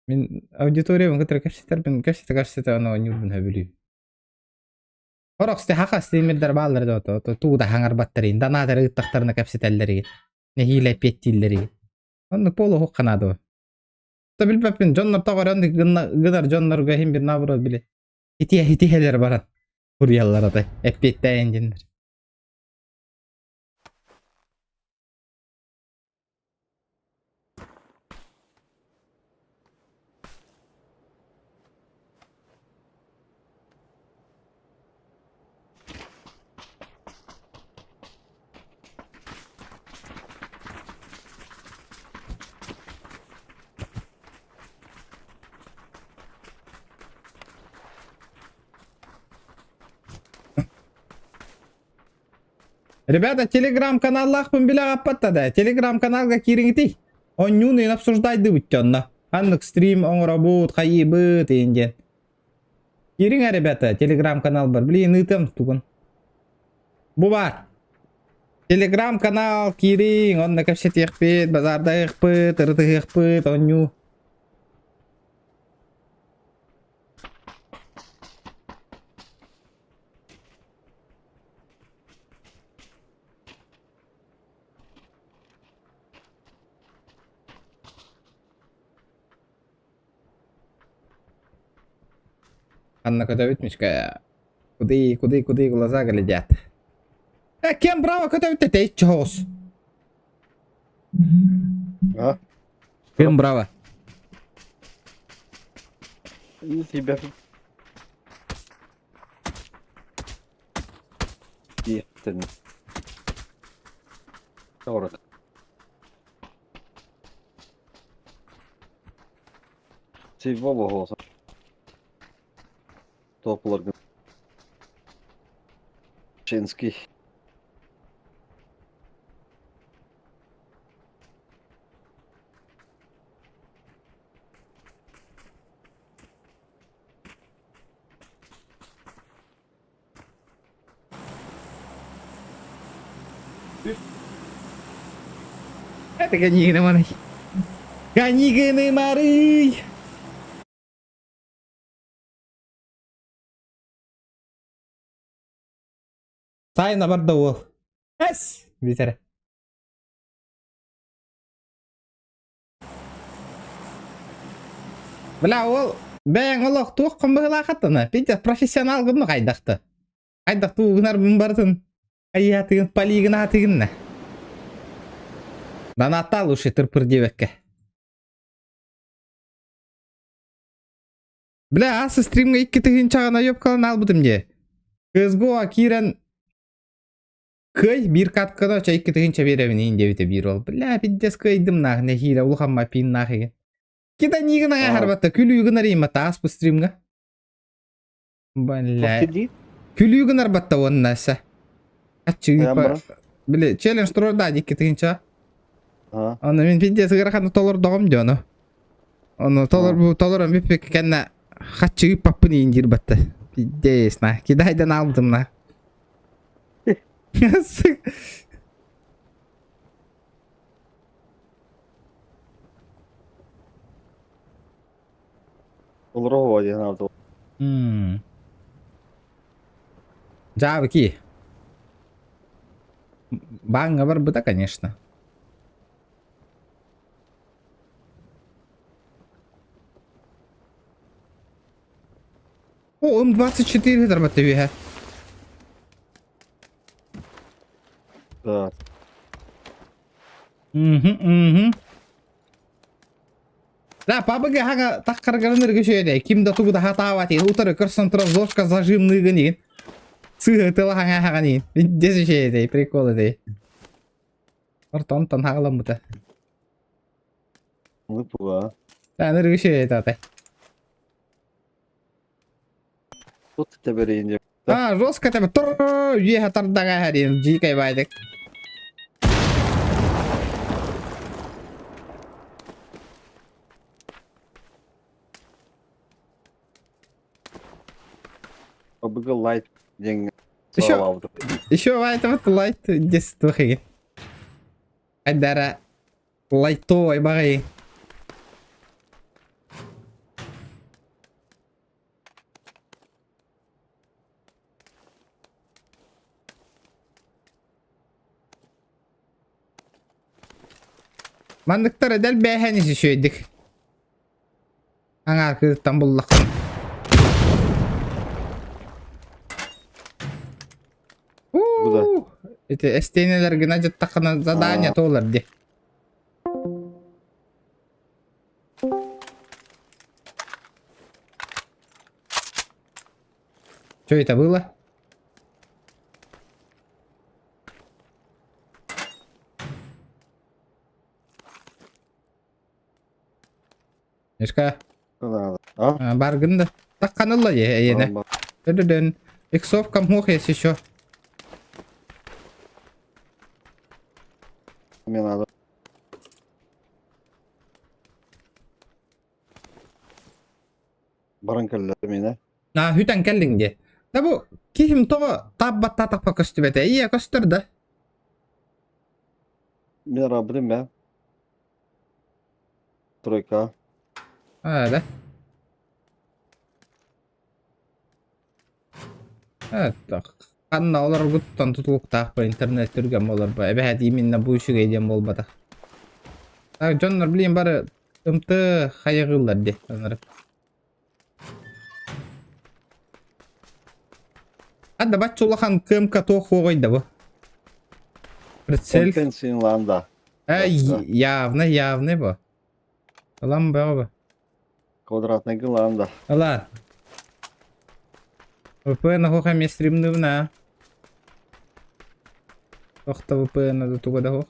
[SPEAKER 2] Мин аудиториябын кытары кэпсэтэрбин кэпсэтэ кэпсэтэ ону оонньуурбун сөбүлүүбүн. Орох хаха стримердэр бааллар да тугу да хаҥарбаттар донаторы ыыттахтарына кэпсэтэллэр нэһиилэ эппиэттииллэр Оннук буолуохха наада. Та билбэппин дьоннор тоҕо эрэ гынар дьоннорго иһин бир наоборот били итиэ итиһэлэр баран суруйаллар атай эппиэттээн диэннэр. Ребята, телеграм-каналлаахпын билэ аппатта да. Телеграм-каналга киириҥитий. Онньуун ыйын обсуждайдыбыт онно. Ханнык стрим оҥоробут, хайыыбыт иин диэн. Киириҥ ребята, телеграм-канал бар. Блин, ыытыам тугун. Бу баар. Телеграм-канал киириҥ, онно кэпсэтиэхпит, базаардайыахпыт, ырытыһыахпыт, оонньуу. Анна көтөбүт мишка. Куды, куды, куды глаза глядят. Э, кем браво көтөбүт этэй чоҕус.
[SPEAKER 1] А?
[SPEAKER 2] Кем браво?
[SPEAKER 1] Тебя. Диэхтэн. Тоҕо Чего голоса? Топлар. Чинский.
[SPEAKER 2] Это Ганигины Марый. Ганигины Марый! Тайна барда уол. Эс! Бүтэрэ. Бля, ол бэйэҥ олох туох быһылаахаттана? Пиздец, профессионал гынна хайдахта. Хайдах туугунар бун барытын айыатыгын полигын аатыгынна. Донаттаал уши тырпыр диэбэккэ. Бля, ас стримҥа икки тыһыынчаҕа наебкалан аалбытым дии. CSGO киирэн кыай биир катканы оча икки тыһыынча биэрэбин иин диэбитэ биир уол. Бля, пиздец кыайдым наах нэһиилэ улахамма пиннаах игин. Кита ниигин аҥа харбатта күлүү гынар иимата ааспыт стримҥа. Бля. Күлүү гынар батта уонна эсэ. Аччыыпа. Били челлендж турар икки тыһыынча. Оны мин пиздец ыараханы толордоҕум дьону. Ону толор толорон бүппүк кэннэ хаччы ыыппаппын иин диир батта. Пиздец на. Кидайдан алдым на.
[SPEAKER 1] Толору диэн аата.
[SPEAKER 2] Дьаабы ки. Бааҥҥа барбыта, конечно. О, М24 дарбатта үөһэ.
[SPEAKER 1] Да.
[SPEAKER 2] Мгм, мгм. Да, пабыга хага таххаргарын өргөшөйдө. Ким да тугу да хатаабат иин. Утары көрсөн турар зошка зажимныгын иин. Сыһы тыла хаҥа хаҕан иин. Дез үчүгэй прикол этэй. Ортон хаҕаламмыта.
[SPEAKER 1] Ну туга.
[SPEAKER 2] Да, өргөшөйдө ата.
[SPEAKER 1] Тут тэбэрин
[SPEAKER 2] А, жестко тебе тур үөһэ тардага хэрин дьиикэй баайдык.
[SPEAKER 1] Побыгы лайт диэн
[SPEAKER 2] Еще
[SPEAKER 1] саҕалаабытым.
[SPEAKER 2] еще баайтабыт лайт дес туохиги. Айдара лайтовай баҕайы. Манныктар эдэр бээһэн ис үчүгэйдик. Аҥаар кыыттан буллаххын.
[SPEAKER 1] Бу да.
[SPEAKER 2] Уу, ити эстиэнэлэргин адьаттаххына задание туолар дии. Что это было? Мишка,
[SPEAKER 1] Надо. А?
[SPEAKER 2] баргын да. Такканылла е, ене. Дөдөн. Иксовка мух есть еще.
[SPEAKER 1] Мне надо. Баран кэллэ миэнэ.
[SPEAKER 2] А, хүтэн кэллиҥ дии. Да бу киһим тоҕо тааббаттаатахпа көстүбэтэ. Ийэ көстөр да.
[SPEAKER 1] Мин арабытым бэ. Тройка.
[SPEAKER 2] А, да. Так. Ханна олоргуттан тутулуктаах ба интернет түргэн буолар ба. Эбэһээт именно бу үчүгэй диэн буолбатах. Так, дьоннор блин бары ымты хайыгыыллар дии анары. Ада бачча улахан кымка туох хуоҕой да бу. Прицель.
[SPEAKER 1] Компенсин да.
[SPEAKER 2] Э, явно, явно бу. Ылан бөҕө бу.
[SPEAKER 1] Квадратный гылаан да.
[SPEAKER 2] Ылан. VPN хоха эмиэ стримныбына. Охта VPN да туга да хох.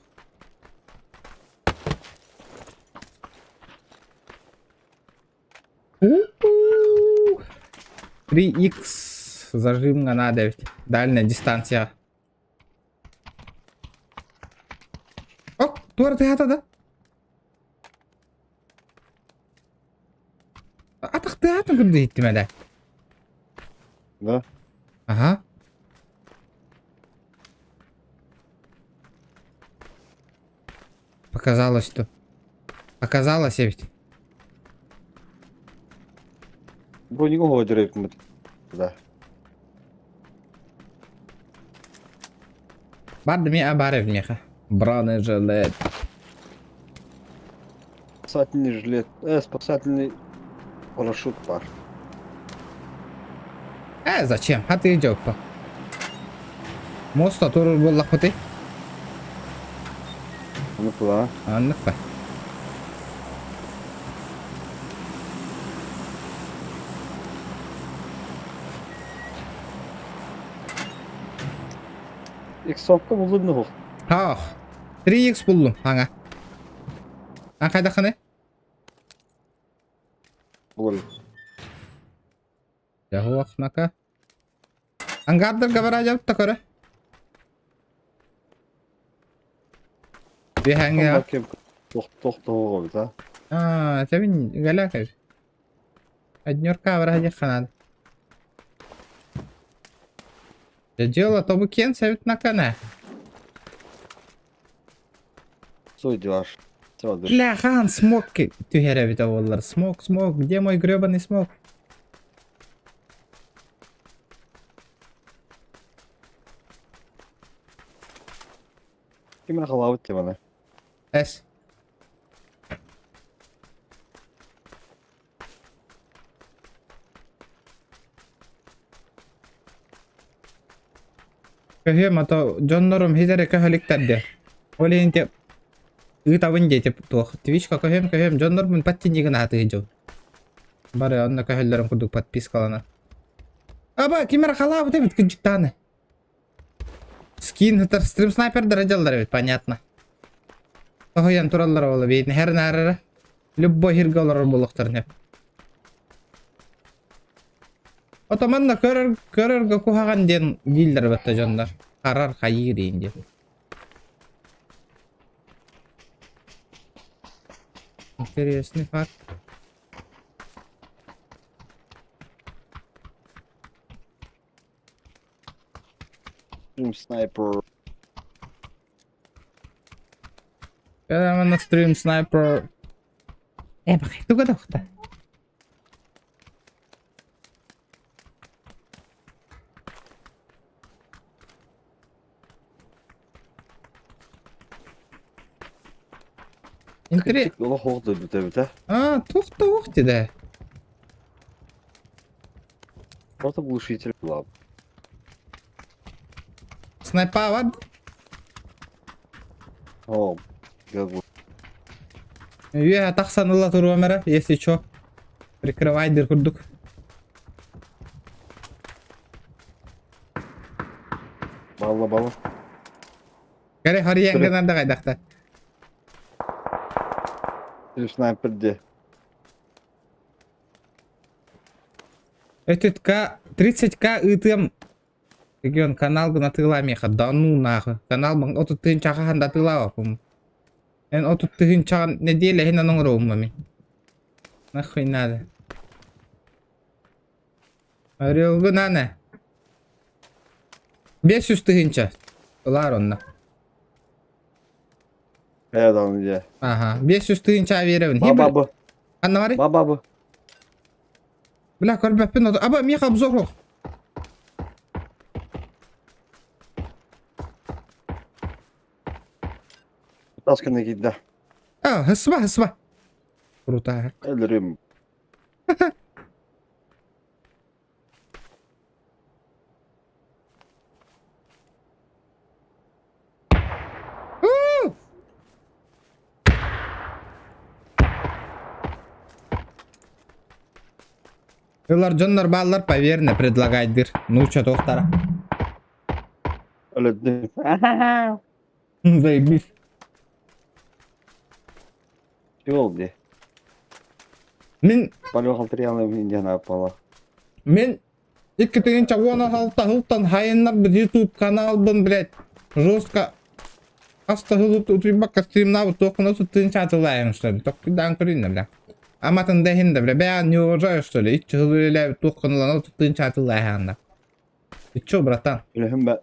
[SPEAKER 2] У-у-у. 3х зажимҥа надо ведь. Дальняя дистанция. Ок, туора тыһата да. Атах тыһатын курдук иһиттим элэ.
[SPEAKER 1] Да?
[SPEAKER 2] Ага. Показалось что. Показалось ведь.
[SPEAKER 1] Броник оһо эбиппит. Да.
[SPEAKER 2] Барды ми баар миэхэ. Бронежилет.
[SPEAKER 1] Спасательный жилет. Спасательный парашют бар.
[SPEAKER 2] Зачем? Хаты дьоппа. Моста турur буоллахпытый?
[SPEAKER 1] Оннук була.
[SPEAKER 2] Аннык ба.
[SPEAKER 1] Иксовка булдун ну.
[SPEAKER 2] Ах. 3x буллум аңа. А хайдаханы?
[SPEAKER 1] Булар.
[SPEAKER 2] Дьэ Ангардарга бараадьабыт да көрө. Биһэҥҥэ
[SPEAKER 1] Тохтоҕобут а.
[SPEAKER 2] Аа, тэбин галя Однерка бараадьахха наада. Дьэ дьыала тобу киэн сэбит накана.
[SPEAKER 1] Сойдюаш.
[SPEAKER 2] Бля, хаан смок түһэр эбитэ буоллар. Смок, смок, где мой гребаный смок?
[SPEAKER 1] Ким халабыт теманы?
[SPEAKER 2] Эс. Көһүөм, а то дьоннорум хитэрэ көһөлүктэр диэ. Ол иһин те ыытабын диэ тип туох Твичка көһүөм көһүөм дьоннорбун подтяни гына сатыы дьон. Бары онно көһөллөрүн курдук подпискалана. Аба ким эрэ халаабыт эбит кыдьыктааны. Скин сытар стрим снайпердара дьаллар эбит понятно. Тоһуйан тураллар ола бейт нэр наарара. Любой хиргэ олорор буолуохтарын сөп. Ото манна көрөр көрөргө куһаҕан диэн дииллэр батта дьоннор. Харар хайыыр иин диэн. Интересный факт.
[SPEAKER 1] Снайпер.
[SPEAKER 2] Когда стрим снайпер. Э, туга да Интерес.
[SPEAKER 1] Олох бүтэ.
[SPEAKER 2] А, тух да.
[SPEAKER 1] Просто глушитель была.
[SPEAKER 2] Снайпа бар.
[SPEAKER 1] О, гагу.
[SPEAKER 2] Үө тахсан ыла туруом эрэ, если чё. Прикрывай дир курдук.
[SPEAKER 1] Балла балла.
[SPEAKER 2] Кere харыйан гынан да кайдахта.
[SPEAKER 1] Снайпер де.
[SPEAKER 2] Этот К 30к ыытыам регион канал гына тыла меха да ну нахуй. Канал бang отут тыһынчаҕа ханда тыылаабаппын. Эн отут тыһынчаҕа неделя иһинэн оҥоруом мин. Нахуй надо. Орелгы нана. 500 тыһынча. Ылаар онно.
[SPEAKER 1] Э, да, де.
[SPEAKER 2] Ага, 500 тыһынча биэрэбин.
[SPEAKER 1] Баба
[SPEAKER 2] Ханна бары?
[SPEAKER 1] Баба
[SPEAKER 2] Бля, көрбөппүн. Аба, миэхэ обзор ох.
[SPEAKER 1] Тасканы кидда.
[SPEAKER 2] А, хысба, хысба. Круто.
[SPEAKER 1] Өлөрүм.
[SPEAKER 2] Ылар дьоннор бааллар поверно предлагайдыр. Ну, чё тохтара.
[SPEAKER 1] Өлөдүм.
[SPEAKER 2] Заебись.
[SPEAKER 1] Жол де.
[SPEAKER 2] Мин
[SPEAKER 1] Поле халтырьяны индиана пала.
[SPEAKER 2] Мин 2016 сылтан хайыннарбыт YouTube каналбын, блядь, жестко хаста сыл утуйбакка стримнаабыт туоххуна сыттыын чаатылаайын, что ли? Токкуйдаан көрүннэ, бля. Аматын да иһин да, бля, бэйэҕин не уважаешь, что ли? Иччи сыл үлэлээбит туоххуна сыттыын чаатылаайаанна. Ты чё, братан?
[SPEAKER 1] Көлөһүн бэ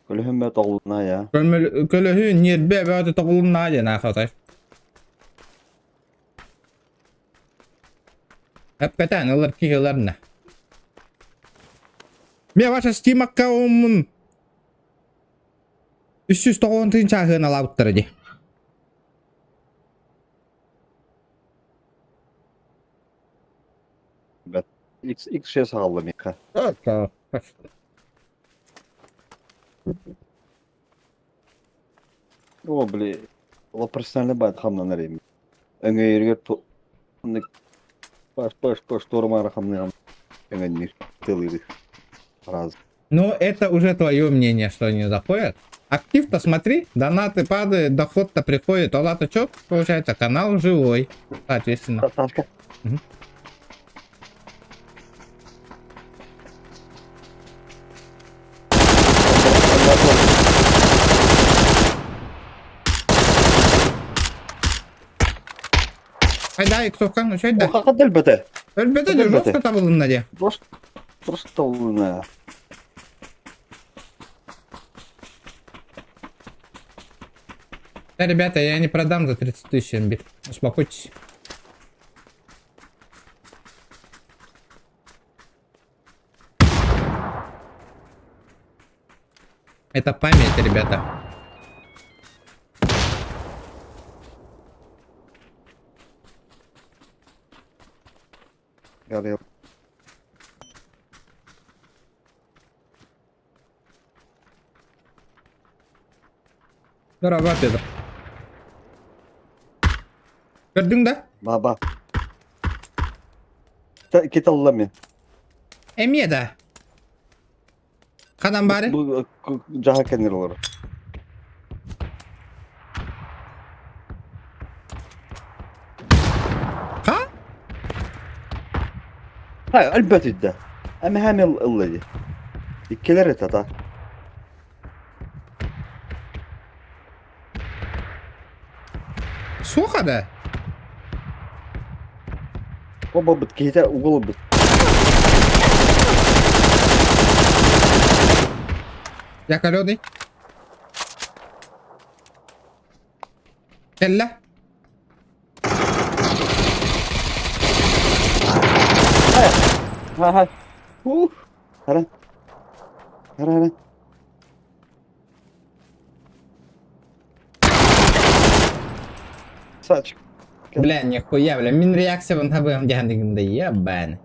[SPEAKER 1] көлөһүн бэ тоҕулунаа я.
[SPEAKER 2] Көлөһүн ньиэрбэ бөҕөтө тоҕулуннаа диэн аахатай. Эппэтэн ылар киһи ыларна. Мен ваша Steam аккаунмун 390 тыһыынча аһыаналаабыттара дии.
[SPEAKER 1] X X6 аҕалла миэхэ. О, били, ол профессиональный байт хамнанар эми. Өҥөйөрүгэр оннук паш паш паш туора хамныам өҥөннүүр тылыыр раз.
[SPEAKER 2] Ну, это уже твое мнение, что они заходят. Актив-то смотри, донаты падают, доход-то приходит. Олата чё, получается, канал живой, соответственно.
[SPEAKER 1] Сашка.
[SPEAKER 2] Мгм. Айда, иксовкаң үчөйдө.
[SPEAKER 1] Хакат элбете.
[SPEAKER 2] Өлбөтө де
[SPEAKER 1] Өлбөтө.
[SPEAKER 2] жестко табылынна де.
[SPEAKER 1] Просто просто улуна.
[SPEAKER 2] Да, ребята, я не продам за 30 тысяч МБ. Успокойтесь. Это память, ребята.
[SPEAKER 1] Горел.
[SPEAKER 2] Здорово, Петр. Көрдүҥ да?
[SPEAKER 1] Баба. Кит алла мен.
[SPEAKER 2] Эмиэ да. Ханан баары?
[SPEAKER 1] Бу жаха кэннер олор.
[SPEAKER 2] Ха?
[SPEAKER 1] Ха, өлбөт үйдэ. Эмэһэм ылла дии. Иккилэр этэ та.
[SPEAKER 2] Суоха да?
[SPEAKER 1] Обобут киһитэ угулбут.
[SPEAKER 2] Я каленый. Кэллэ.
[SPEAKER 1] Ха ха. Ух. Хара. Хара хара. Сачка.
[SPEAKER 2] Бля, нихуя, бля, мин реакциябын табыам диэн да ебан.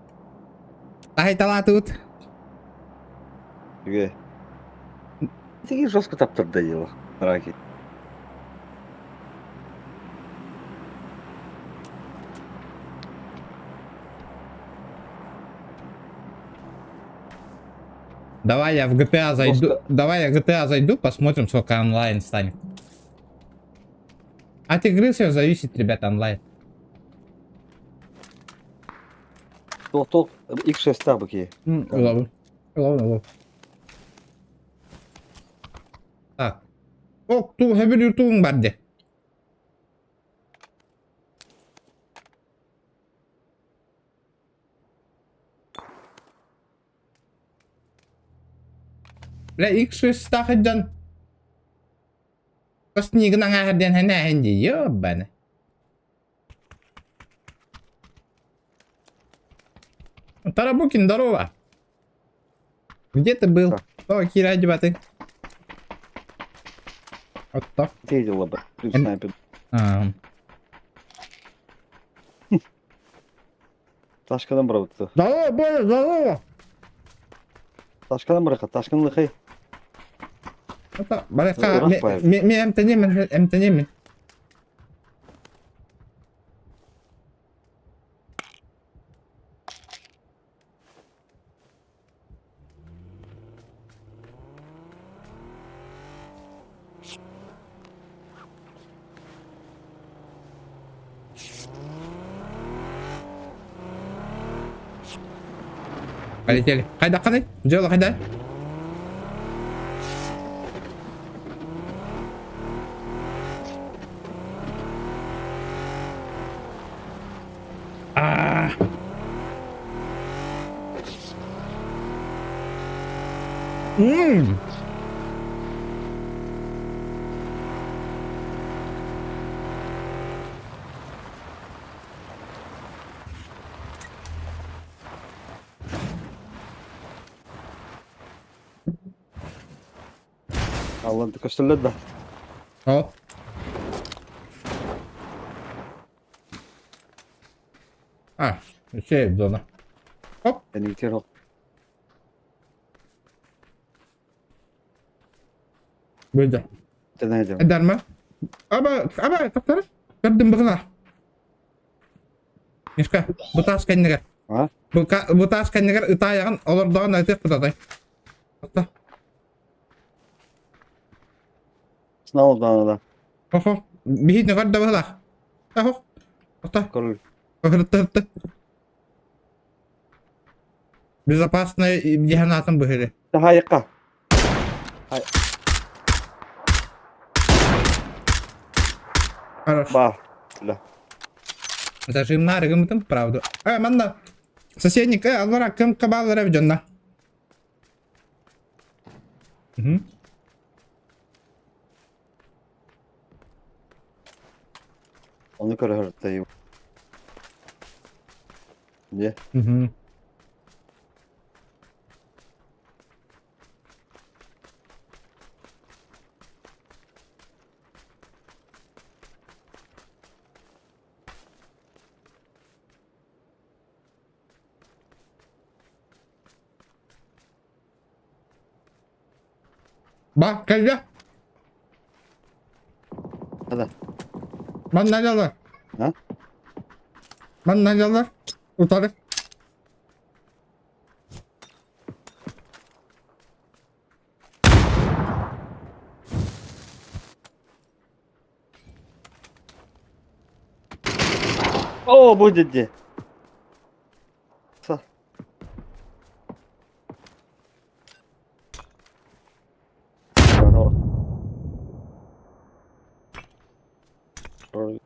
[SPEAKER 2] Тахайталаа тут.
[SPEAKER 1] Үгүй. Тиги жестко таптырда дело. Драки.
[SPEAKER 2] Давай я в GTA зайду.
[SPEAKER 1] Просто-
[SPEAKER 2] Давай я в GTA зайду, посмотрим, сколько онлайн станет. От игры все зависит, ребята, онлайн.
[SPEAKER 1] Тох тох X6 бу киһи.
[SPEAKER 2] Ловлю. Ловлю, ловлю. Так. О, ту хэбир ютубың бар де. Бля, X6 тахыджан. Костнигын аңа ден хәнә хәнди, ёбаны. Тарабукин, здорово. Где ты был? О, Кира, ты. Вот так.
[SPEAKER 1] Тиги бы. Плюс снайпер.
[SPEAKER 2] А,
[SPEAKER 1] Ташкадан бырабытты.
[SPEAKER 2] Здорово, Боря, здорово.
[SPEAKER 1] Ташкадан быраха, ташкан лыхай.
[SPEAKER 2] Это, барыха,
[SPEAKER 1] Ыраах баар.
[SPEAKER 2] мен эмтенемин, эмтенемин. Полетели. Хайдаххыный? Дьыала хайда? А. М.
[SPEAKER 1] Аллан көстөллөр да.
[SPEAKER 2] О. А, сейф зона. Оп.
[SPEAKER 1] Энигитер хок.
[SPEAKER 2] Быйда.
[SPEAKER 1] Тэнэдем.
[SPEAKER 2] Эдэрмэ. Аба, аба, тоқтар. Көрдүм быгына. Мишка, бу таас кэннигэр.
[SPEAKER 1] А?
[SPEAKER 2] Бу таас кэннигэр ытаайаҕын олордоҕун айтыах кутатай. Тохто.
[SPEAKER 1] Снаал да.
[SPEAKER 2] Хо-хо. Биһиитин көрдө быһылаах. Хо. Тохто.
[SPEAKER 1] Король.
[SPEAKER 2] Хырытты хырытты. Безопасное диһанаатын быһыры.
[SPEAKER 1] Тахайыкка.
[SPEAKER 2] Хорош.
[SPEAKER 1] Ба. Бля.
[SPEAKER 2] Зажимнары гымытым, правда. Э, манна. Соседник, аллара кым кабаллара дьонна. Угу.
[SPEAKER 1] Ону көрө Дьэ.
[SPEAKER 2] Угу. Ба, кэллэ.
[SPEAKER 1] Хада.
[SPEAKER 2] Манна дьалар.
[SPEAKER 1] А?
[SPEAKER 2] Манна дьалар. Утары.
[SPEAKER 1] О, будет де. Са.
[SPEAKER 2] Э,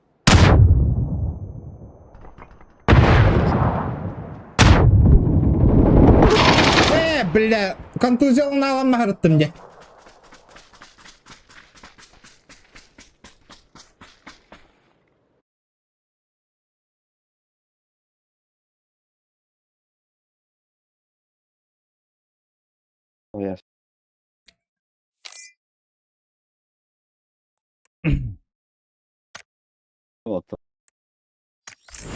[SPEAKER 2] бля, контузияны аламаһырыттым дьэ.
[SPEAKER 1] Oh, yes. Вот.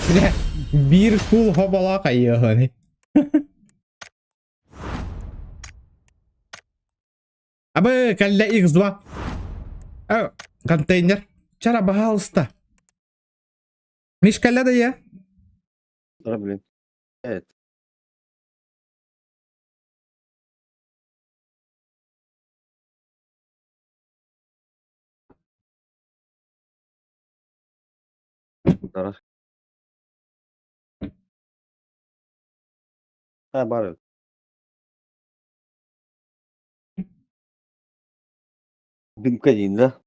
[SPEAKER 2] Бля, биир кул хоболоох айыаһыны. Абы, кэллэ X2. Э, контейнер. Чара, пожалуйста. Миш, кэллэ да я?
[SPEAKER 1] Да, блин. Это. Да. А, бар. Дымка один, да?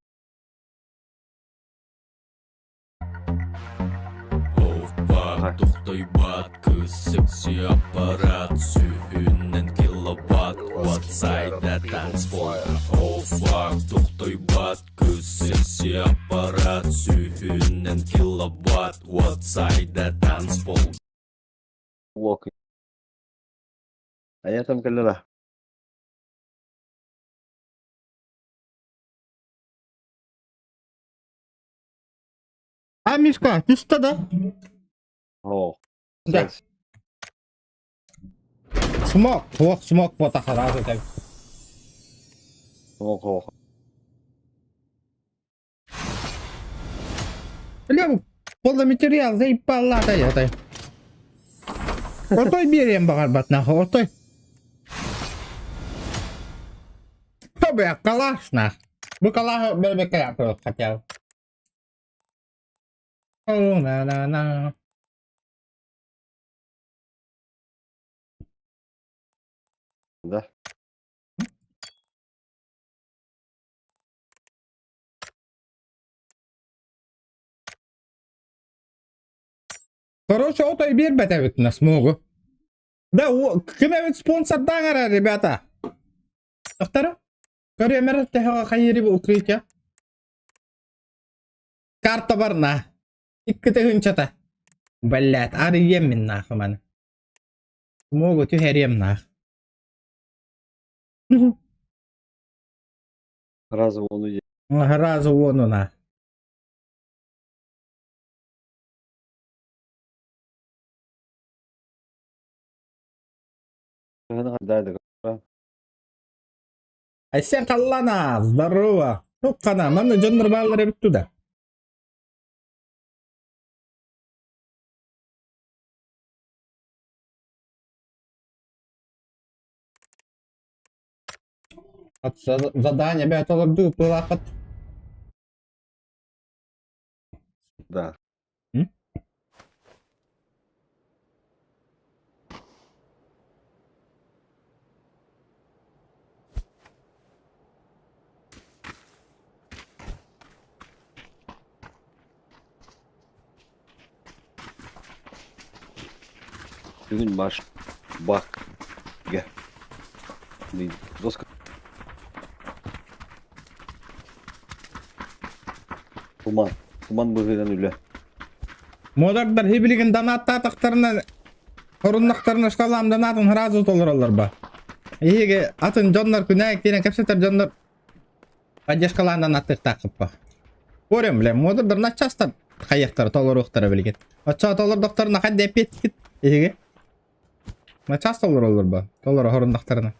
[SPEAKER 5] Опа, тохтойбат кыыс секси аппарат Сүүһүнэн киловатт Ватсайда танцпол Опа, тохтойбат кыыс секси аппарат Сүүһүнэн киловатт Ватсайда танцпол
[SPEAKER 1] Лок. А я там кэллэ
[SPEAKER 2] А, Мишка, ты что, да?
[SPEAKER 1] О.
[SPEAKER 2] Да. Смок, вот смок вот сразу так.
[SPEAKER 1] Ох, ох.
[SPEAKER 2] Бля, полуматериал заебала да это. Отой берем баҕарбат нахуй, отой. Бля, калаш нах. Бу калаш бэбэкэ хотел. О, на-на-на.
[SPEAKER 1] Да.
[SPEAKER 2] Короче, отой биэрбэт эбит на смогу. Да, ким эбит спонсордаан эрэ, ребята. Тохтара? Көрүөмэр төһөҕө хайыыры укрытие. Карта барна. Икки тыһыынчата. Блядь, арыйыам мин нахуй маны. Смогу түһэриэм нах.
[SPEAKER 1] Раза уону дии.
[SPEAKER 2] Раза уону нах. Айсен Халлана, здорово! Ну, қана, манна дьоннор бааллар эбит туда. От задание бэт олордуу пылаахат.
[SPEAKER 1] Да.
[SPEAKER 2] М?
[SPEAKER 1] Бүгүн баш бак гэ. Доска. Туман. Туман быһыынан үлэ.
[SPEAKER 2] Модардар хибилигин донаттаатахтарына оруннахтарына шкалам донатын сразу толороллор ба. Эһиги атын дьоннор күнээх киирэн кэпсэтэр дьоннор поддержкалаан донаттыахтааххыппа. Көрөм бile модардар наччастар хайыахтара толоруохтара билигин. Оччоҕо толордохторуна хадда эппиэттикит эһиги. Начаас толороллор ба толоро хоруннахтарына.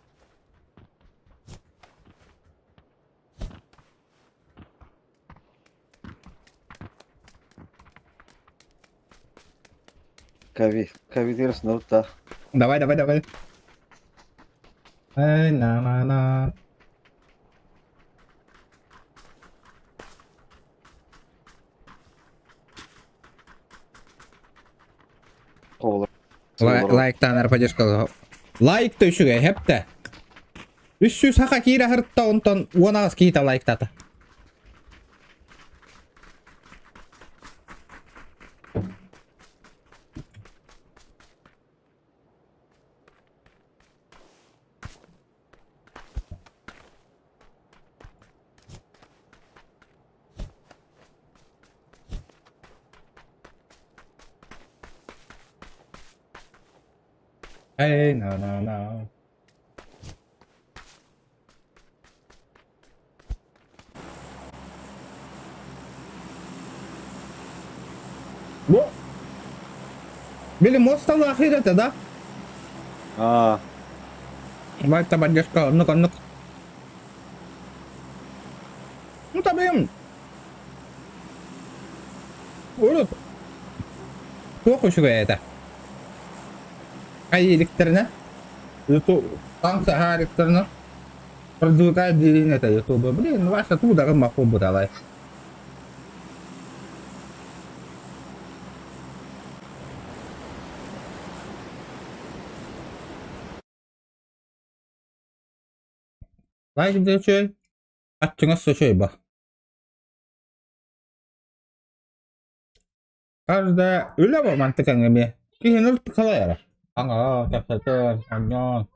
[SPEAKER 1] Кави, кави да.
[SPEAKER 2] Давай, давай, давай. Эй, на-на-на. Лайктаанар поддержка. Лайк да үчүгэй хэптэ. Үс саха киирэ сырытта онтон уон аҕыс киһитэ лайктаата. Эй, на-на-на. Бу Били мосталаах этэ да?
[SPEAKER 1] Аа.
[SPEAKER 2] Баайта поддержка оннук оннук. Ну табыйым. Урут туох үчүгэй этэ. Хайыылыктарына Ютуб таҥ саһаарыктарына продвигай диирин этэ Ютуба. Блин, Вася туудаҕын махпылбыталай. Лайк да үчүгэй, аттыҥас да үчүгэй ба. Каждая үлэ бу мантыкаҥ эмиэ. Киһини ылтыкалайара. Аҥаа, кэпсэтэр, оонньоон.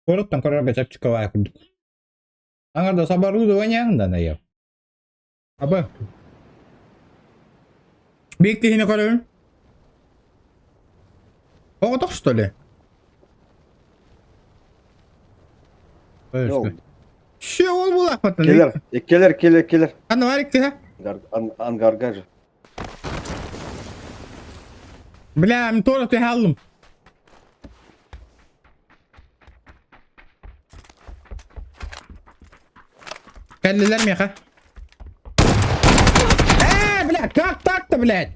[SPEAKER 2] Куораттан көрөргө чэпчэки баайа курдук. Аҥардас оборудованиеҥ да наев. Аба. Биир киһини көрөбүн. Оҕотох что ли? Все ол булаахпаттан.
[SPEAKER 1] Келер, келер, келер, келер.
[SPEAKER 2] Ханна бар иккиһэ?
[SPEAKER 1] Ангарга же.
[SPEAKER 2] Бля, мен тоже түһэ алдым. Кэллилэр миэхэ. Э, бля, как так-то, блядь?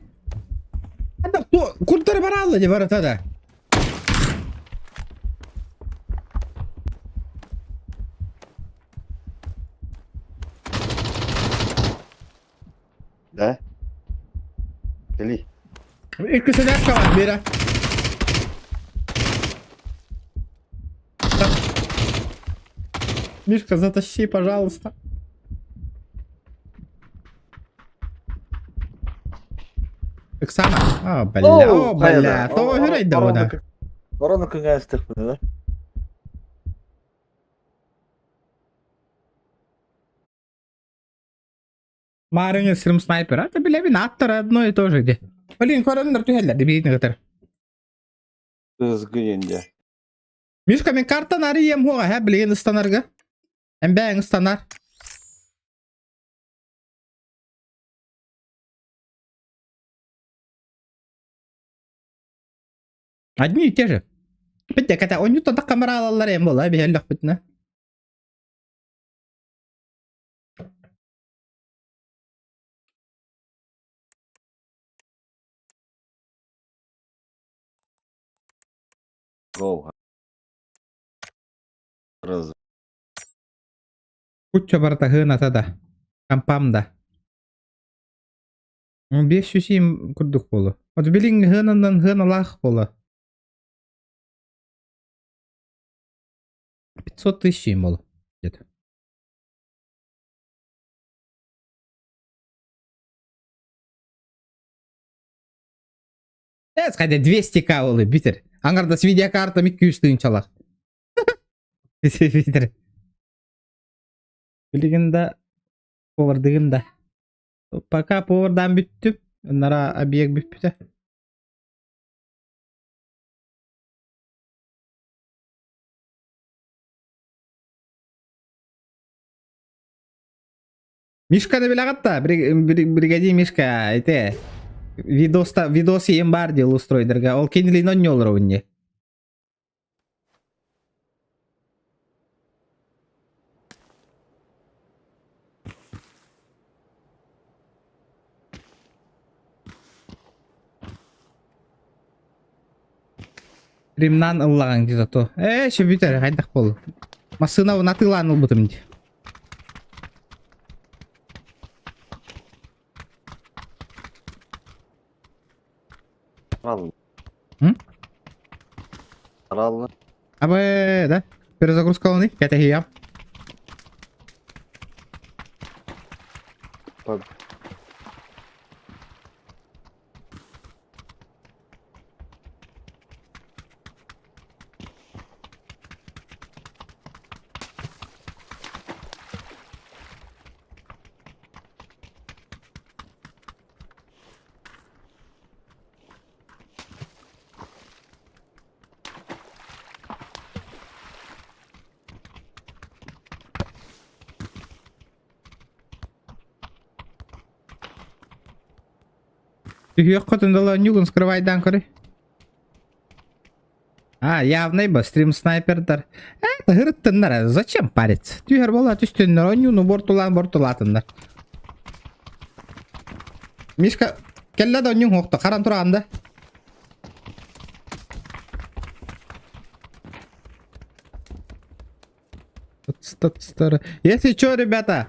[SPEAKER 2] Это кто? Курдары баралла дии барыта да.
[SPEAKER 1] Да? Кели.
[SPEAKER 2] Иккисинээс калан биэрэ. Мишка, затащи, пожалуйста. Оксана. А, бля, о, бля. Тоҕо үһүрэй да буна.
[SPEAKER 6] Орону күҥҥэ да?
[SPEAKER 2] Маарыҥы стрим снайпер, а билэбин аттар одно и то же где. Блин, көрөннөр түһэллэр дебиитин кытар.
[SPEAKER 1] Кызгы дьэ.
[SPEAKER 2] Мишка, мен картан арыйым хуоҕа, һэ, билигин ыстанарга. Эмбээҥ ыстанар. Одни и те же. Битте ката онньуттан камера алаллар эм буола биһэллэхпитинэ.
[SPEAKER 1] Go. Раз.
[SPEAKER 2] Кучча барыта хыыната да. Компам да. 507 курдук буолу. Вот билиҥ хыананан хыаналаах буола. 500 тысяч буолу. Где-то. Хотя 200к олы битер. Аңардас видеокарта 200 тыынчалах. Битер. Билигин да повардыгын да. Пока повардан бүттүм. Нара объект бүппүтэ. Мишка да билэҕит бригади Мишка ите видоста видос ием бар дел устройдерга ол кинилин онньолор унни. Римнан ыллаҕаҥ дии зато. Ээ, сөбүтэр, хайдах буолла. Массыына атыылаан ылбытым дии.
[SPEAKER 1] Аралла.
[SPEAKER 2] М?
[SPEAKER 1] Аралла.
[SPEAKER 2] Абы, да? Перезагрузка оны, кэтэһиэм. Түһүөххүтүн дала ньугун скрывайдаан көрүй. А, явный бы, стрим снайпердар. Это хырыттыннар, зачем париться? Түһэр буола түстүннэр, онньууну бортулаан бортулаатыннар. Мишка, кэллэ да онньуҥ уохта, харан тураҕын да. Если что, ребята,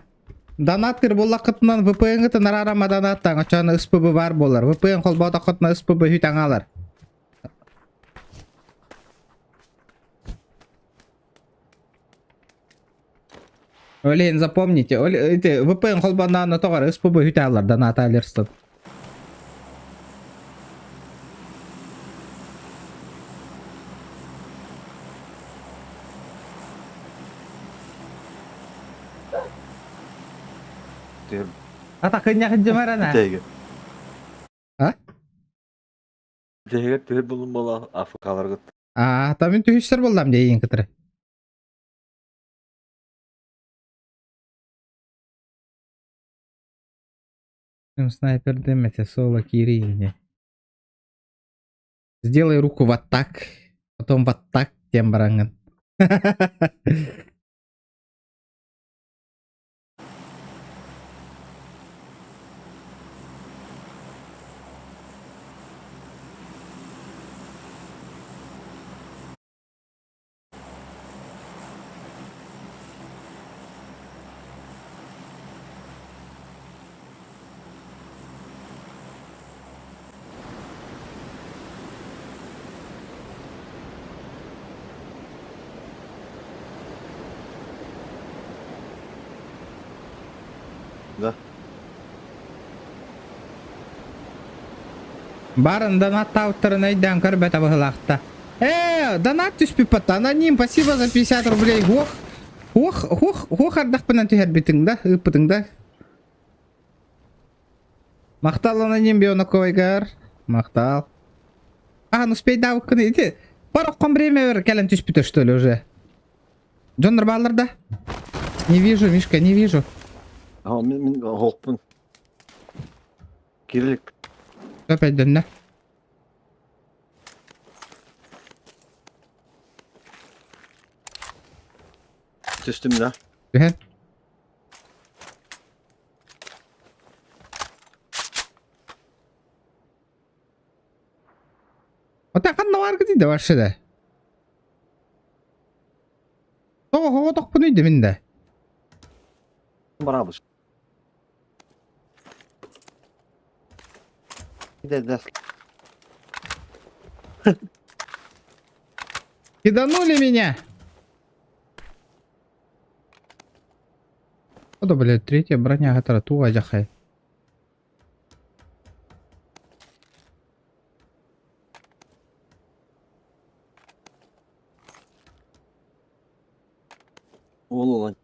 [SPEAKER 2] донаттыр буоллаххытынан VPN-гытын араарама донаттаң, оччоҕуна СПБ баар буолар. VPN холбоотоххутуна СПБ үт аҥаалар. Олен, запомните, эти VPN холбонаана тоҕор СПБ үт аалар донат алерстан. Ата кынньах дьымарана.
[SPEAKER 6] Тэйгэ.
[SPEAKER 2] А?
[SPEAKER 6] Тэйгэ түһэр булун буола Африкаларгыт.
[SPEAKER 2] А, там мин түһүссэр буоллам дии кытары. Снайпер дэмэтэ соло киириини. Сделай руку вот так, потом вот так тем бараҥҥын.
[SPEAKER 6] Да.
[SPEAKER 2] Барын донаттаабыттарын өйдөөн көрбөтө быһылаахта. Э, донат түспүт аноним, спасибо за 50 рублей. Ох, ох, ох, ох ардахпынан түһэрбитиҥ да, ыыппытыҥ да. Махтал аноним Бионаковайгар. Махтал. А, ну успейдаабыккын ити. Пароххом время кэлэн түспүтэ что ли уже? Дьоннор бааллар да? Не вижу, Мишка, не вижу.
[SPEAKER 6] А, мин мин оһохпун. Кирилик.
[SPEAKER 2] Опять дönнө.
[SPEAKER 6] Түстүм да.
[SPEAKER 2] Түһэн. Ота ханна бааргытый да вообще да? Тоҕо оҕотохпунуй да мин да?
[SPEAKER 6] Барабыз. Да,
[SPEAKER 2] Киданули меня! О, блядь, третья броня, которая туга жахай.
[SPEAKER 6] Ол olan.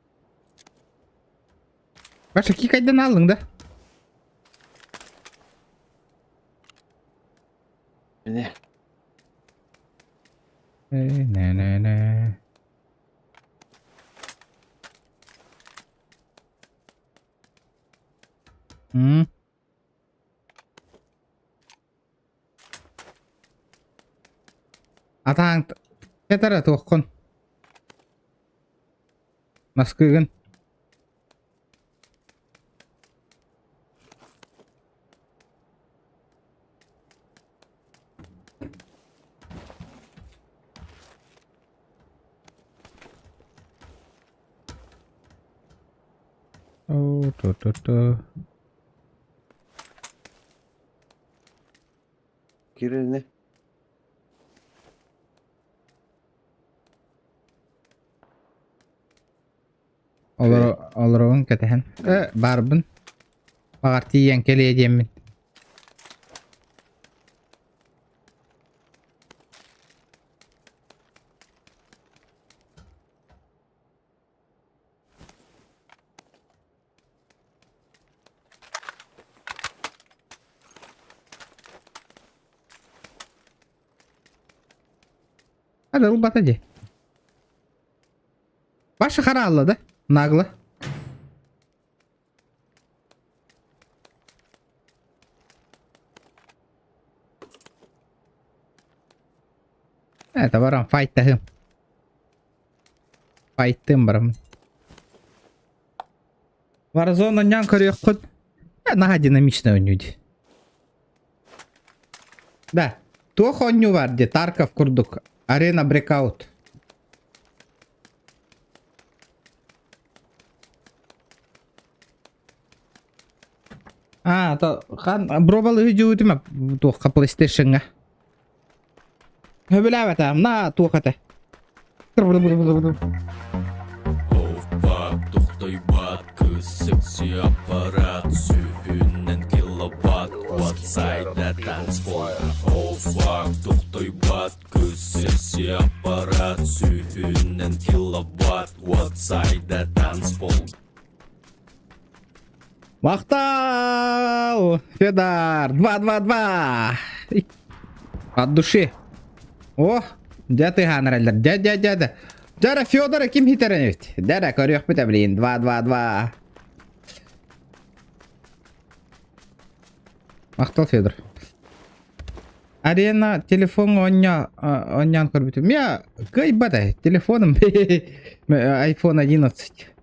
[SPEAKER 2] Баша кикайдан алдың да?
[SPEAKER 6] Не.
[SPEAKER 2] Не-не-не. М. Атаң кетара туоххун. Наскыгын. О, то-то-то.
[SPEAKER 6] Кирилл
[SPEAKER 2] Олор олоробун кэтэһэн. Э, баарбын. Баҕар тиийэн кэлиэ диэммин. Hadi ылбата дии. Башы хараалла да? Нагло. Это баран файттаһым. Файттым барам. Warzone онньоон көрүөххүт. Э, наһаа динамичный оонньуу дии. Да. Туох оонньуу бар дии, Тарков курдук. Арена Breakout. А, то хан бробалы дьуутума туохха PlayStation-га. Сөбүлээбэтэ, на туох этэ.
[SPEAKER 5] Опа, тохтойбат кыыс секси аппарат Сүүһүнэн киловатт Ватсайда танцпол Опа, тохтойбат кыыс секси аппарат Сүүһүнэн киловатт Ватсайда танцпол
[SPEAKER 2] Махтал! Федар! 2-2-2! От души. О, дьэ тыһаан эрэллэр. Дьэ, дьэ, дьэ, дьэ. Дьэ, Федора ким хитэрэн эбит? Дьэ, көрүөхпүт блин. 2-2-2. Махтал, Федор. Арена телефон оонньоо оонньоон көрбүтүм. Миа кыайбата телефоном iPhone 11.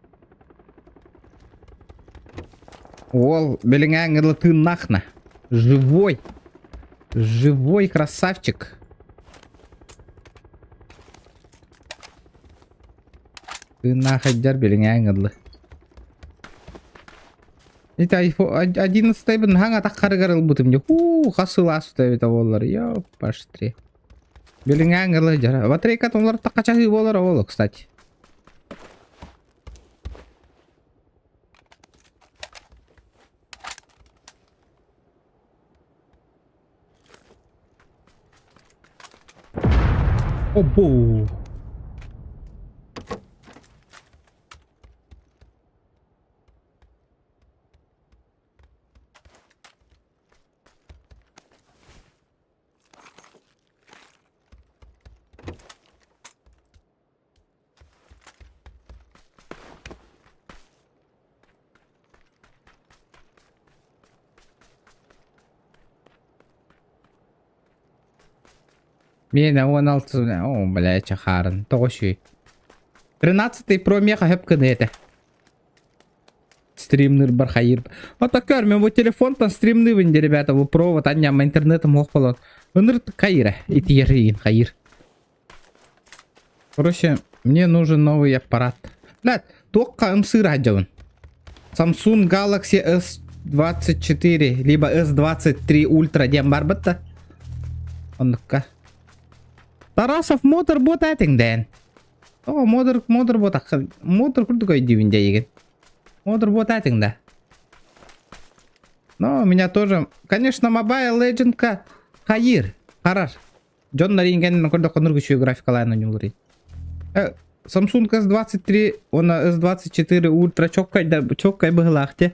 [SPEAKER 2] Уол билиҥээҥ ыла тыыннаахна. Живой. Живой красавчик. Тыыннаах айдьар билиҥээҥ ыллы. Ити iPhone 11-бын хаҥа таххарыгар ылбытым дии. Хуу, хас сыл ааспыта эбитэ буоллар. Ёпаштри. Билиҥээҥ ылы дьара. Батарейкатын уларыттахха чаһыы буолар ол, кстати. Обу. Миэнэ 16 о, бля, чахарын. Тоҕо үчүгэй. 13 про меха хөп гыныа этэ. Стримнырбар хайыр. Вот такой, мен бу телефонтан стримныбын де, ребята, бу провод анньама интернетым ох болон. Ыныр хайыра, итиер хайыр. Короче, мне нужен новый аппарат. Блядь, туохха ымсыыр сылдьабын. Samsung Galaxy S24, либо S23 Ultra диэн барбыт да. Оннукка. Тарасов мотор бот этиҥ дээн. О, модер, модер бот модер курдук өйдүүбүн дьэйигин. Модер бот этиҥ да. Но у меня тоже, конечно, Mobile Legend-ка хайыр, харар. Дьон наринген көрдөххө нургучую графикалаан ойуулар. Samsung S23 уонна S24 Ultra чоккай чоккай быһылаах те.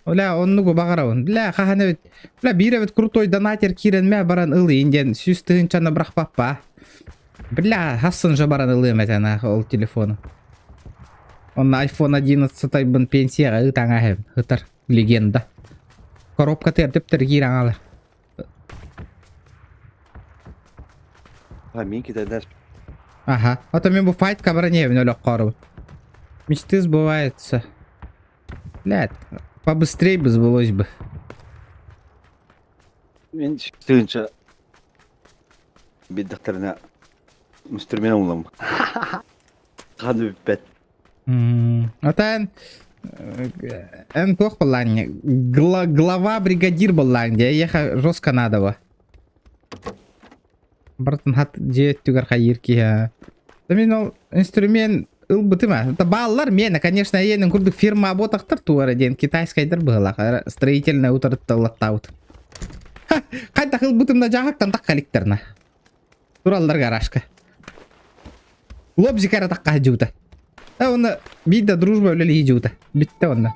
[SPEAKER 2] Бля, оннугу баҕарабын. Бля, хаһан эбит. Бля, биир эбит крутой донатер киирэн мэ баран ылыйын диэн сүүс тыһыынчаны бырахпаппа. Бля, хассын же баран ылыам этэ ол телефону. Онно iPhone 11 тайбын пенсияҕа ытаҥа иһэбин. Ытар. Легенда. Коробка тиэрдиптэр киирэн аалар.
[SPEAKER 1] А, мин китайдар.
[SPEAKER 2] Ага. А то мен бу файт кабраневин өлөк Мечты сбываются. Блядь, побыстрей бы сбылось бы.
[SPEAKER 1] Мин тыынча биддахтарына инструмент улам. Ханы бүппэт.
[SPEAKER 2] Отан эн туох буоллаан глава бригадир буоллаан дии эйиэхэ жестко надо Бартын хат дьиэ өттүгэр хайыыр киһи мин ол инструмент ылбытым это бааллар миэнэ конечно эйиэнин курдук фирма буотахтар туора диэн китайскайдар быһыылаах строительная утарытталлаттаабыт хайдах ылбытым да дьааһыктан тахха иликтэрнэ Тураллар гаражка. Лобзик эрэ тахха сылдьыбыта. Э уонна биир да дружба үлэлии сылдьыбыта. Бүттэ уонна.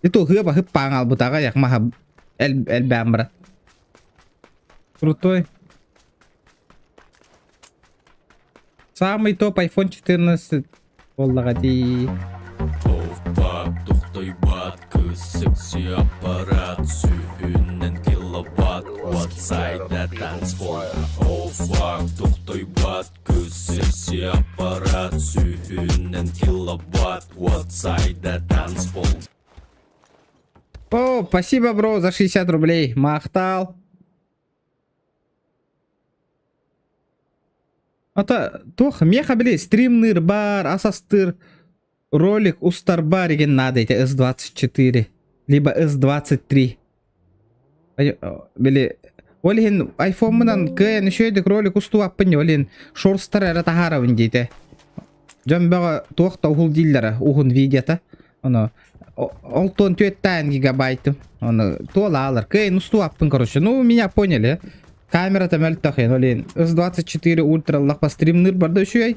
[SPEAKER 2] И то хыаба хыппаан албытаҕа yak маһа элбээн баран. Крутой. Самый топ iPhone 14 буоллаҕа дии.
[SPEAKER 5] Ковпак тохтойбат кыс секси аппарат Сүүһүнэн киловатт Ватсайда танцпол Ковпак тохтойбат кыс секси аппарат Сүүһүнэн киловатт Ватсайда танцпол
[SPEAKER 2] О, спасибо, бро, за 60 рублей. Махтал. Ата туох миэхэ били стримныыр баар, ас астыыр ролик устар баар игин наада ити S24 либо S23. Били ол иһин айфоммунан кыайан үчүгэйдик ролик устубаппын ол иһин шорстар эрэ таһаарабын диэтэ. Дьон бөҕө туох да уһул дииллэрэ уһун видеота. Ону ол туон түөттээн гигабайтым. Ону туолаалар. Кыайан устубаппын короче. Ну меня поняли. Камерата мөлтөх ен, олен S24 Ultra лапа стримныр барда үчүгэй.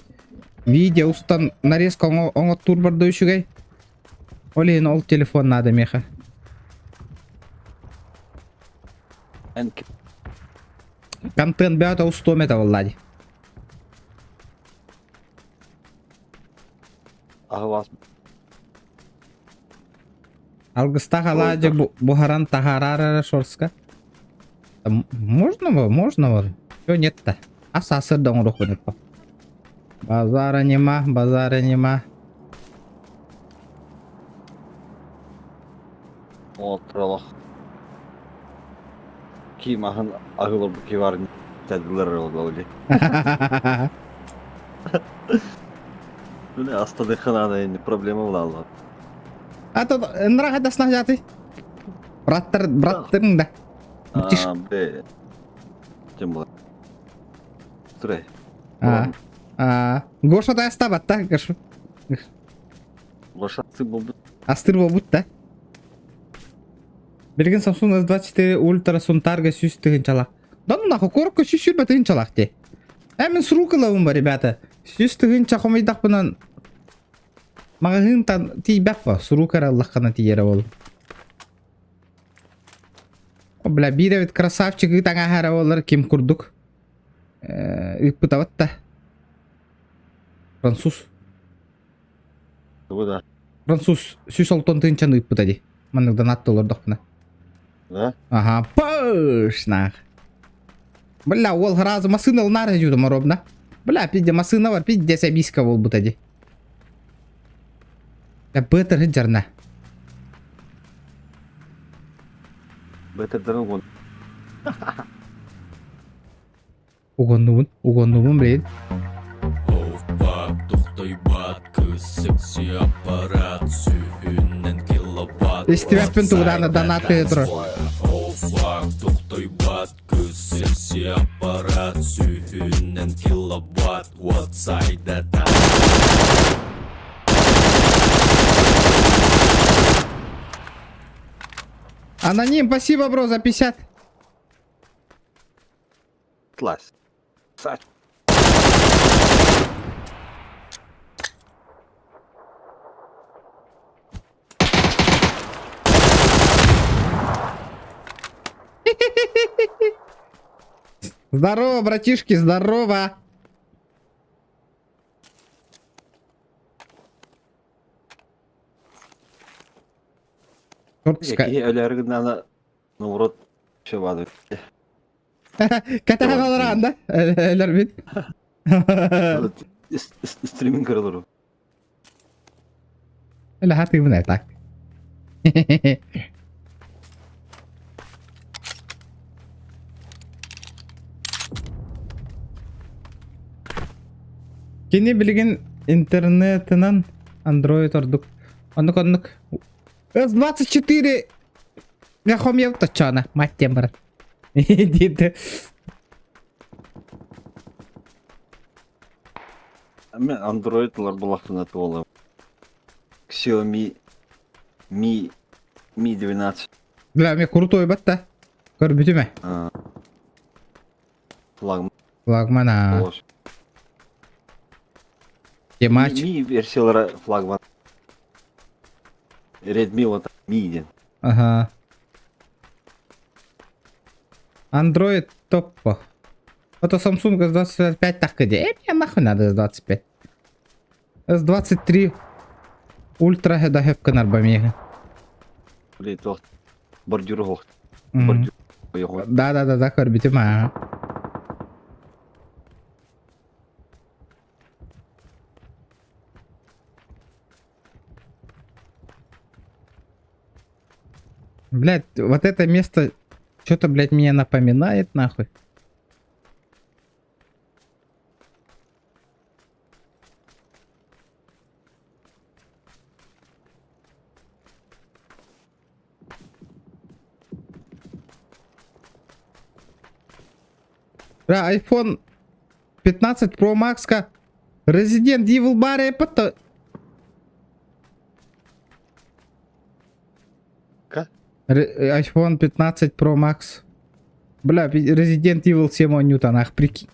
[SPEAKER 2] Видео устан нарезка оҥоттуур барда үчүгэй. Олен ол телефон надо меха. Контент бөҕөтө устуом этэ буолла дии.
[SPEAKER 1] Аһылаас
[SPEAKER 2] Алгыстаах алаадьы буһаран таһаарар эрэ шорска. Можно было, можно было. Чё нет-то? Ас асыр да оҥоруохпун эппэ. Базара нема, базара нема.
[SPEAKER 1] Оҥотторолох. Ким аһын аһылар киварын тәдилер олли. Бля, астадыхана не проблема буолла.
[SPEAKER 2] А то нра хадасна жаты. Браттар, браттарың да.
[SPEAKER 1] А, бе. Тем более. Стрей.
[SPEAKER 2] А, а, Гоша да астабат да, Гоша.
[SPEAKER 1] Гоша астыр болбут.
[SPEAKER 2] Астыр болбут да. Билигин Samsung S24 Ultra Сунтарга сүүс тыһыынчалаах. Да ну нахуй, коротко сүүс сүүрбэ тыһыынчалаах дии. Э, мин сурук ылабын ба, ребята. 100 тыһыынча хомуйдахпынан маҕаһыынтан тиийбэт ба, сурук эрэ ыллаххына тиийэрэ ол. О, бля, биир эбит красавчик ыт аҥааһа эрэ буоллар ким курдук. Э, ыыппытабыт да. Француз.
[SPEAKER 1] Тугу да?
[SPEAKER 2] Француз 160 тыһыынчаны ыыппыта дии. Маннык донат олордохпуна.
[SPEAKER 1] Да?
[SPEAKER 2] Ага, пыш нах. Бля, уол сразу массыына ылынаар дьудум ровно. Бля, пизде массыына бар, пизде сәбиска буолбута дии. Бля, бытыр сылдьарна.
[SPEAKER 1] Бытырдарын угун.
[SPEAKER 2] Угоннубун, угоннубун, блин.
[SPEAKER 5] Овпак тохтойбат кыс секси аппарат сүүһүнэн киловатт
[SPEAKER 2] Истибэппин тугудаана донаты турар.
[SPEAKER 5] Овпак тохтойбат кыс секси аппарат сүүһүнэн киловатт уотсайда
[SPEAKER 2] Аноним, спасибо, бро, за 50.
[SPEAKER 1] Класс. Сач.
[SPEAKER 2] Здорово, братишки, здорово. Черт
[SPEAKER 1] Киһи өлөөрү гыннаҕына наоборот все баады.
[SPEAKER 2] Кэтэһэн олорон да өлөрбүт.
[SPEAKER 1] Стриминг көрө олору.
[SPEAKER 2] Өлө хатыыбын так. Кини билигин интернетынан Android ордук. Оннук оннук. S24 Гахомьев точана, мать тем брат. Диэти.
[SPEAKER 1] Мен Android-лар булахтына туола. Xiaomi Mi Mi 12.
[SPEAKER 2] Бля, мен крутой батта. Көрбүтүм э.
[SPEAKER 1] Флагман.
[SPEAKER 2] Флагман а. Темач.
[SPEAKER 1] Mi версиялара флагман. Redmi вот Mi диэн.
[SPEAKER 2] Ага. Android топпо. Это Samsung S25 так где? Э, мне нахуй надо S25. S23 Ультра да хөпкөн арбамега.
[SPEAKER 1] Блин, туох бордюр оһох. Бордюр.
[SPEAKER 2] Да, да, да, да, көрбүтүм аа. Блядь, вот это место что-то, блядь, меня напоминает, нахуй. Бля, iPhone 15 Pro Max-ка Resident Evil баар эппит
[SPEAKER 1] Ка?
[SPEAKER 2] iPhone 15 Pro Max. Бля, Resident Evil 7 оонньуута, нах, прикинь.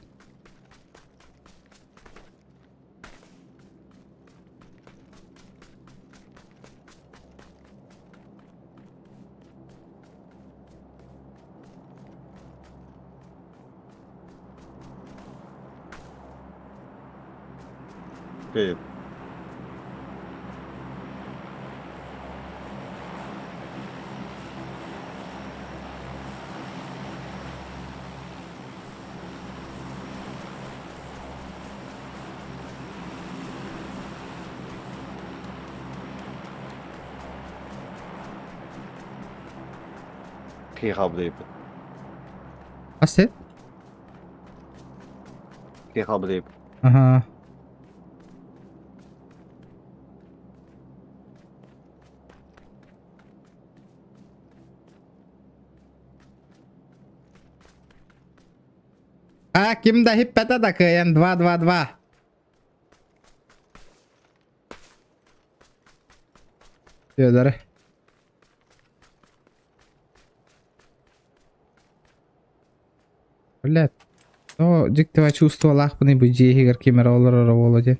[SPEAKER 1] Окей. Киһи хаалбыт
[SPEAKER 2] Хас
[SPEAKER 1] Киһи хаалбыт
[SPEAKER 2] Ага. А, ким да хиппета да кыайан 2-2-2. Федор. Блядь. Оо, дьиктибэ чувстволаахпыный бу дьиэ иһигэр ким эрэ олороро буолуо диэн.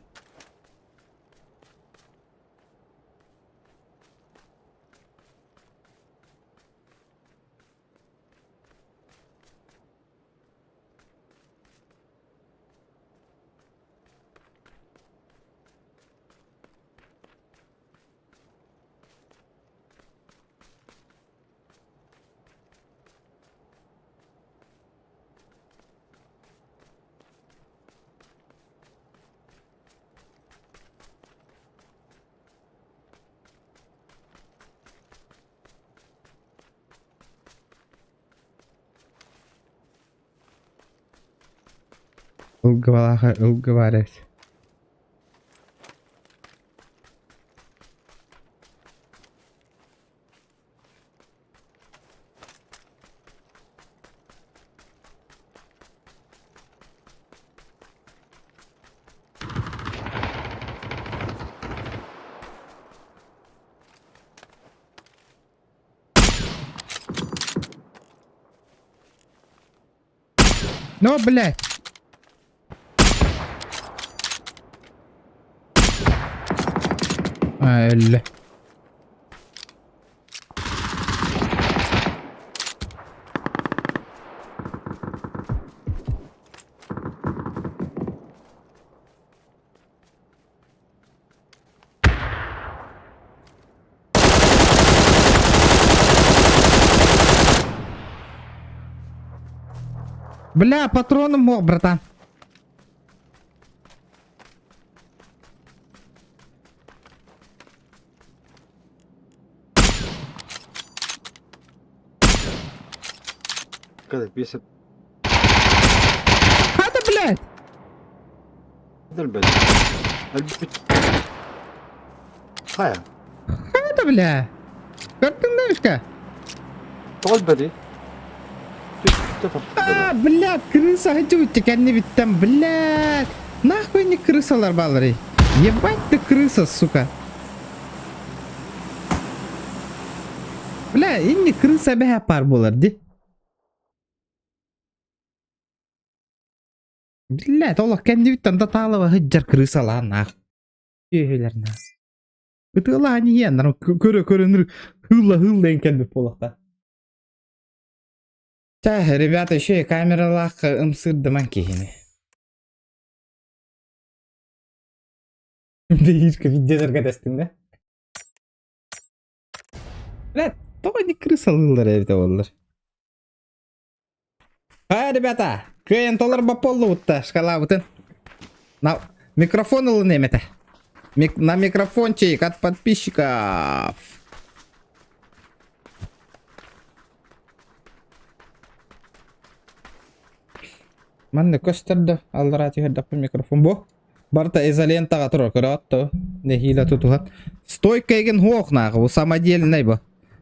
[SPEAKER 2] Ылгыбалаах ылгыбар эбит. Ну, блядь! Өллө. Бля, патроном мог, братан.
[SPEAKER 6] Когда бесит.
[SPEAKER 2] Хата, блядь!
[SPEAKER 6] Хайа.
[SPEAKER 2] Хата, бля! Көрдүҥ да мишка?
[SPEAKER 6] Тоҕо бэри?
[SPEAKER 2] А, блядь, крыса хотел кэннибиттэн, блядь! Нахуй не крысалар бааларый? Ебать ты крыса, сука! Бля, инни крыса бэһэ пар буолар ди. Блядь, олох кэннибиттэн да таалаба сылдьар крысалаан наах. Үөһүлэр наах. Ытыалаан иһиэн, көрө көрөнүр хыылла хыылла эн кэлбит буолуохта. Чэ, ребята, еще и камералаах ымсыырдыман киһини. Диирка видеоларга тэстиҥ да? Блядь, тоҕо не крысалыыллар эбитэ буоллар. А, ребята, кыайан толорбот буоллубут шкалабытын. На микрофон ылын эмэтэ. Мик на микрофончик от подписчиков. Манна көстөр да аллараа түһэрдэхпин микрофон бу. Барыта изолентаҕа турар көрөҕүт дуо? Нэһиилэ тутуһан. Стойка эгин суох нааҕы бу самодельнай бу.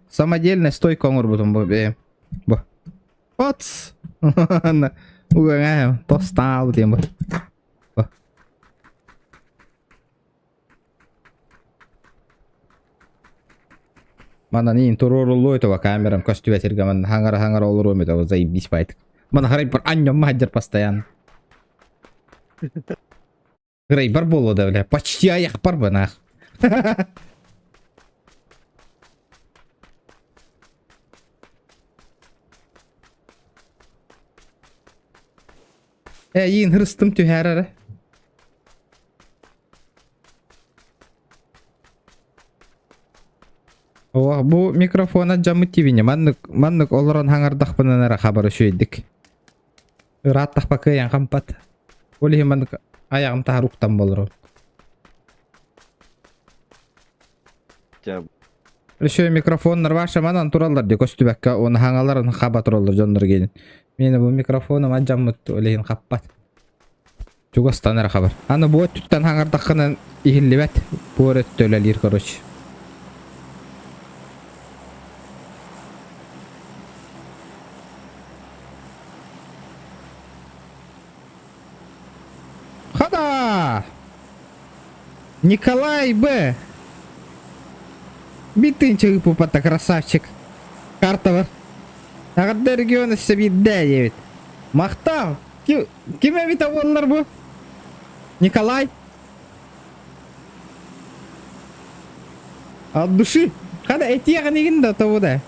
[SPEAKER 2] Самодельнай стойка оҥорбутум бу бэйэм. Бу. Оц! Угаҥаа тостаал диэн бу. Бу. Манан иин туруоруллуо этэ камерам көстүбэт сиргэ манна хаҥара-хаҥара олоруом этэ заебись байтык. Мана харайбар анньоммо сылдьар постоянно. Грейбар буолуо да бля, почти аяхпар бы нах. Э, иин хрыстым түһээр эрэ. О, бу микрофона дьаммыт тивине маннык маннык олорон хаҥардахпынан эрэ хабар үчүгэйдик. Ырааттахпа кыайан хампат. Ол иһин маннык айаҕым таһар уктан болору. Еще микрофоннар ваша манан тураллар ди көстүбэккэ уонна хаҥаларын хаба тураллар дьоннор гиэнин. Миэнэ бу микрофоным адьаммыт ол иһин хаппат. Чугастан эрэ хабар. Аны бу өттүттэн хаҥардаххына иһиллибэт. Буор өттө үлэлиир короче. Хада! Николай Б. Битынча ыппата красавчик. Карта бар. Аҕарда регион өссө биирдэ диэбит. Махтал! Ким, ким эбитэ буоллар бу? Николай? От души. Хада этиэҕин игин да тобу да.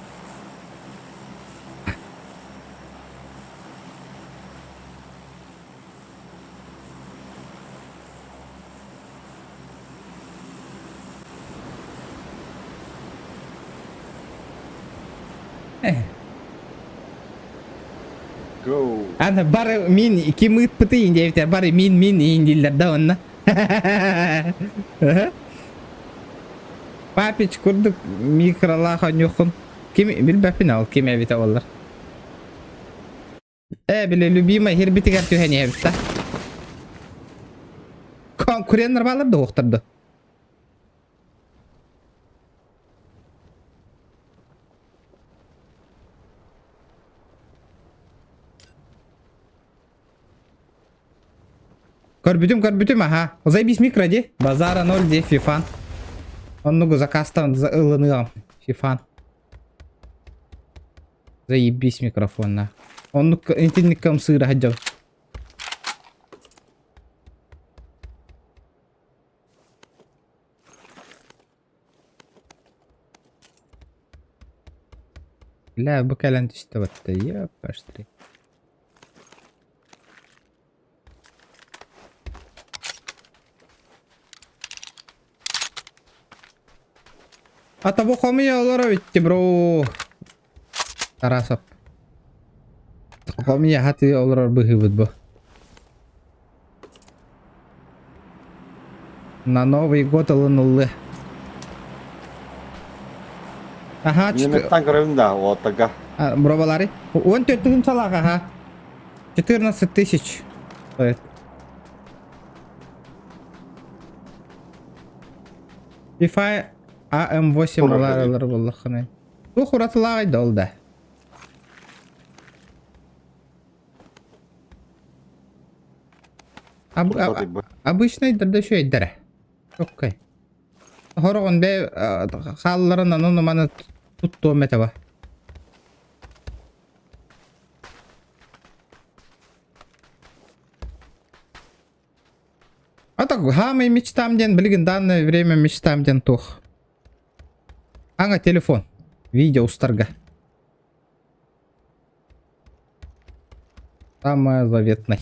[SPEAKER 1] Go.
[SPEAKER 2] Аны бары мин ким ыыппытый диэбитэ бары мин мин иин дииллэр да онно. Папич курдук микролаах онньуоххун. Ким билбэппин ол ким эбитэ буоллар. Э, били любимый хирбитигэр түһэн иһэбит да. Конкуреннар баалар да уохтар да. Көрбүтүм, көрбүтүм, аха. Заебись микро ди. Базара ноль ди, фифан. Оннугу заказтан ылыныам. Фифан. Заебись микрофонна. Оннук итинник ымсыыра сылдьабын. Бля, бу кэлэн түстэ батта. Ёпаштри. А того хомуйа олоро битти, бро. Тарасов. Хомуйа хаты олорор быһыыбыт бу. На Новый год ылыныллы. Аха,
[SPEAKER 1] Немецтан көрөбүн да, уоттарга.
[SPEAKER 2] Бробалары. 14 тыһын салаах, аха. 14 тысяч. Стоит. FIFA AM8 алар буоллаххына. Туох уратылааҕый да ол да. Обычный да үчүгэйдэрэ. Окей. Хороҕун бэ хаалларын анан маны туттуом этэ ба. А так, хамай мечтам диэн билигин данное время мечтам диэн туох. Аңа телефон. Видео устарга. Самое заветный.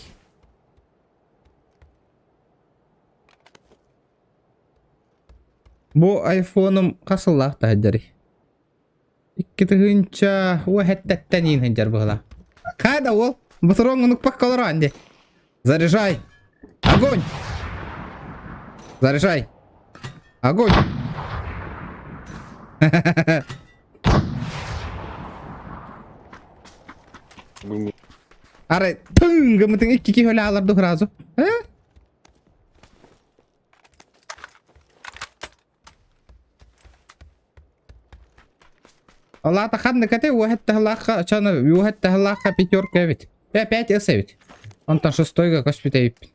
[SPEAKER 2] Бу айфоным хасыллаах таһырдьарый? Икки тыһыынча уоһэттэн иин сылдьар быһыылаах. Хайда уол, ботуруоҥҥун укпакка олороон дии. Заряжай! Огонь! Заряжай! Огонь! Арай тың гымытың икки киһи өлө алар сразу. Э? Ол аата ханнык этэй уоһэттаһылаахха чаны уоһэттаһылаахха пятерка эбит. Пять с эбит. Онтон шестойга көспүт эбиппин.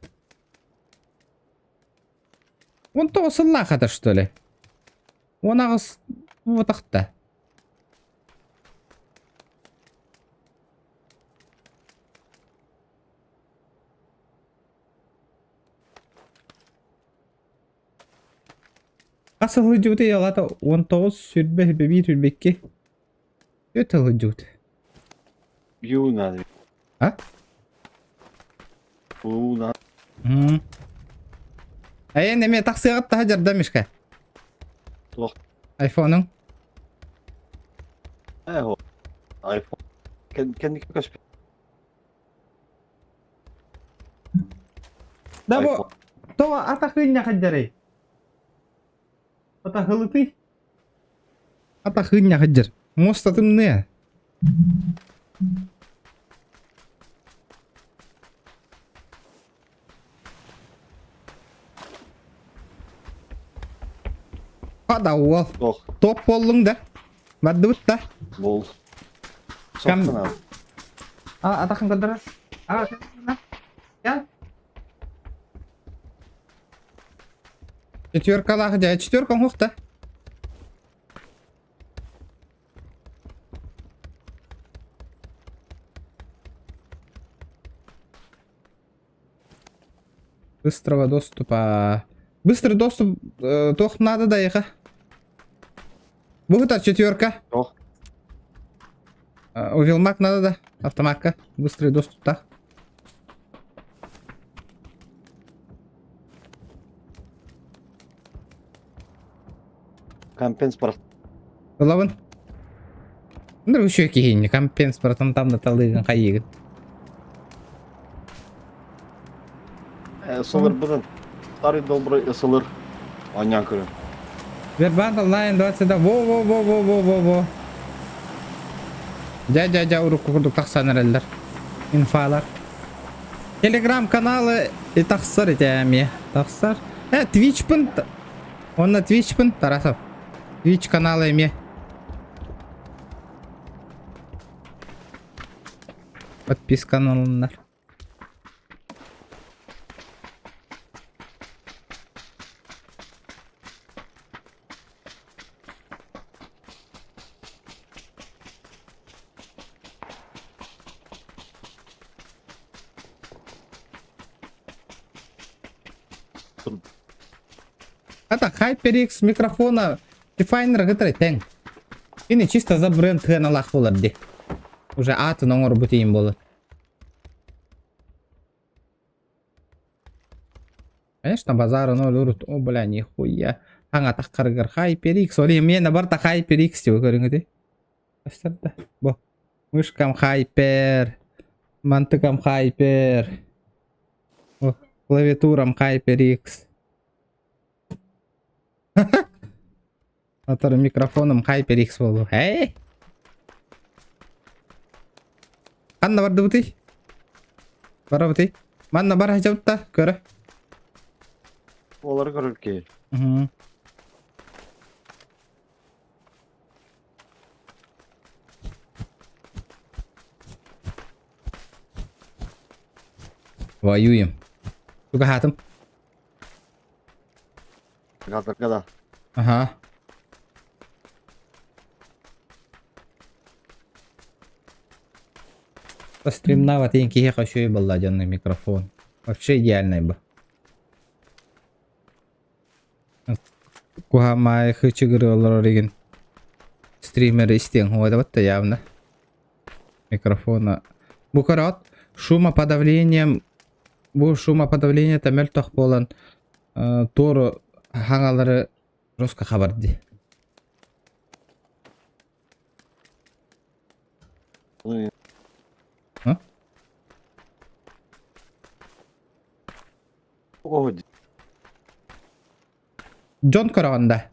[SPEAKER 2] Он тоҕус сыллаах это что ли? Он аҕыс буотахта. Хас сылдьыбытый алата 19 сүрбэ 21 22 Өт сылдьыбыт.
[SPEAKER 1] Юна.
[SPEAKER 2] А?
[SPEAKER 1] Уна.
[SPEAKER 2] Эйэн эмиэ тахсыаҕыт таһа дьарда Мишка.
[SPEAKER 1] Туох.
[SPEAKER 2] Айфонуҥ.
[SPEAKER 1] Э, айфон. Кэнники көспүт.
[SPEAKER 2] Да бу тоҕо атахыынньа сылдьарый? Атахылытый? Атахыынньа сылдьар. Муоста тымныа. Хада уол.
[SPEAKER 1] Туох.
[SPEAKER 2] Топ буоллуҥ да? Бардыбыт да?
[SPEAKER 1] Бол.
[SPEAKER 2] Кам-
[SPEAKER 1] Соқтан ал.
[SPEAKER 2] А, атахын көрдөрөр. А, я. Четверкалаах дьэ, четверка оҥоһук да. Быстрого доступа. Быстрый доступ э, туох надо да эйиэхэ? Бу четверка.
[SPEAKER 1] Туох?
[SPEAKER 2] Э, Увелмак надо да? Автоматка. Быстрый доступ так.
[SPEAKER 1] Компенс бар.
[SPEAKER 2] Ылабын. Ныр үчүгэй киһини компенс братан там да талыгын хайыгын.
[SPEAKER 1] Сылыр быдан. Старый добрый ысылыр. Оонньоон көрүн.
[SPEAKER 2] Сбербанк онлайн 22. Во-во-во-во-во-во-во. Дьэ-дьэ-дьэ урукку курдук тахсан эрэллэр. Инфалар. Телеграм-каналы и тахсар ити эмиэ. Тахсар. Э, Twitchпын. Онно Twitchпын Тарасов. Twitch каналы эмиэ. Подписканы ылыннар. Это HyperX микрофона Definer кытары тэҥ. Кини чисто за бренд сыаналаах буолар дии. Уже аатын оҥорбут иин буолар. Конечно, базара ноль урут. О, бля, нихуя. Хаҥа таххарыгар HyperX. Ол миэнэ барта HyperX деп көрүҥүтүй. Көстөр Бу. Мышкам Hyper. Мантыкам Hyper. О, клавиатурам HyperX. Атары микрофоном HyperX буолуо. Эй! Ханна бардыбытый? Барабытый? Манна бар хачабытта, көрө.
[SPEAKER 1] Олары көрөр киһи.
[SPEAKER 2] Мгм. Воюем. Чугаһаатым.
[SPEAKER 1] Газарга да.
[SPEAKER 2] Ага. Стримнават ең киһиэхэ үчүгэй буолла дьонно микрофон. Вообще идеальный бы. Куһаамаайы хычыгыры олорор игин стример истиэҥ хуойдабат да явно. Микрофона. Бу көрөҕүт шумоподавлением бу шумоподавлениета мөлтөх буолан э, туору хаҥалары жестко хабар дии. А? Дьон көрөҕүн да?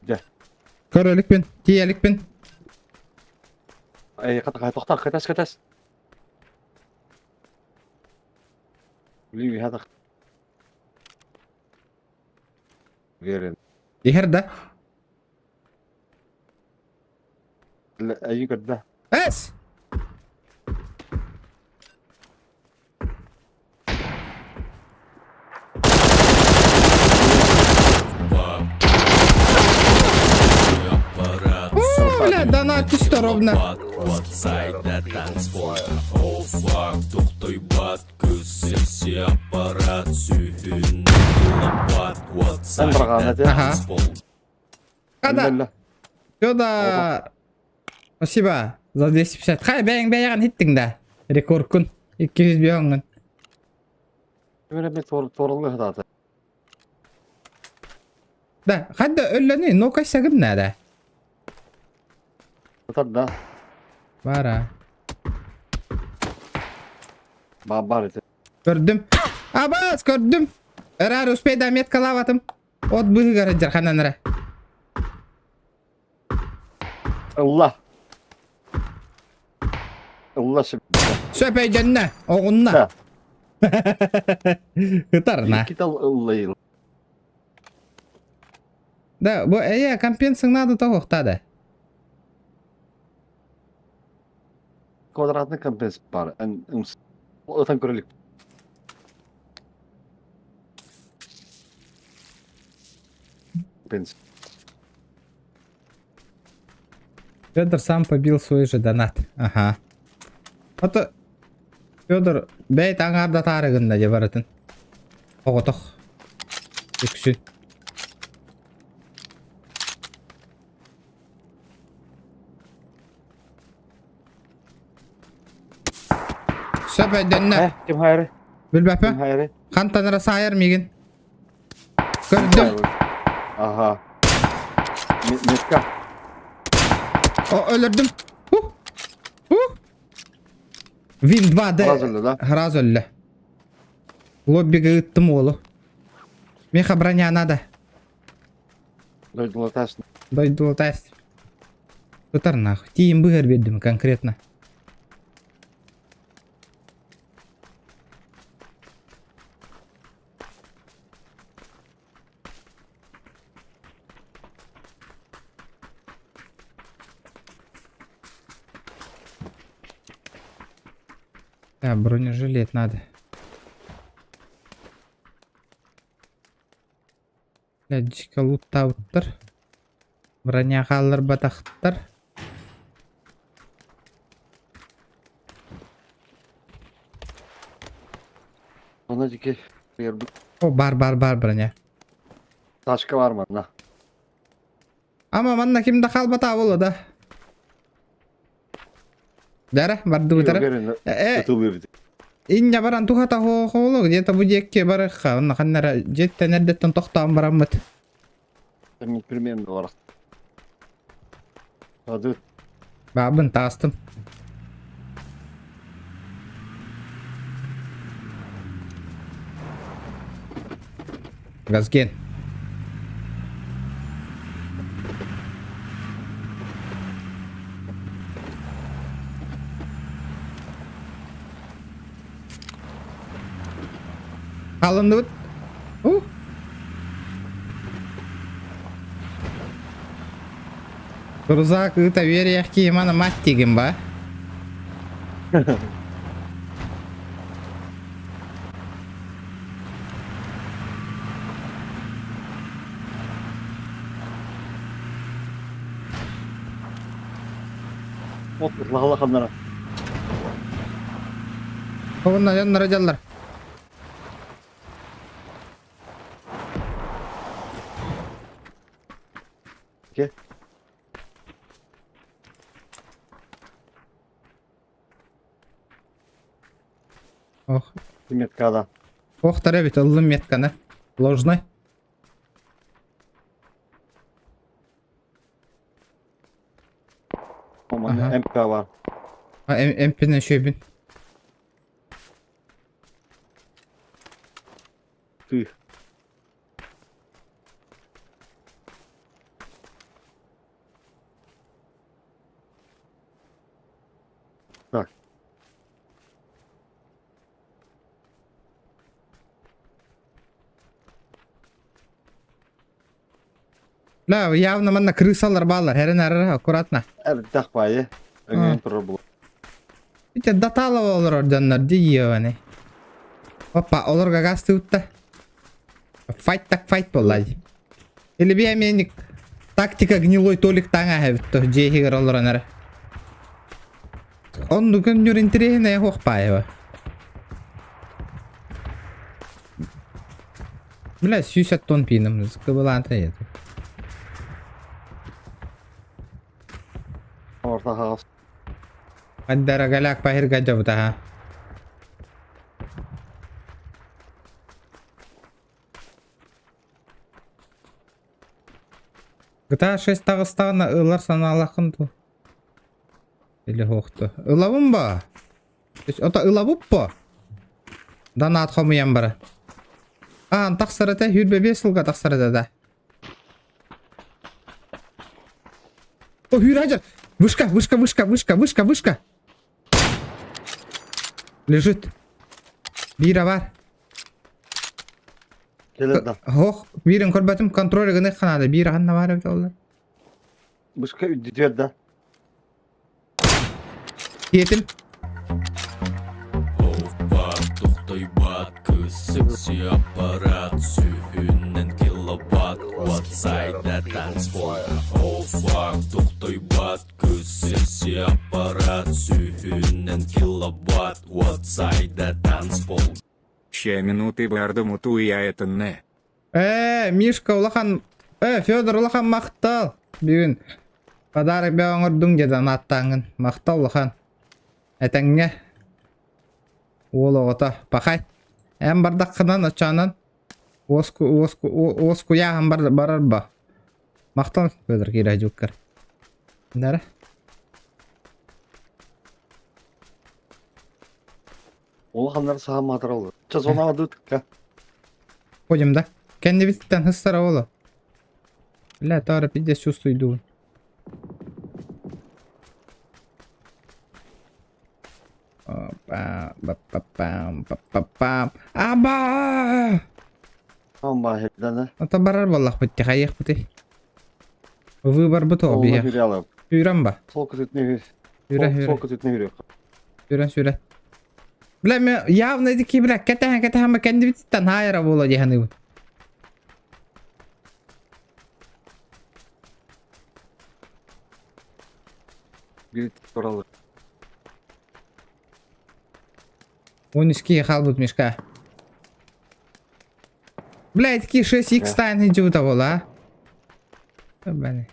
[SPEAKER 1] Дьэ.
[SPEAKER 2] Көрө иликпин, тиийэ иликпин.
[SPEAKER 1] Эй, тохтоо, кэтэс, кэтэс. Билим хатах. Верен.
[SPEAKER 2] Иһэр да?
[SPEAKER 1] Эйи көрдө.
[SPEAKER 2] Эс! О, бля, донат түстэ ровно. Ага. Когда? Федор! Спасибо за 250. Хай бэйэҥ бэйэҕин иһиттиҥ да? Рекордкун 205 оҥҥун.
[SPEAKER 1] Ким туоралыы сатаата.
[SPEAKER 2] Да, ханна өллөнүй, ну-ка сэгим надо.
[SPEAKER 1] Сытар да.
[SPEAKER 2] Бара.
[SPEAKER 1] Баар ити.
[SPEAKER 2] Көрдүм. Абас, көрдүм. Эрээр успейда меткалаабатым. От быыһыгар сылдьар ханан эрэ.
[SPEAKER 1] Ылла. Ылла сөп.
[SPEAKER 2] Сөп өйдөннө, оҕунна. Ытарна.
[SPEAKER 1] Икки тал ыллайыл.
[SPEAKER 2] Да, бу эйэ компенсың надо тоҕуохта да.
[SPEAKER 1] Квадратный компенс бар. Ытан көрөлүк. Компенс.
[SPEAKER 2] Федор сам побил свой же донат. Ага. А то Федор бэйт аҥаардатаары гынна дьэ барытын. Оҕотох. Үксүн. Сөп өйдөннө.
[SPEAKER 1] Э, ким хайры?
[SPEAKER 2] Билбэппин.
[SPEAKER 1] Ким хайры?
[SPEAKER 2] Хантан эрэ саайар миигин. Көрдүм.
[SPEAKER 1] Ага. Метка.
[SPEAKER 2] О, өлөрдүм. Huh. Huh. Win 2D.
[SPEAKER 1] Раз өллө да?
[SPEAKER 2] Раз өллө. Лоббига ыттым уолу. Меха броня надо.
[SPEAKER 1] Дойдулатас.
[SPEAKER 2] Дойдулатас. Тутар нахуй. Тиим быһар бердим конкретно. Так, бронежилет надо. Блядь, луттаабыттар. Броня хаалларбатахтар.
[SPEAKER 1] Она дике
[SPEAKER 2] О, бар, бар, бар броня.
[SPEAKER 1] Тачка бар манна.
[SPEAKER 2] Ама манна ким да хаалбата буолуо да. Дара, бардыбытара. Э, иння баран тухата хоолу, где-то бу диэкки барыхха, онно ханнара дьиэттэн эрдэттэн тохтоон бараммыт.
[SPEAKER 1] Примерно бар. Адыр.
[SPEAKER 2] Баабын таастым. Газген. Алынныбыт. У. Рузак ыта вериях киимана мать тигин ба.
[SPEAKER 1] От лаһала ханнара.
[SPEAKER 2] Онна дьоннор дьаллар.
[SPEAKER 1] Ке?
[SPEAKER 2] Ох,
[SPEAKER 1] Меткада.
[SPEAKER 2] охтар эбит ыллым метканы. Ложной.
[SPEAKER 1] Ага. МП бар.
[SPEAKER 2] А, МП-ны шөбүн.
[SPEAKER 1] Ты. Так.
[SPEAKER 2] Да, явно манна крысалар баалар, хэрэн арара аккуратно.
[SPEAKER 1] Эрдэх баайы. Өҥөйөн турар буолуо.
[SPEAKER 2] Ити даталова олорор дьоннор дии ебаный. Опа, олорго газ тыытта. Файт так файт буолла дии. Или биэминик тактика гнилой толик таҥа эбит то дьиэ иһигэр олорон эрэ. Оннук өннүр интэриэһинэйэ суох баайыба. Бля, 100 тонн пином, кыбылаан это.
[SPEAKER 1] Орта хаҕас.
[SPEAKER 2] Аддара галяк пахирга дьабытаха. GTA 6 таҕыстаҕына ылар санаалааххын дуу? Или суохту? Ылабын ба? Ото ылабыт бо? Донат хомуйан бара. Аан тахсар этэ, 25 сылга тахсар этэ да. О, Хюраджер! Вышка, вышка, вышка, вышка, вышка, вышка! Лежит. Биирэ бар.
[SPEAKER 1] Кэлэр да.
[SPEAKER 2] Ох, биирин көрбөтүм, контроль гынык ханаада. Биир ханна бар эбит оллар.
[SPEAKER 1] Бышка үрдүтүөр да.
[SPEAKER 2] Диэтим.
[SPEAKER 5] Опа, тохтойбат, кыс секси аппарат, сүүһүнэн киловатт. киловатт Уотсайда танцпол О фак тохтойбат Көс аппарат Сүүһүнэн киловатт Уотсайда танцпол
[SPEAKER 4] Ще минуты бардаму туя это не.
[SPEAKER 2] Э, Мишка улахан... Э, Федор улахан махтал. Бүгүн подарок бөҕө оҥордуҥ диэн ааттааҥҥын. Махтал улахан. Этэҥҥэ. Уол оҕото. Пахай. Эн бардаххынан оччоонон уоску уоску уоскуйааһын бар барар ба. Махтал Федор Кирайдюккар. Нара.
[SPEAKER 6] Улаханнар саха маатыраллар. Ча зонаҕа дытыкка.
[SPEAKER 2] Ходим, да? Кэннибиттэн хыстара ола. Бля, тара пиздец чувствую. Опа, ба-па-пам, па-па-пам. Аба!
[SPEAKER 6] Амма хердана.
[SPEAKER 2] Ата барар буоллахпыт хайыахпытый. Выборбыт ол
[SPEAKER 6] Ол
[SPEAKER 2] биһиэх.
[SPEAKER 6] хүрялы.
[SPEAKER 2] Сүүрэн ба.
[SPEAKER 6] Сол күтүтне
[SPEAKER 2] Сүүрэ
[SPEAKER 6] Сол
[SPEAKER 2] сүүрэ.
[SPEAKER 6] күтүтне хүрү.
[SPEAKER 2] Сүүрэн сүүрэ. Бля, мен явно ити бля, кэтэһэн кэтэһэн кэннибититтэн хаайара буола дии саныыбын.
[SPEAKER 6] Bir туралы.
[SPEAKER 2] 12 хаалбыт мешка. Бля, ити 6x тайн идиота буола, а? Бля.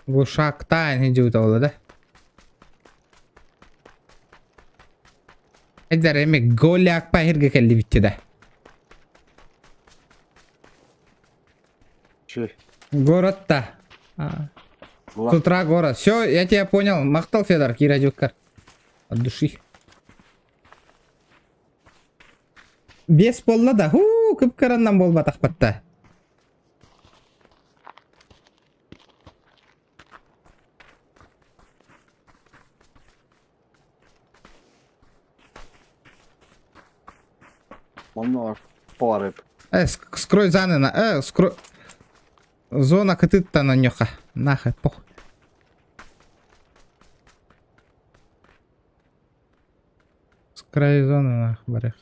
[SPEAKER 2] Глушак тайн идиота буола, да? Эдэр эми голяк пахирга кэллибитти да.
[SPEAKER 6] Чү.
[SPEAKER 2] Город-то. А. С утра город. Все, я тебя понял. Махтал Федор, Кирадюкар. От души. Без полла да. Ху, кыпкараннан болбатах батта.
[SPEAKER 6] Онно парып.
[SPEAKER 2] Скрой заны на... Скрой... Зона кытытта на нёха. Нахай, похуй. С краю зоны нах, барых.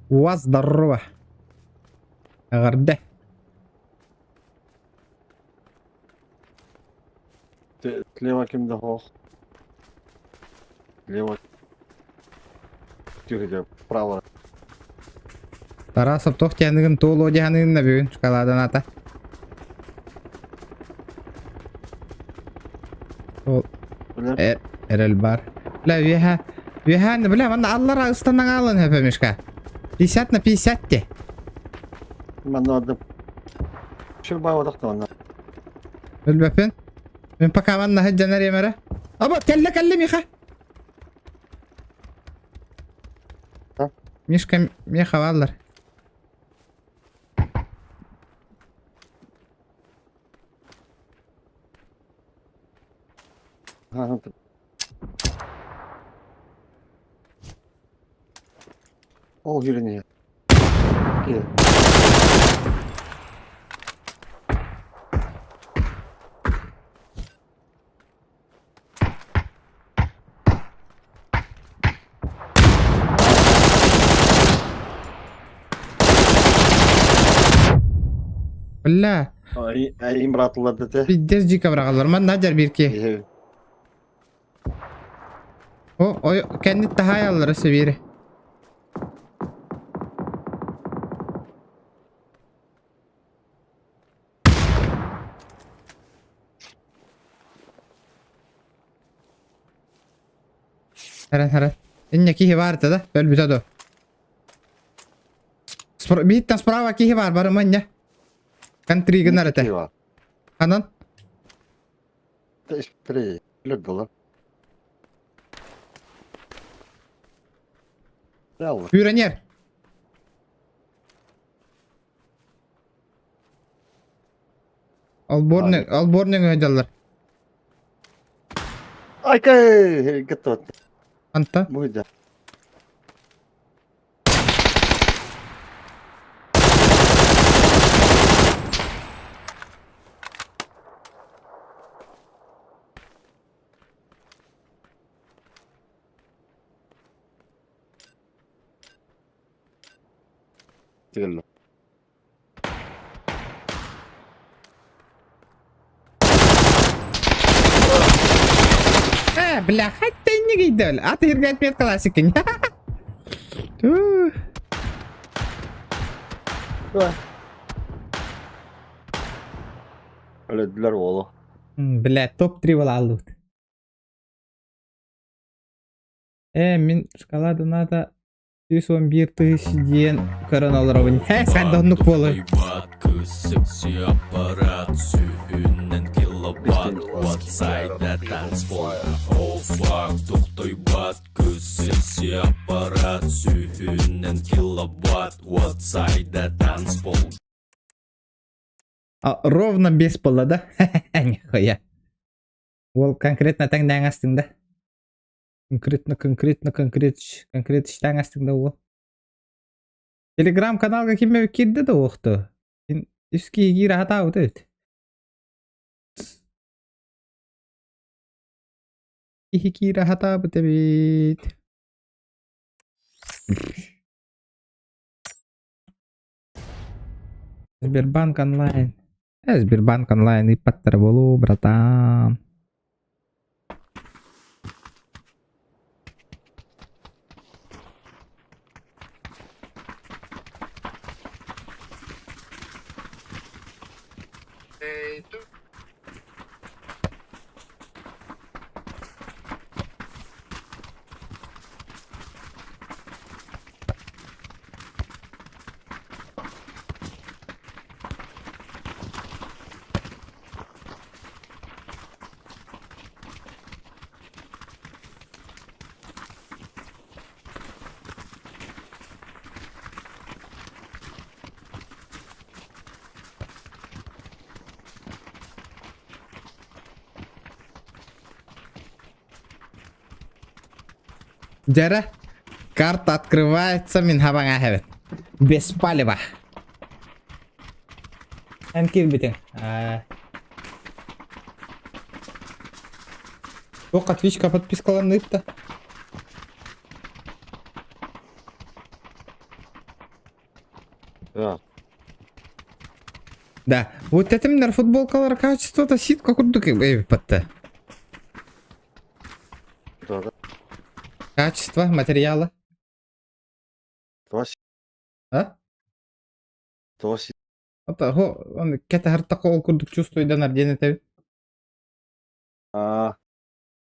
[SPEAKER 2] У вас здорово. Эҕэрдэ.
[SPEAKER 6] Слева ким да хох. Слева. Тихо, тихо, право.
[SPEAKER 2] Тарасов туох диэныгын туолуо диэныгын да бүгүн шоколадан ата. Ол эрэл бар. Бля, үөһэ үөһэ бля, манна аллара ыстанан аалан хөпө мишка. 50 на 50 те.
[SPEAKER 6] Манна адым. Şu бааватахтанна.
[SPEAKER 2] Өлбөппүн. Мин пока манна сылдьан эриэм эрэ. Аба, кэллэ кэллэ Миха. Мишка Миха бааллар.
[SPEAKER 6] Ол жүріне. Кел.
[SPEAKER 2] Бля,
[SPEAKER 6] Им братылар дете.
[SPEAKER 2] пиздец дико быраҕаллар. Манна дьэр биир киһи. О, ой, кэннит таһаайаллара сэбиэри. Харан харан. Инне киһи баар этэ да, өлбүтэ дуо? Биһиттэн справа киһи баар, барыма инньэ. Контри гынар этэ. Ханан? Пюронер. Алборник, алборник өйдөллөр.
[SPEAKER 6] Айкай, готов.
[SPEAKER 2] Анта?
[SPEAKER 6] Будет. Тигеллер.
[SPEAKER 2] Э, бля, хотя не гейдел. А ты играет мет классики.
[SPEAKER 6] Өлөдүлэр уолу.
[SPEAKER 2] Бля, топ-3 буолаллыбыт. Э, мин шоколада надо 111 тысяч диэн көрөн олоробун. Һэ, саада оннук буолуо.
[SPEAKER 5] Кыз секси аппарат сүүһүнэн киловатт Уотсайда танцпол Oh fuck тохтойбот кыз секси аппарат сүүһүнэн киловатт Уотсайда танцпол
[SPEAKER 2] А, ровно без пола, да? Нихуя. Ол конкретно тэҥнээн астыҥ да? Конкретно, конкретно, конкрет, конкрет иштээн астыҥ да уол? Телеграм-каналга ким киирдэ да уохту? Үс киһи киирэ сатаабыт эбит. Киһи киирэ сатаабыт эбит. Сбербанк онлайн. Э, Сбербанк онлайн ыыппаттара буолуо, братан. Дьэрэ, карта открывается, мин хабаҥа эһэбин. Без палева. Эн киирбитиҥ. Аа. Туох отвечка подпискаланыытта.
[SPEAKER 6] Да.
[SPEAKER 2] Да. Вот этимнер футболкалар качествота ситка курдук эбиппатта.
[SPEAKER 6] Да, да.
[SPEAKER 2] Качество материала.
[SPEAKER 6] Тоос.
[SPEAKER 2] А?
[SPEAKER 6] Тоос.
[SPEAKER 2] Ата хо он кэтэ ол курдук чувствуйданар диэн этэбит.
[SPEAKER 6] А,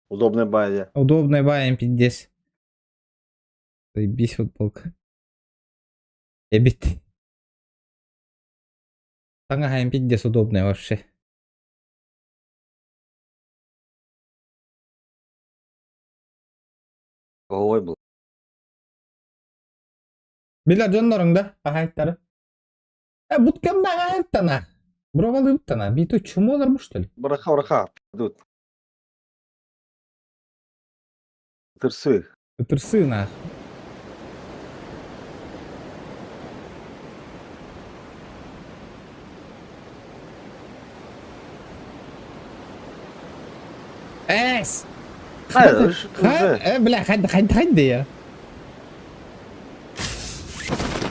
[SPEAKER 6] удобная база.
[SPEAKER 2] Удобная баайым пиздец. Заебись футболка. Эбит. Таҥаһайым пиздец удобная вообще.
[SPEAKER 6] Ой был.
[SPEAKER 2] Билэр дьонноруҥ да хаһаайыттары. Э, буткамда хаһаайыттана. Бровалыыттана. Биту чумолар бу что ли?
[SPEAKER 6] Быраха, быраха. Тут. Тырсы.
[SPEAKER 2] Тырсы нах. Эс! Э, бля, хад хад хад я.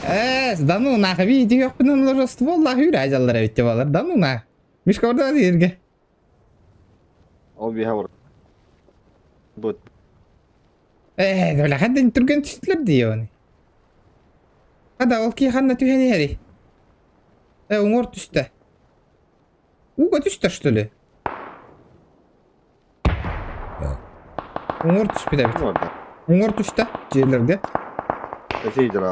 [SPEAKER 2] Эс, да ну нах, видите, ёхпынан ложа ствол лах үрәҗаллар бит балар. Да ну нах. Мишка орда дирге.
[SPEAKER 6] Ол биһа бар. Бут.
[SPEAKER 2] Э, бля, хад түргэн түстүлэр дии оны. Хада ол ки ханна түһэн иһэри. Э, уҥуор түстэ. Ууга түстэ, что ли? Уҥуор түспүт эбит. Уҥуор түстэ дьиэлэргэ.
[SPEAKER 6] Этейдер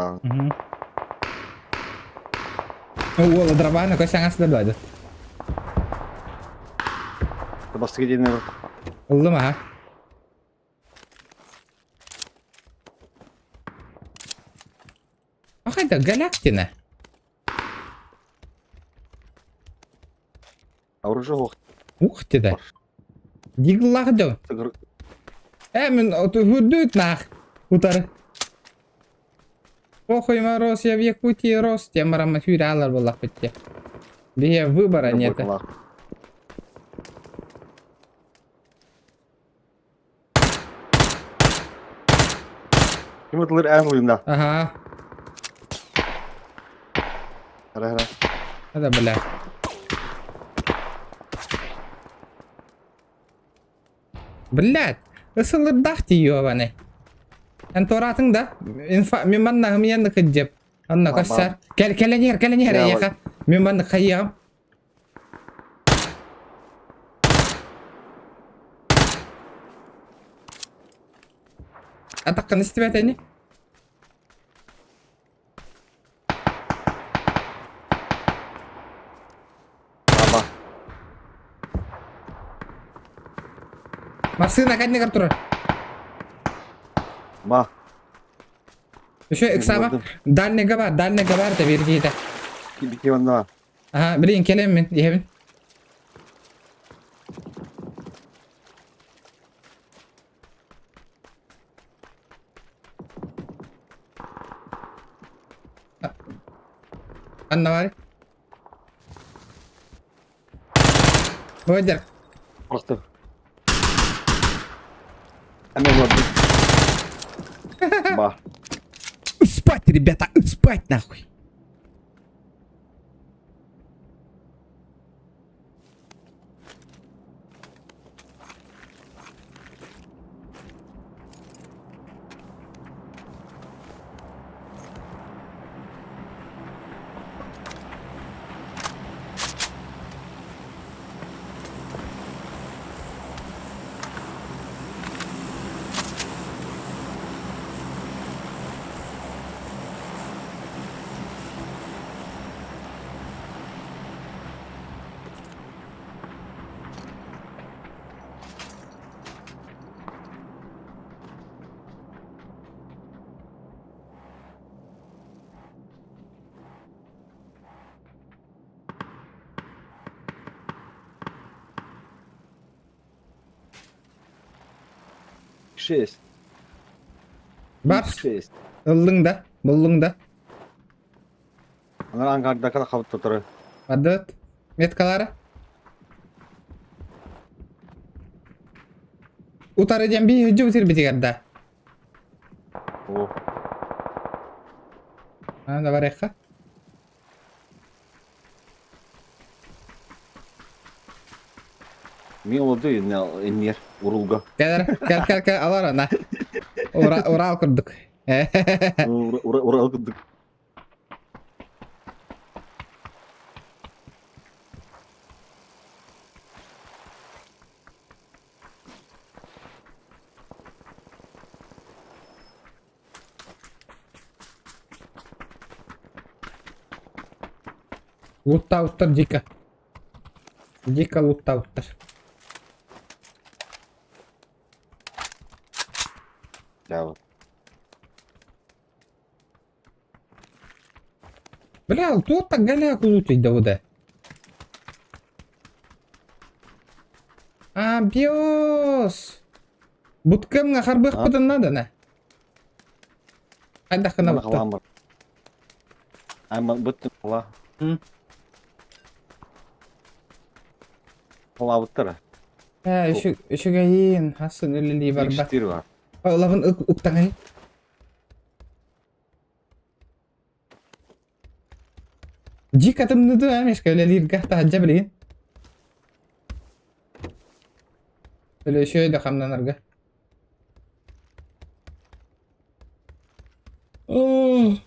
[SPEAKER 2] Уола дробана көс саҥас да
[SPEAKER 6] Бастыгы диэн
[SPEAKER 2] Ыллым аха. Ах, это Галактина.
[SPEAKER 6] Оружие ох.
[SPEAKER 2] Ух ты да. Диглах да. Э, мен үрдүт нах. Утары. Похуй мороз, я в Якутии рос. Темарама хүралар была хоть. Бе выбора нет.
[SPEAKER 6] Ким ытылыр эн лыйында.
[SPEAKER 2] Ага.
[SPEAKER 6] Хара хара.
[SPEAKER 2] Это бля. Блядь, ысылырдах тиийиобаны. Эн туораатыҥ да? Инфа, мин манна хымыйанны кыдьып. Анна көссөр. Кэл, кэлэн иһэр, кэлэн иһэр эйиэхэ. Мин манна хайыаҕым. Атаххын истибэт ини?
[SPEAKER 6] Аба.
[SPEAKER 2] Массыына кэннигэр турар.
[SPEAKER 6] Ба.
[SPEAKER 2] Еще ыксаба. Дальний бар, дальний бар да биир киһитэ.
[SPEAKER 6] Кибики онно.
[SPEAKER 2] Аха, билигин кэлэн мин иһэбин. Анна бар. Выдер.
[SPEAKER 6] Просто. Эме олордум. Ба.
[SPEAKER 2] Спать, ребята, спать нахуй.
[SPEAKER 6] Шесть.
[SPEAKER 2] Бар.
[SPEAKER 6] Шесть.
[SPEAKER 2] Ыллыҥ да, буллуҥ да.
[SPEAKER 6] Анар ангардакала хабыт тотары.
[SPEAKER 2] Бардыбыт. Меткалара. Утары диэн биһи сирбитигэр да.
[SPEAKER 6] О.
[SPEAKER 2] А, да барыахха.
[SPEAKER 6] Мин олорду иннер урулга.
[SPEAKER 2] Кэл, кэл, кэл, кэл, алар ана. Ура, Урал курдук.
[SPEAKER 6] Урал курдук.
[SPEAKER 2] Луттауттар дико. Дико луттауттар.
[SPEAKER 6] Да.
[SPEAKER 2] Бля, туох так голяк лутать да А, биос! Буткамҥа харбыахпытын наадана. Хайдах гына бутта?
[SPEAKER 6] Айман быттым ла. Халаабыттара.
[SPEAKER 2] Ээ, үчүгэйин, хасын үлэлии барбат.
[SPEAKER 6] Икстир бар.
[SPEAKER 2] Олабын уктаҥай. Дьиик атымныды ээ, мишка үлэлииргэ таһырдьа билигин. Өлөшөй да хамнанарга. Оо.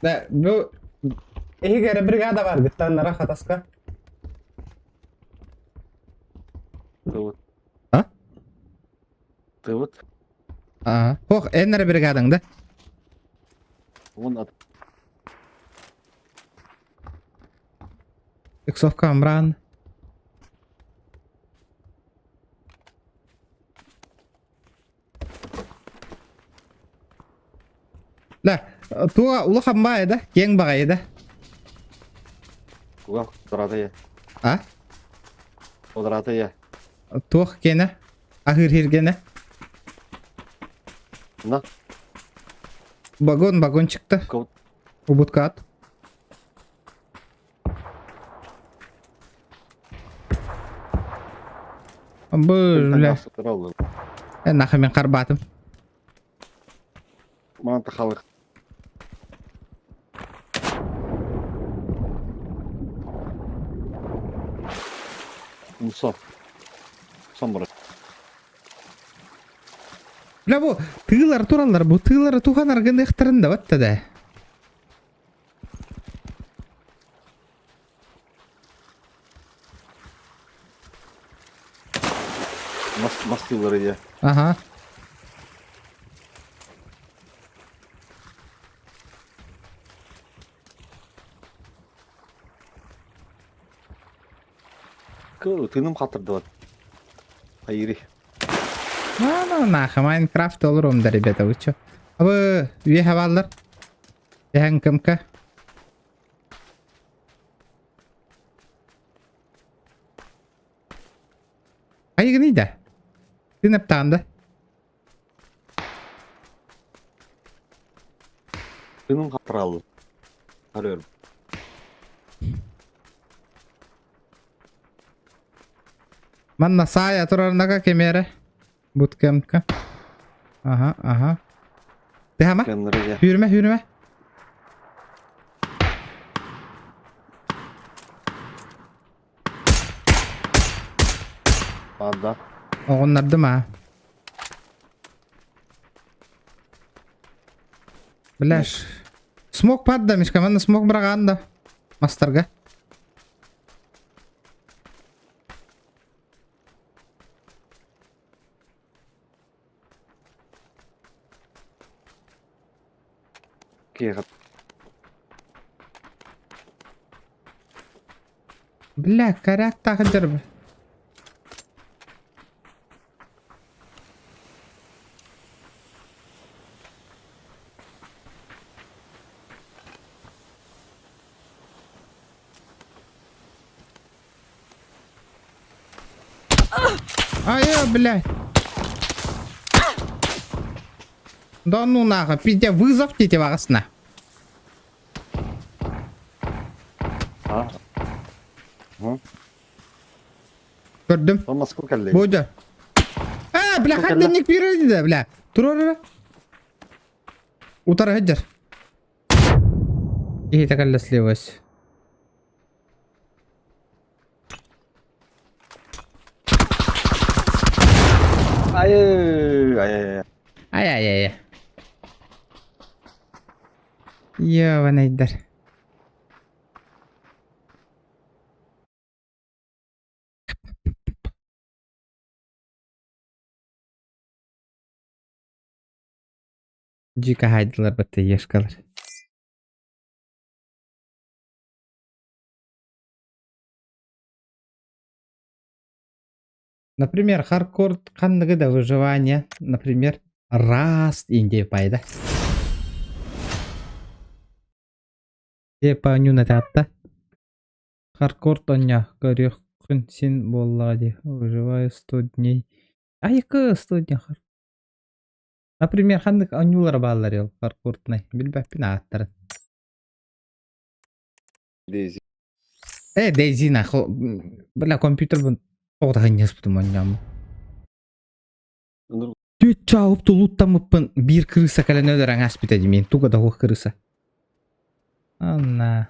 [SPEAKER 2] Да, бу эһиги эрэ бригада бар гыттаннара хатаска.
[SPEAKER 6] Тыбыт.
[SPEAKER 2] А?
[SPEAKER 6] Тыбыт.
[SPEAKER 2] Аа. Ох, эн эрэ бригадаҥ да?
[SPEAKER 6] Вон от.
[SPEAKER 2] Иксовка Амран. Да, туга улахан баайы да, киэҥ баҕайы да.
[SPEAKER 6] Куга квадрата
[SPEAKER 2] А?
[SPEAKER 6] Квадрата я.
[SPEAKER 2] Туох киэнэ? Аһыыр хиргэнэ?
[SPEAKER 6] На.
[SPEAKER 2] Вагон, вагончикта.
[SPEAKER 6] Кого-
[SPEAKER 2] Убуткат. Бля. Нахуй мен харбатым.
[SPEAKER 6] Манан тахалых. Мусор. Сон бар.
[SPEAKER 2] Бля бу тыылар тураллар, бу тыылары туханар гыныахтарын да батта да.
[SPEAKER 6] Мас, мас тыылары дии.
[SPEAKER 2] Ага.
[SPEAKER 6] Тыыным хатырдыбат. Хайыри.
[SPEAKER 2] Ну, ну, нахуй, Майнкрафт олорум да, ребята, вы чё? А вы үөһэ бааллар? Эһэҥ кымка. Айыгыный да? Ты наптаан да?
[SPEAKER 6] Тыыным хатыраллы. Харыар.
[SPEAKER 2] Манна саайа турарнака кемере. Буткемка. Ага, ага. Тэхама?
[SPEAKER 6] Кемнере
[SPEAKER 2] Hürme hürme.
[SPEAKER 6] Баада.
[SPEAKER 2] Оҕуннардым аа. Бляш. Смок падда, Мишка, манна смок быраҕаан да. Мастарга.
[SPEAKER 6] Киэхэ
[SPEAKER 2] Бля, коряк тахыдыр. Ай, блядь. Да ну нахуй, пиздец, вызов тебе вагасна.
[SPEAKER 6] А.
[SPEAKER 2] Көрдүм.
[SPEAKER 6] Ол Москва кэллэ.
[SPEAKER 2] Бодя. А, бля,
[SPEAKER 6] Кто
[SPEAKER 2] хат
[SPEAKER 6] кэллэ?
[SPEAKER 2] дневник пирамида, бля. Турар. Утара хеджер. И так слилась.
[SPEAKER 6] Ай ай ай.
[SPEAKER 2] Ай-ай-ай. Ёбанайдар. Дьика хайдылар батта ешкалар. Например, хардкор ханныгы да выживание, например, Раст инде пайда. Тепа нюна татта. Хардкор тоня көрүөххүн син буоллаҕа дии. Выживаю 100 дней. Айыкы 100 дней. Например, ханнык оонньуулар бааллар ол хардкортунай. Билбэппин ааттарын.
[SPEAKER 1] Дейзи.
[SPEAKER 2] Э, Дейзи нахуй. Бля, компьютербун тоҕо ханньаспытым оонньооммун. Түт чаауп тулуттаммыппын биир кырыса кэлэн өлөр аҥааспыта дии мин туга да суох кырыса. Анна.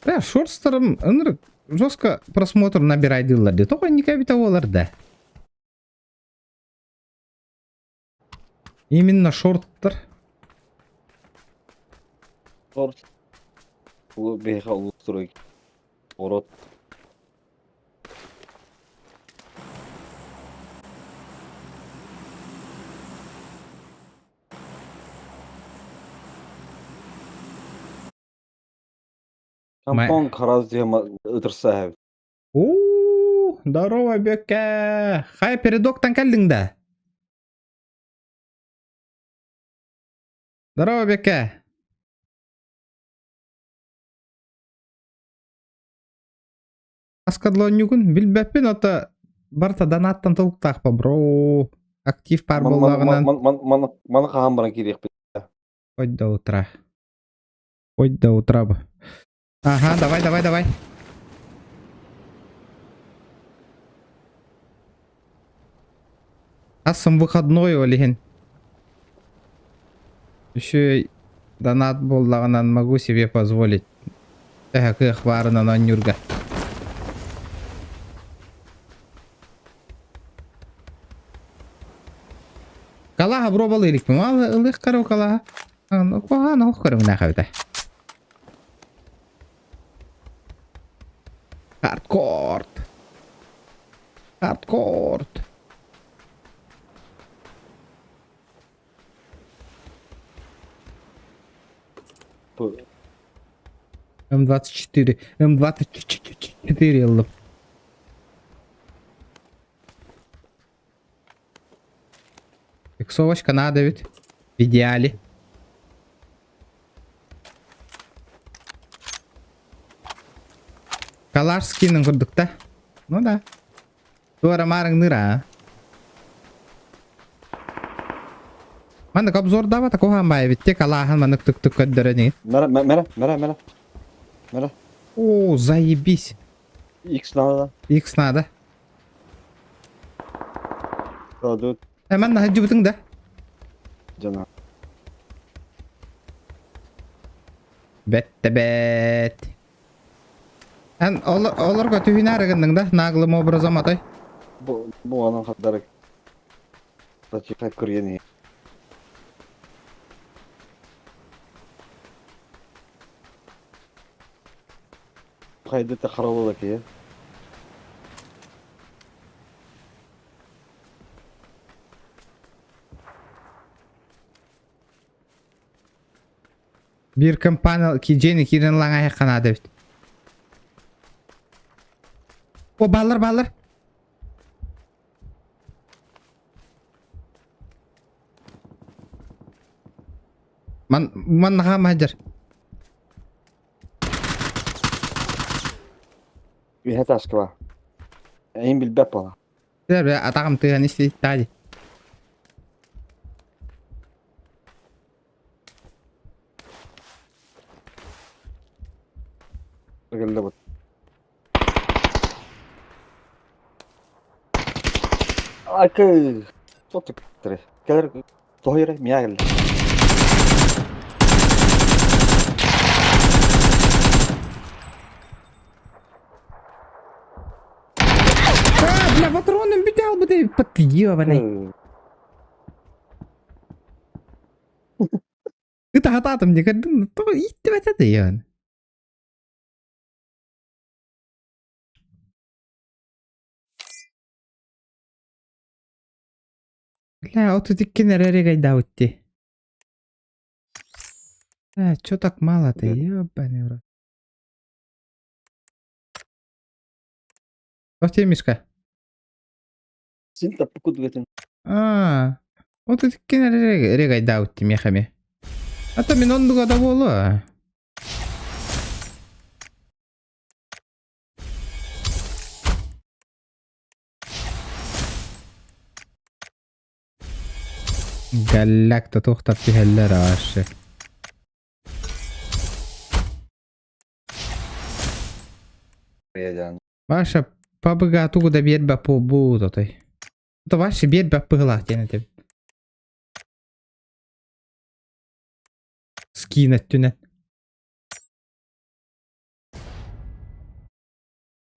[SPEAKER 2] Бля, шорстарым ынырык жестко просмотр набирайдыыллар дии. Тоҕо инники эбитэ буолар да. Именно шорттар.
[SPEAKER 1] Шорт. Бу биһиэхэ улуустуруй. Урут Шампон хараз диэн ытырса эбит.
[SPEAKER 2] У, здорово, Бөккэ! Хай, передоктан кэллиҥ да? Здорово, Бөккэ! Аскадлонньугун билбэппин, ото барыта донаттан толуктаахпа, бро. Актив паар буоллаҕынан.
[SPEAKER 1] Маны хаһан баран киириэхпит.
[SPEAKER 2] Хоть до утра. Хоть до утра бы. Ага, давай, давай, давай. Асым выходной ол иһин. Еще донат буоллаҕынан могу себе позволить. Төһө кыах баарынан оонньуурга. Калаһа бробалы иликпин. Ылых карау калаһа. Куһаҕан оһох көрүҥнээх эбитэ. Хардкорт. Хардкорт. М24. М24 ыллым. Иксовочка надо ведь. В идеале. Калашскийның курдук да. Ну да. Туора маарыҥныыр аа. Маннык обзордаабата куһаан баайы битте калааһын маннык тук-тук көрдөрөн иһин.
[SPEAKER 1] Мэрэ, мэрэ, мэрэ, мэрэ. Мэрэ.
[SPEAKER 2] О, заебись.
[SPEAKER 1] X надо.
[SPEAKER 2] X надо.
[SPEAKER 1] Кладут.
[SPEAKER 2] Э, манна сылдьыбытыҥ да?
[SPEAKER 1] Дьоно.
[SPEAKER 2] Бэт да бэт. Эн олорго түһүнээр гынныҥ да наглым образом атай.
[SPEAKER 1] Бу бу анан хаддарык. Тачика курьени. Хайдыта харалыла киһи.
[SPEAKER 2] Биир компания дьиэни киирэн лаҥаһыахха наада эбит. О, бааллар, бааллар. Ман, маннаха маһдьар.
[SPEAKER 1] Үһэ таскыба. Эйин билбэт буола.
[SPEAKER 2] Бля, атаҕым тыаһын иститтаа дии.
[SPEAKER 1] Ыгыллыбыт. Акы. Сотук. Кэлэр тоһуйра миа кэллэ.
[SPEAKER 2] А, бля, патроным бүтэ албыт эбиппит, ёбаный. Ытаһатаатым дии көрдүм, тоҕо ииттибэтэ да ён. Бля, вот иккин эрэ эрэгайдаабыт дии. Э, чё так мало-то, ёбаный в рот. Туох диэ Мишка?
[SPEAKER 1] Син таппыккут гэтин.
[SPEAKER 2] Аа, вот иккин эрэ эрэгайдаабыт дии миэхэ эмиэ. А то мин оннуга да буолуо. Галляк да туохтар түһэллэр вообще. Маша пабыга тугу да биэрбэт буолбут отой. Это вообще биэрбэт быһыылаах диэн этим. Скин өттүнэн.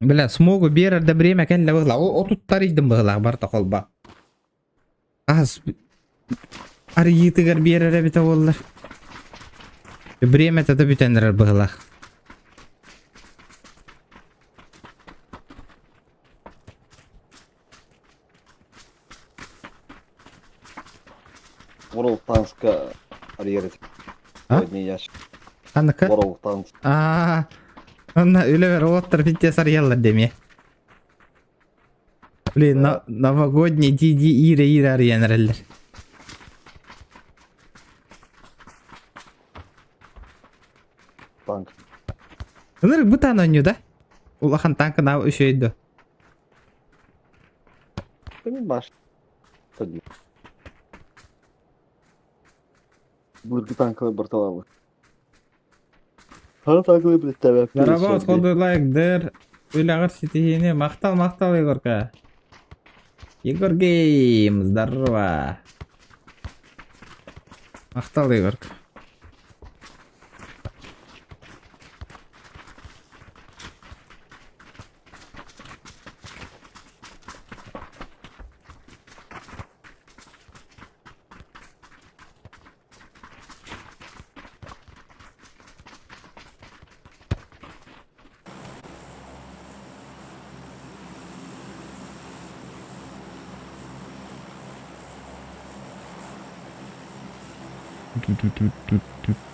[SPEAKER 2] Бля, смогу биэрэр да время кэллэ быһыылаах. Отуттар ыйдым быһыылаах барыта холба. Ас арыйыытыгар биэрэр эбитэ буоллар. Время это бүтэн эрэр быһыылаах.
[SPEAKER 1] World Tanks-ка арыйар
[SPEAKER 2] А?
[SPEAKER 1] Не ящик.
[SPEAKER 2] Ханныка?
[SPEAKER 1] World Tanks.
[SPEAKER 2] Аа. Онно үлэбэр уолаттар пиздец арыйаллар дэмиэ. Блин, новогодний дии-дии иирэ-иирэ арыйан эрэллэр.
[SPEAKER 1] Танк.
[SPEAKER 2] Ынырык бытаан оонньуу да? Улахан танкынаа үчүгэй дуо?
[SPEAKER 1] Мин баш. Былыргы танкалар барталаабыт. Хара танкалар билеттээбэппин.
[SPEAKER 2] Здорово, сходу лайк, дэр. Үлэҕэр ситиһиини. Махтал, махтал, Егорка. Егор Гейм, здорово. Махтал, Егорка.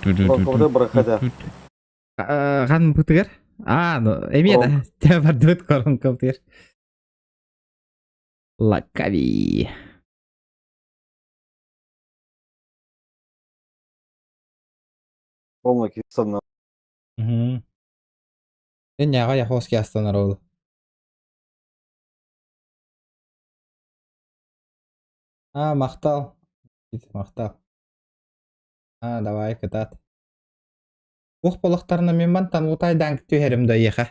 [SPEAKER 1] Прокурор бырахада.
[SPEAKER 2] Хан бытыгар? А, ну, эмиэ да. Те бардыбыт коронкабытыгар. Лакави.
[SPEAKER 1] Полный кистанна.
[SPEAKER 2] Мгм. Энняҕа Яховский астанар ол. А, махтал. Махтал. А, давай, кытаат. Уох болохторуна мин мантан утайдаан түһэрим да эйиэхэ.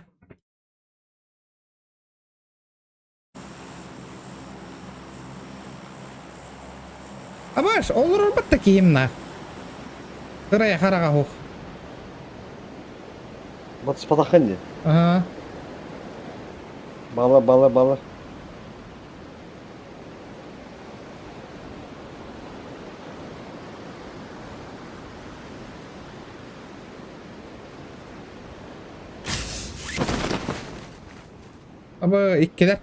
[SPEAKER 2] Абаш, олорорбут да киһим на. Ырайа хараҕа суох.
[SPEAKER 1] Батыспатаххын дии.
[SPEAKER 2] Аһа.
[SPEAKER 1] Бала, бала, бала.
[SPEAKER 2] Аба иккилэр.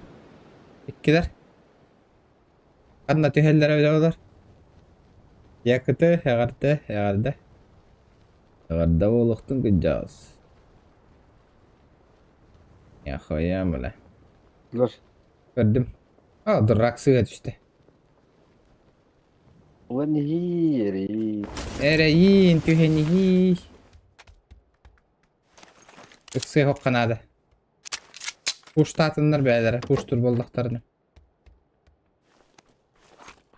[SPEAKER 2] Иккилэр. Ханна түһэллэрэ билэ олор. Якыты, эҕэрдэ, эҕэрдэ. Эҕэрдэ буолуохтун кыдьаас. Яхуя, бля.
[SPEAKER 1] Лер.
[SPEAKER 2] Көрдүм. А, дурак сыыһа түстэ.
[SPEAKER 1] Ulan нихи
[SPEAKER 2] Эрэйиин түһэниһии. Ыксыа хохха наада. Пуштаатыннар бэйэлэрэ, пуштур буоллахтарына.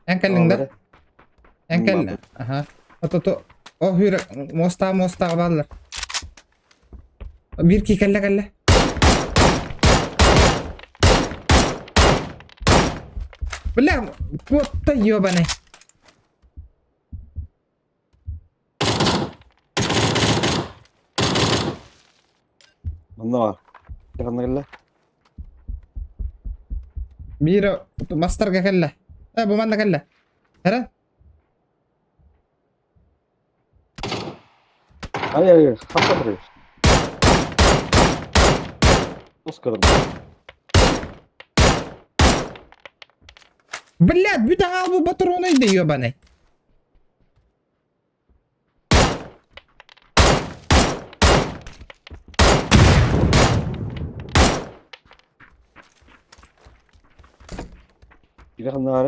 [SPEAKER 2] Эн кэллиҥ да? Эн кэллиҥ. Аха. Ото о хүрэ муостаҕа муостаҕа бааллар. Биир кии кэллэ кэллэ. Бля, куотта ёбаный.
[SPEAKER 1] Манна баар. Ханна кэллэ?
[SPEAKER 2] Биир мастарга кэллэ. Э, бу манна кэллэ. Эрэ?
[SPEAKER 1] Ай ай, хапта барıyor. Оскар.
[SPEAKER 2] Блядь, бүтэ хаалбыт ботуруонай да ёбаный.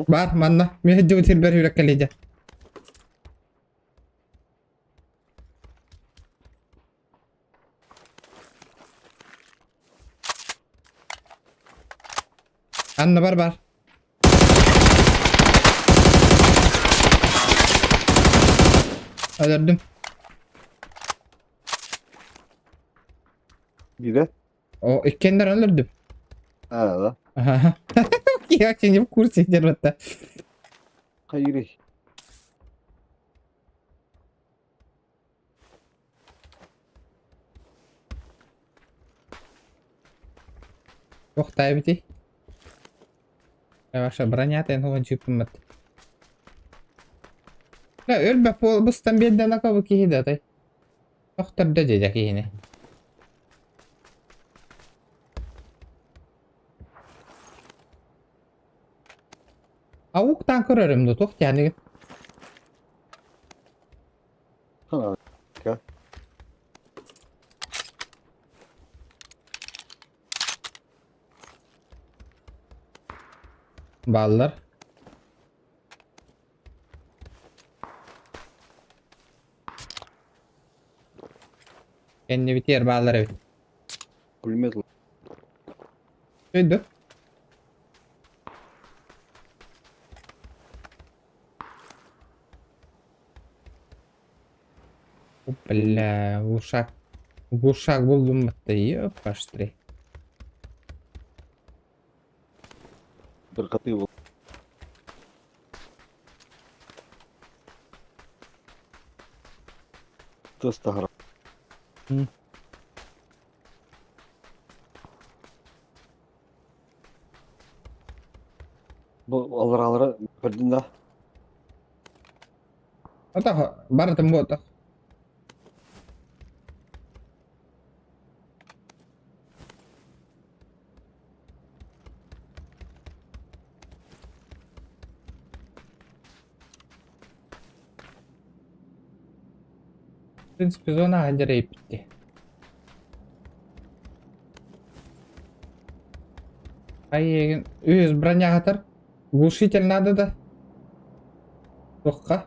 [SPEAKER 2] Бар, манна. Мен сылдьыбыт сирбэр үрэх кэлиидэ. Анна бар бар. Өлөрдүм.
[SPEAKER 1] Биирэ?
[SPEAKER 2] О, иккиэннэр өлөрдүм.
[SPEAKER 1] А, да.
[SPEAKER 2] Ага. Я вообще не в курсе, где это.
[SPEAKER 1] Хайырый.
[SPEAKER 2] Туохтаа эбитий? Ваша броня эн хугун чыыппыммыт. Да, өлбөт буолбустан биэрдэ накобу киһи да атай. Тохтордо дьэ киһини. Ауктаан көрөрүм да туох диэхэнигин. Бааллар. Кэннибитигэр бааллар эбит.
[SPEAKER 1] Пулемет
[SPEAKER 2] Өйдө. Бля, глушак. Глушак булдум батта, ёпаштри.
[SPEAKER 1] Быркатыы бул. Тыас таһара. Бу аллараалара көрдүн да.
[SPEAKER 2] Ата барытын буотах. В принципе, зона дьэрэйбитти. Айегин үс броня хатар. Глушитель надо да? Туохха?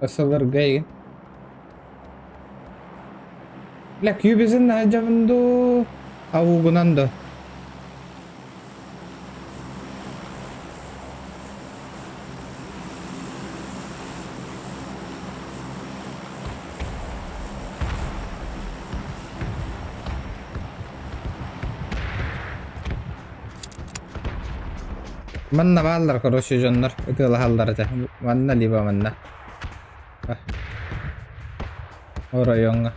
[SPEAKER 2] СЛРГ игин. Бля, күүбүзүн наһадьабын дуу, авугунан да. Манна бааллар, короче, дьоннор ытыалаһаллар этэ. Манна либо манна. Оройуоҥҥа.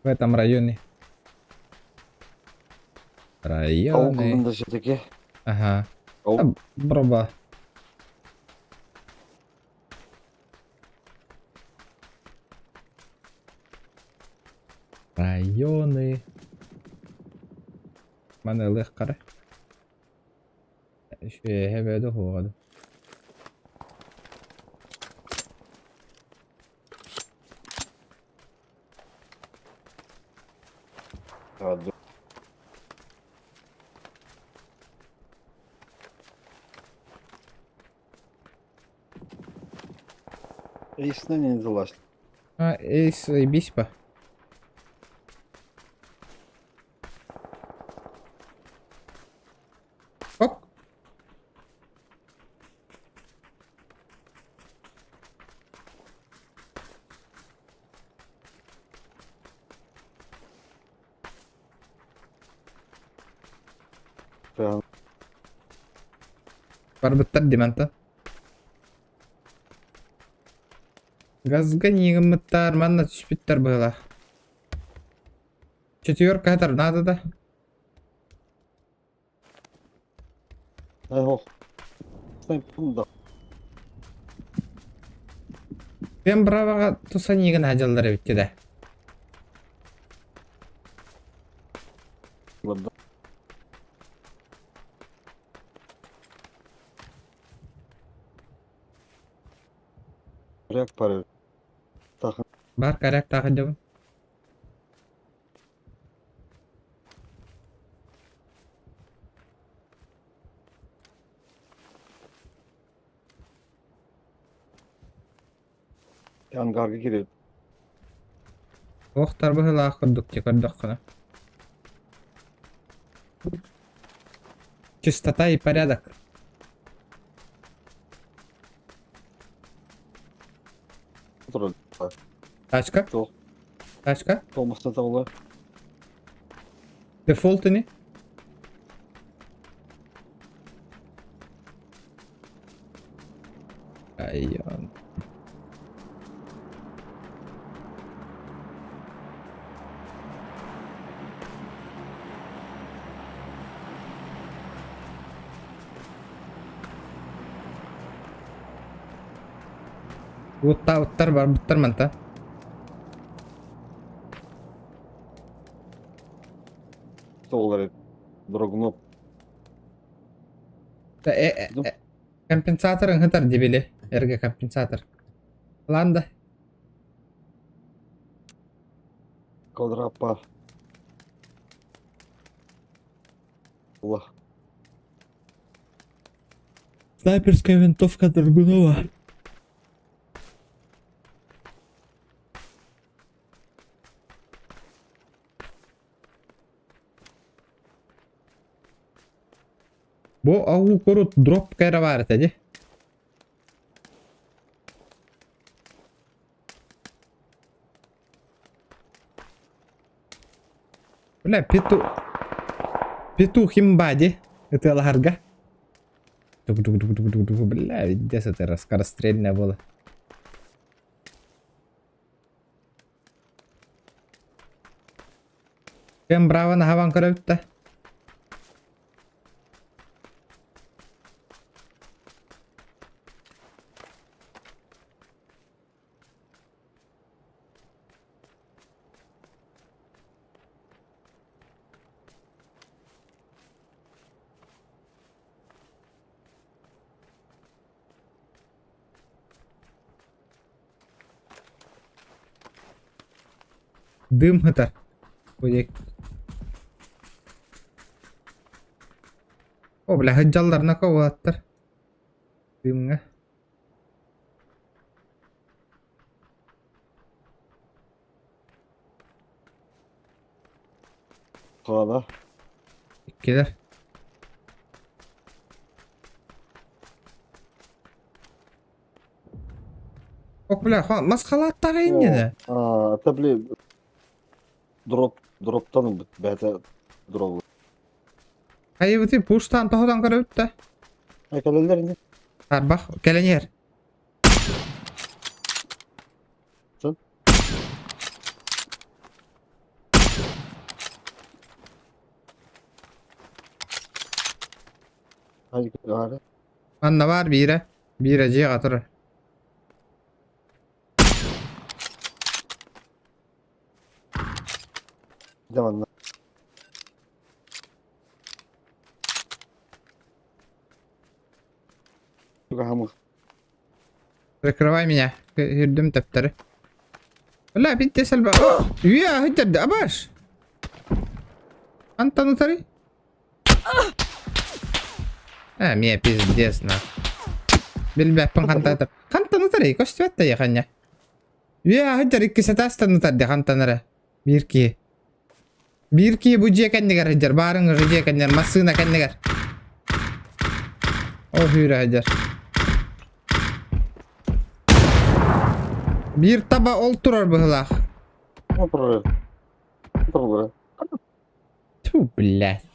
[SPEAKER 2] В этом районе. Районы.
[SPEAKER 1] да все-таки.
[SPEAKER 2] Ага. Броба. Районы. Маны ылыах хара. Үчүгэйэ бөөдө хуоҕа
[SPEAKER 1] Эйсна не залазь.
[SPEAKER 2] А, эйс заебись по. Оп. Барбыттар деманта. Газга ньыгыммыттар, манна түспүттэр быһыылаах. Четверка хатар надо да? Пен браваҕа туса ньыгын садьаллар эбит да. Бар коряк таах дьабын.
[SPEAKER 1] Ангарга киирэр.
[SPEAKER 2] Ох тарбыһылаах курдук дии көрдөххүнэ. Чистота и порядок. Тачка? Тачка? Дефолт ини? Айон. Уттар барбыттар манта.
[SPEAKER 1] Доллары. Дрогнуп.
[SPEAKER 2] Компенсатор ыҥытар дебили. Эргэ компенсатор. Ланда.
[SPEAKER 1] Квадрапа. Ла.
[SPEAKER 2] Снайперская винтовка Драгунова. Бу ау курут дроп кэра бар этэ дии. Бля, пету... Петух имба дии. Ытыалаһарга. Тук-тук-тук-тук-тук, бля, везде это скорострельная было. Кем браво наһабан көрөбүт да. Дым сытар. О, бля, сылдьалларына ковалаттар. Дымҥа.
[SPEAKER 1] Хаала.
[SPEAKER 2] Иккилэр. Ох, бля, мас халааттаах иннинэ.
[SPEAKER 1] Аа, это били дроп дроптан ылбыт бэйэтэ дробу.
[SPEAKER 2] Хайыбыты пуштаан тоһутан көрөбүт да.
[SPEAKER 1] Кэлэллэр ини.
[SPEAKER 2] Арбах кэлэн иһэр. Манна баар биирэ. Биирэ дьиэҕэ турар.
[SPEAKER 1] Дьэ манна.
[SPEAKER 2] Прикрывай меня. Үрдүм төптөрү. Бля, битте сэлбэ. Үйэ аһыдьарды абаш. Антон утары. А, мне пиздец на. Билбэппин хантаатар. Хантан утары, көстүбэт да яханья. Үйэ аһыдьар икки сатаастан утарды хантан эрэ. Биир киһи. Биир киһи бу дьиэ кэннигэр сылдьар, баарыҥ уже дьиэ кэннигэр, массыына кэннигэр. Ол сүүрэ сылдьар. Биир таба ол турар быһыылаах.
[SPEAKER 1] Ол турар. Турар.
[SPEAKER 2] Тьфу, блядь.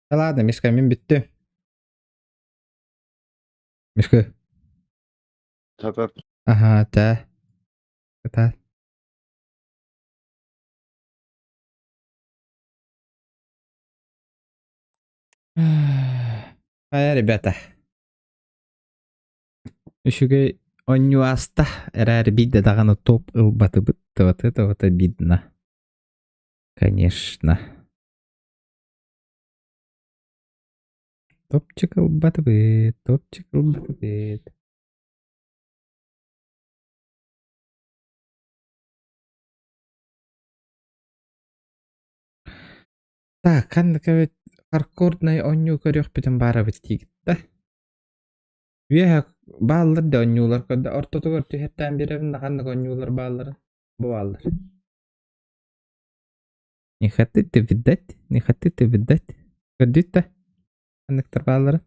[SPEAKER 2] Да ладно, Мишка, мин бүттүм. Мишка.
[SPEAKER 1] Төп.
[SPEAKER 2] Аха, тэ. Та. Хайа, ребята. Үчүгэй оонньуу ааста, эрээри биирдэ даҕаны топ ылбатыбыт, вот это вот обидно. Конечно. Топчик ылбатыбыт, топчик ылбатыбыт. Так, ханнык эбит хардкорнай оонньуу көрүөхпүтүн баарабыт диигит да. Үөһэ бааллар да оонньуулар көрдө ортотугар түһэртээн биэрэбин да ханнык оонньуулар баалларын бу бааллар. Не хотите видать, не хотите видать. Көрдүт да ханныктар баалларын.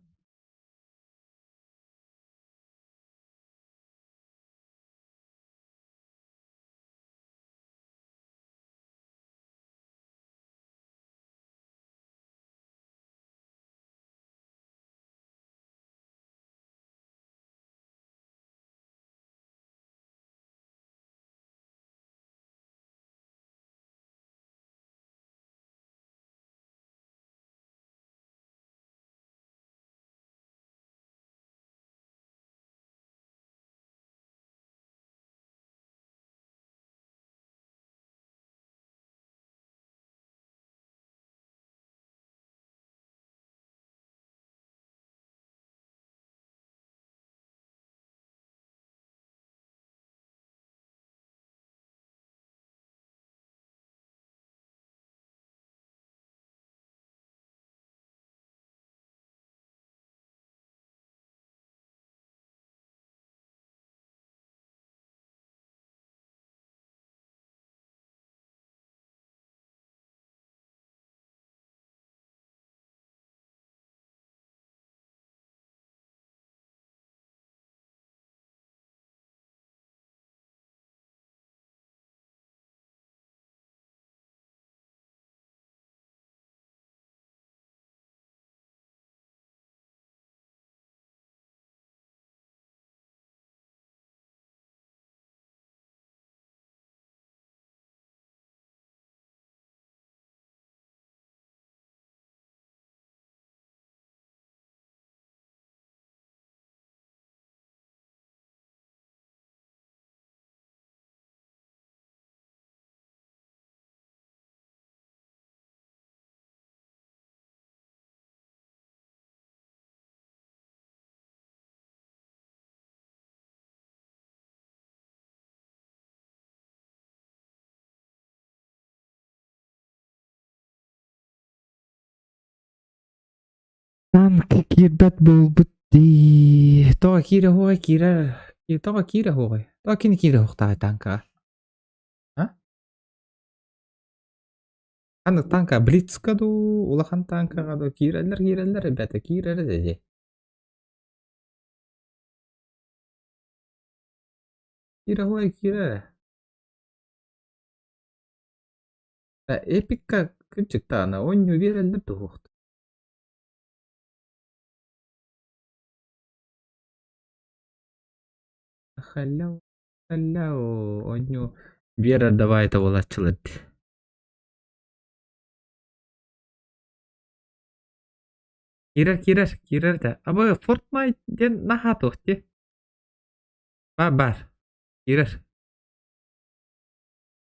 [SPEAKER 2] Танк киирбэт буолбут дии. Тоҕо киирэ оһуоҕай киирэр. Тоҕо киирэ оһуоҕай? Тоҕо кини киирэ оһуохтааҕый танкаҕа? А? Ханнык танка? Блицка дуу, улахан танкаҕа дуу киирэллэр, киирэллэр ребята, киирэр дии. Киирэ оһуохай киирэр. Эпикка кырдьыктаана оонньуу биэрэллэр дуоһуохт. Халява, халява, оонньуу биэрэр давай буолааччылар дии. Киирэр, киирэр, киирэр да. Абы Fortnite диэн наһаа туох дии. Баар, баар. Киирэр.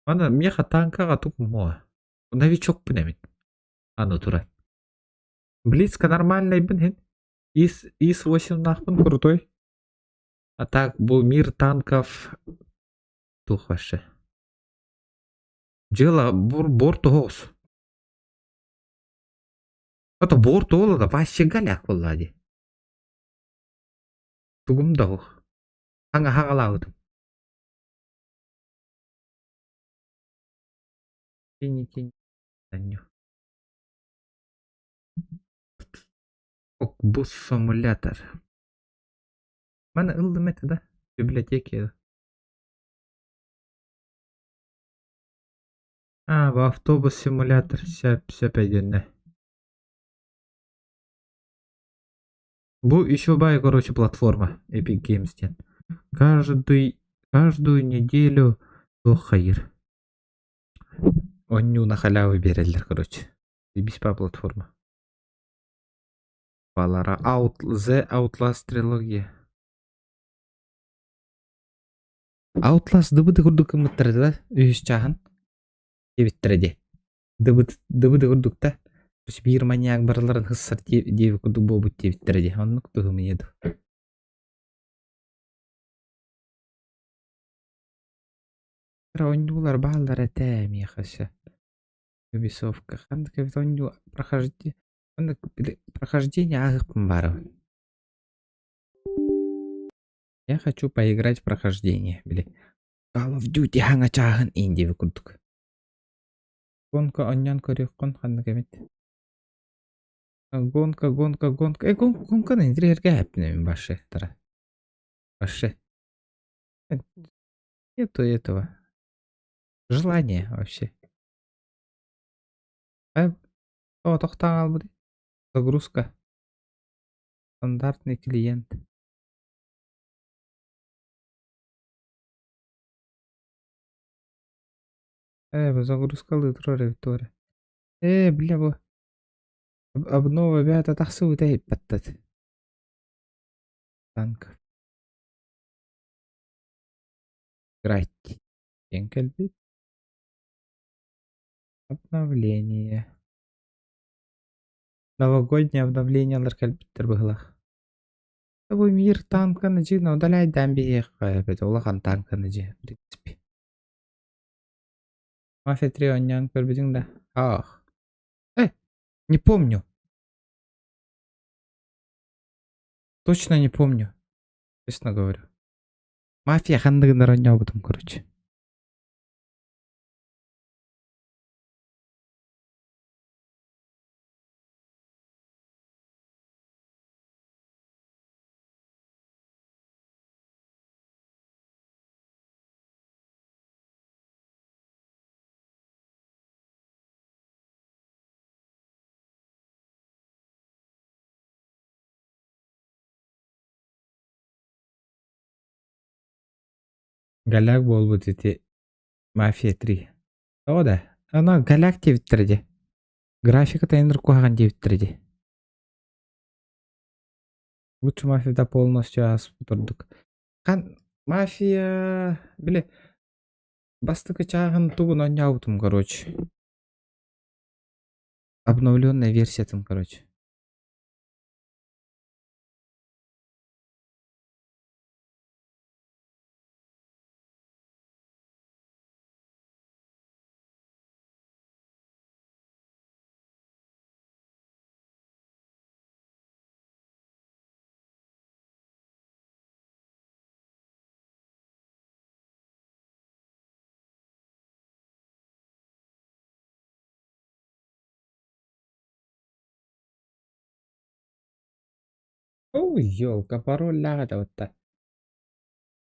[SPEAKER 2] Аны миэхэ танкаҕа тугум уо. Новичокпун эбит. Аны туран. Близко нормальнайбын иһин. Ис, ИС-8-наахпын крутой. А так бу мир танков туох вообще. Дьыала бур бор тоһоҕос. Это бор туола да вообще голяк буолла дии. Тугум да суох. Хаҥа хаҥалаабытым. Тини тини Бус симулятор. Маны ыллым этэ да библиотеке. А, бу автобус симулятор сөп сөп өйдөннө. Бу еще бай, короче, платформа Epic Games диэн. Каждый, каждую неделю туох хайыр. Онньуу на халяву биэрэллэр, короче. Бис по платформа. Балара Out, The Outlast трилогия. Outlast дыбыды курдук гыммыттар да үһүс чааһын диэбиттэрэ дии. Дыбыт дыбыды курдук да биир маньяк барыларын хыссар диэби курдук буолбут диэбиттэрэ дии. Оннук туһумуйа дуу. Оонньуулар бааллар этэ миэхэ өссө. Ubisoft-ка ханнык эбит оонньуу прохождение ханнык прохождение ааһыахпын баарабын. Я хочу поиграть в прохождение, били. Call of Duty хаҥа чааһын иин диэбит курдук. Гонка оонньоон көрүөххүн ханнык эбит. Гонка, гонка, гонка. Э, гонканы интириэһиргээһэппин мин вообще тара. Вообще. Нету этого. Желание вообще. Э, о, тохтоон хаалбыт. Загрузка. Стандартный клиент. Э, загрузкалыы турар эбит туора. Э, бля, бу обнова бэйэтэ тахсыбыта иһиппэттэр. Танк. Играть. Диэн кэлбит. Обновление. Новогоднее обновлениелар кэлбиттэр быһыылаах. Бу мир танканы дьиҥ удаляйдаан биһиэхэ эбит улахан танканы дьиэ, в принципе. Мафия 3 оонньоон көрбүтүҥ да? Ах. Э, не помню. Точно не помню. Честно говорю. Мафия ханныгынар оонньообутум, короче. Голяк буолбут ити Мафия 3. Тоҕо да? Ана голяк диэбиттэрэ дии. Графиката эн куһаҕан диэбиттэрэ дии. Лучше мафия полностью ааспыт ордук. Хан мафия били бастакы чааһын тугун оонньообутум короче. Обновленная версиятын короче. Ой, елка, пароллаах этэ батта.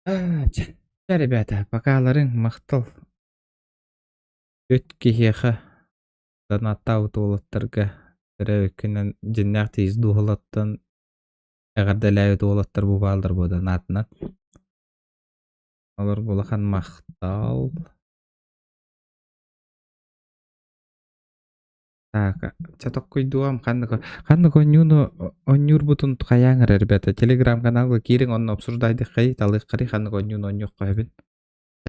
[SPEAKER 2] А, чэ, чэ, ребята, покаларыҥ, махтал. Үт киһиэхэ донаттаабыт уолаттарга төрөөбүккүнэн дьиннээх тиис дууһалаттан эҕэрдэлээбит уолаттар бу бааллар буо донатынан. Олорго улахан махтал. Так, чэ токкуйдуом ханнык ханнык онньууну онньуурбутун хайааҥ эрэ ребята телеграм каналга киириҥ онно обсуждайдыххай талыаххарый ханнык онньууну онньуохха сөбүн.